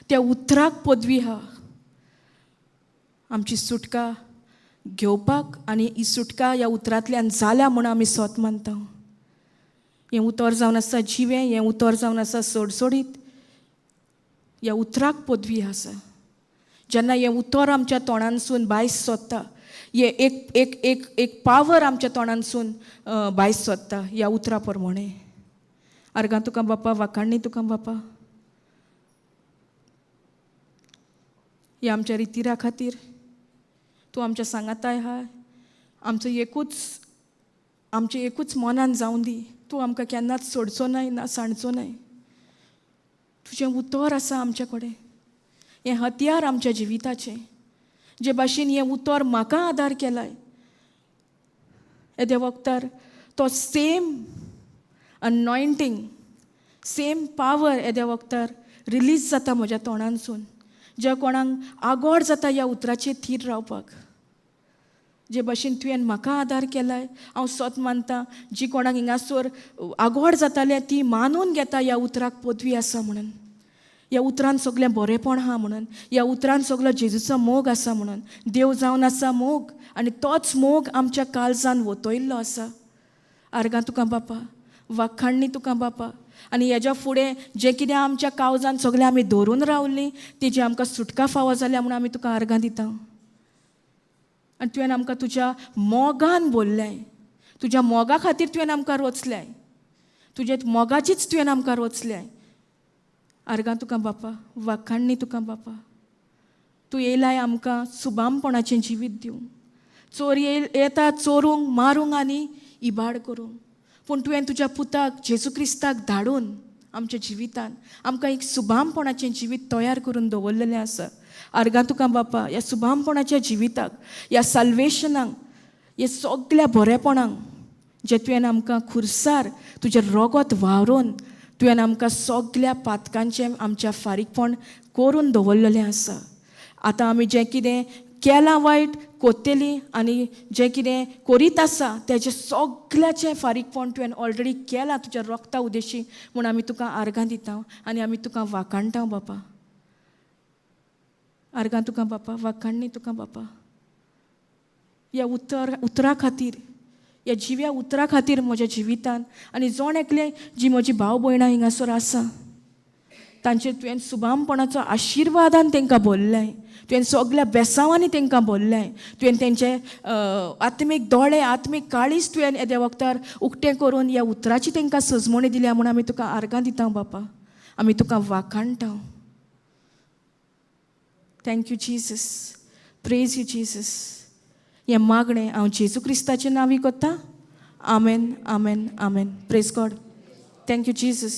S1: त्या उतराक पदवी आहा आमची सुटका घेवपाक आनी ही सुटका ह्या उतरांतल्यान जाल्या म्हूण आमी सोत मानता. हें उतर जावन आसा जिवें, हें उतर जावन आसा सोडसोडीत. ह्या उतराक पदवी आसा. जेन्ना हें उतर आमच्या तोंडानसून भायर सोदता, हे एक एक एक एक पावर आमच्या तोंडानसून भायर सोदता ह्या उतरा प्रमाणें. आर्गां तुका बापा, वाखाणणी तुका बापा, ह्या आमच्या रितिरा खातीर. तूं आमच्या सांगाताय आहाय. आमचो एकूच, आमचें एकूच मनान जावं दी, तूं आमकां केन्नाच सोडचो नाय ना सांडचो नाय. तुजें उतर आसा आमचे कडेन, हें हत्यार आमच्या जिविताचें. जे भाशेन हें उतर म्हाका आदार केलाय येद्या वखदार, तो सेम अनॉयंटींग, सेम पावर येद्या वखदार रिलीज जाता म्हज्या तोंडानसून, ज्या कोणाक आगोड जाता ह्या उतराचेर थीर रावपाक. जे भाशेन तुवें म्हाका आदार केलाय, हांव सोत मानता जी कोणाक हिंगासर आगोड जातालें ती मानून घेता ह्या उतराक पदवी आसा म्हणून, ह्या उतरान सगळें बरेंपण आहा म्हणून, ह्या उतरान सगळो जेजूचो मोग आसा म्हणून. देव जावन आसा मोग आनी तोच मोग आमच्या काळजान वतयल्लो आसा. आर्गां तुका बापा, वाखाणणी तुका बापा. आनी हेज्या फुडें जें कितें आमच्या काळजान सगळें आमी धरून रावलीं तेजी आमकां सुटका फावो जाल्या म्हणून आमी तुका आर्गां दिता. आनी तुवें आमकां तुज्या मोगान बोल्लें, तुज्या मोगा खातीर तुवें आमकां रोचलें, तुज्या मोगाचीच तुवें आमकां रोचलें. आर्गां तुका बापा, वाखाणणी तुका बापा. तूं येयलाय आमकां सुबामपणाचें जिवीत दिवंक. चोर येता चोरूंक, मारूंक आनी इबाड करूंक, पूण तुवें तुज्या पुताक जेजू क्रिस्ताक धाडून आमच्या जिवितान आमकां एक सुबामपणाचें जिवीत तयार करून दवरलेलें आसा. आर्गां तुका बापा, ह्या सुबामपणाच्या जिविताक, ह्या साल्वेशनाक, ह्या सगल्या बरेपणाक जें तुवें आमकां खुरसार तुजें रोगोत व्हांवरोन तुवें आमकां सगल्या पातकांचें आमच्या फारीकपण करून दवरलेलें आसा. आतां आमी जें कितें केलां वायट, कोत्तेलीं आनी जें कितें करीत आसा तेजें सगल्याचें फारीकपण तुवें ऑलरेडी केलां तुज्या रोगता उदेशी म्हूण आमी तुका आर्गां दिता आनी आमी तुका वाखाणटा बापा. आर्गां तुका बापा, वाखाणणी तुका बापा, ह्या उतरा खातीर, ह्या जिव्या उतरा खातीर म्हज्या जिवितान. आनी जण एकलें जी म्हजी भाव भयणां हिंगासर आसा तांचेर तुवें सुबामपणाचो आशिर्वादान तांकां बोल्लें, तुवें सगल्या बेसांवांनी तांकां बोल्लें, तुवें तेंचे आत्मीक दोळे, आत्मीक काळीज तुवें येद्या वखदार उक्तें करून ह्या उतराची तांकां सजमणी दिल्या म्हूण आमी तुका आर्गां दिता बापा, आमी तुका वाखाणटा. Thank you Jesus, praise you Jesus. हें मागणें हांव जेजू क्रिस्ताचें नांवी करता. आमेन, आमेन, आमेन. Praise God. Thank you Jesus.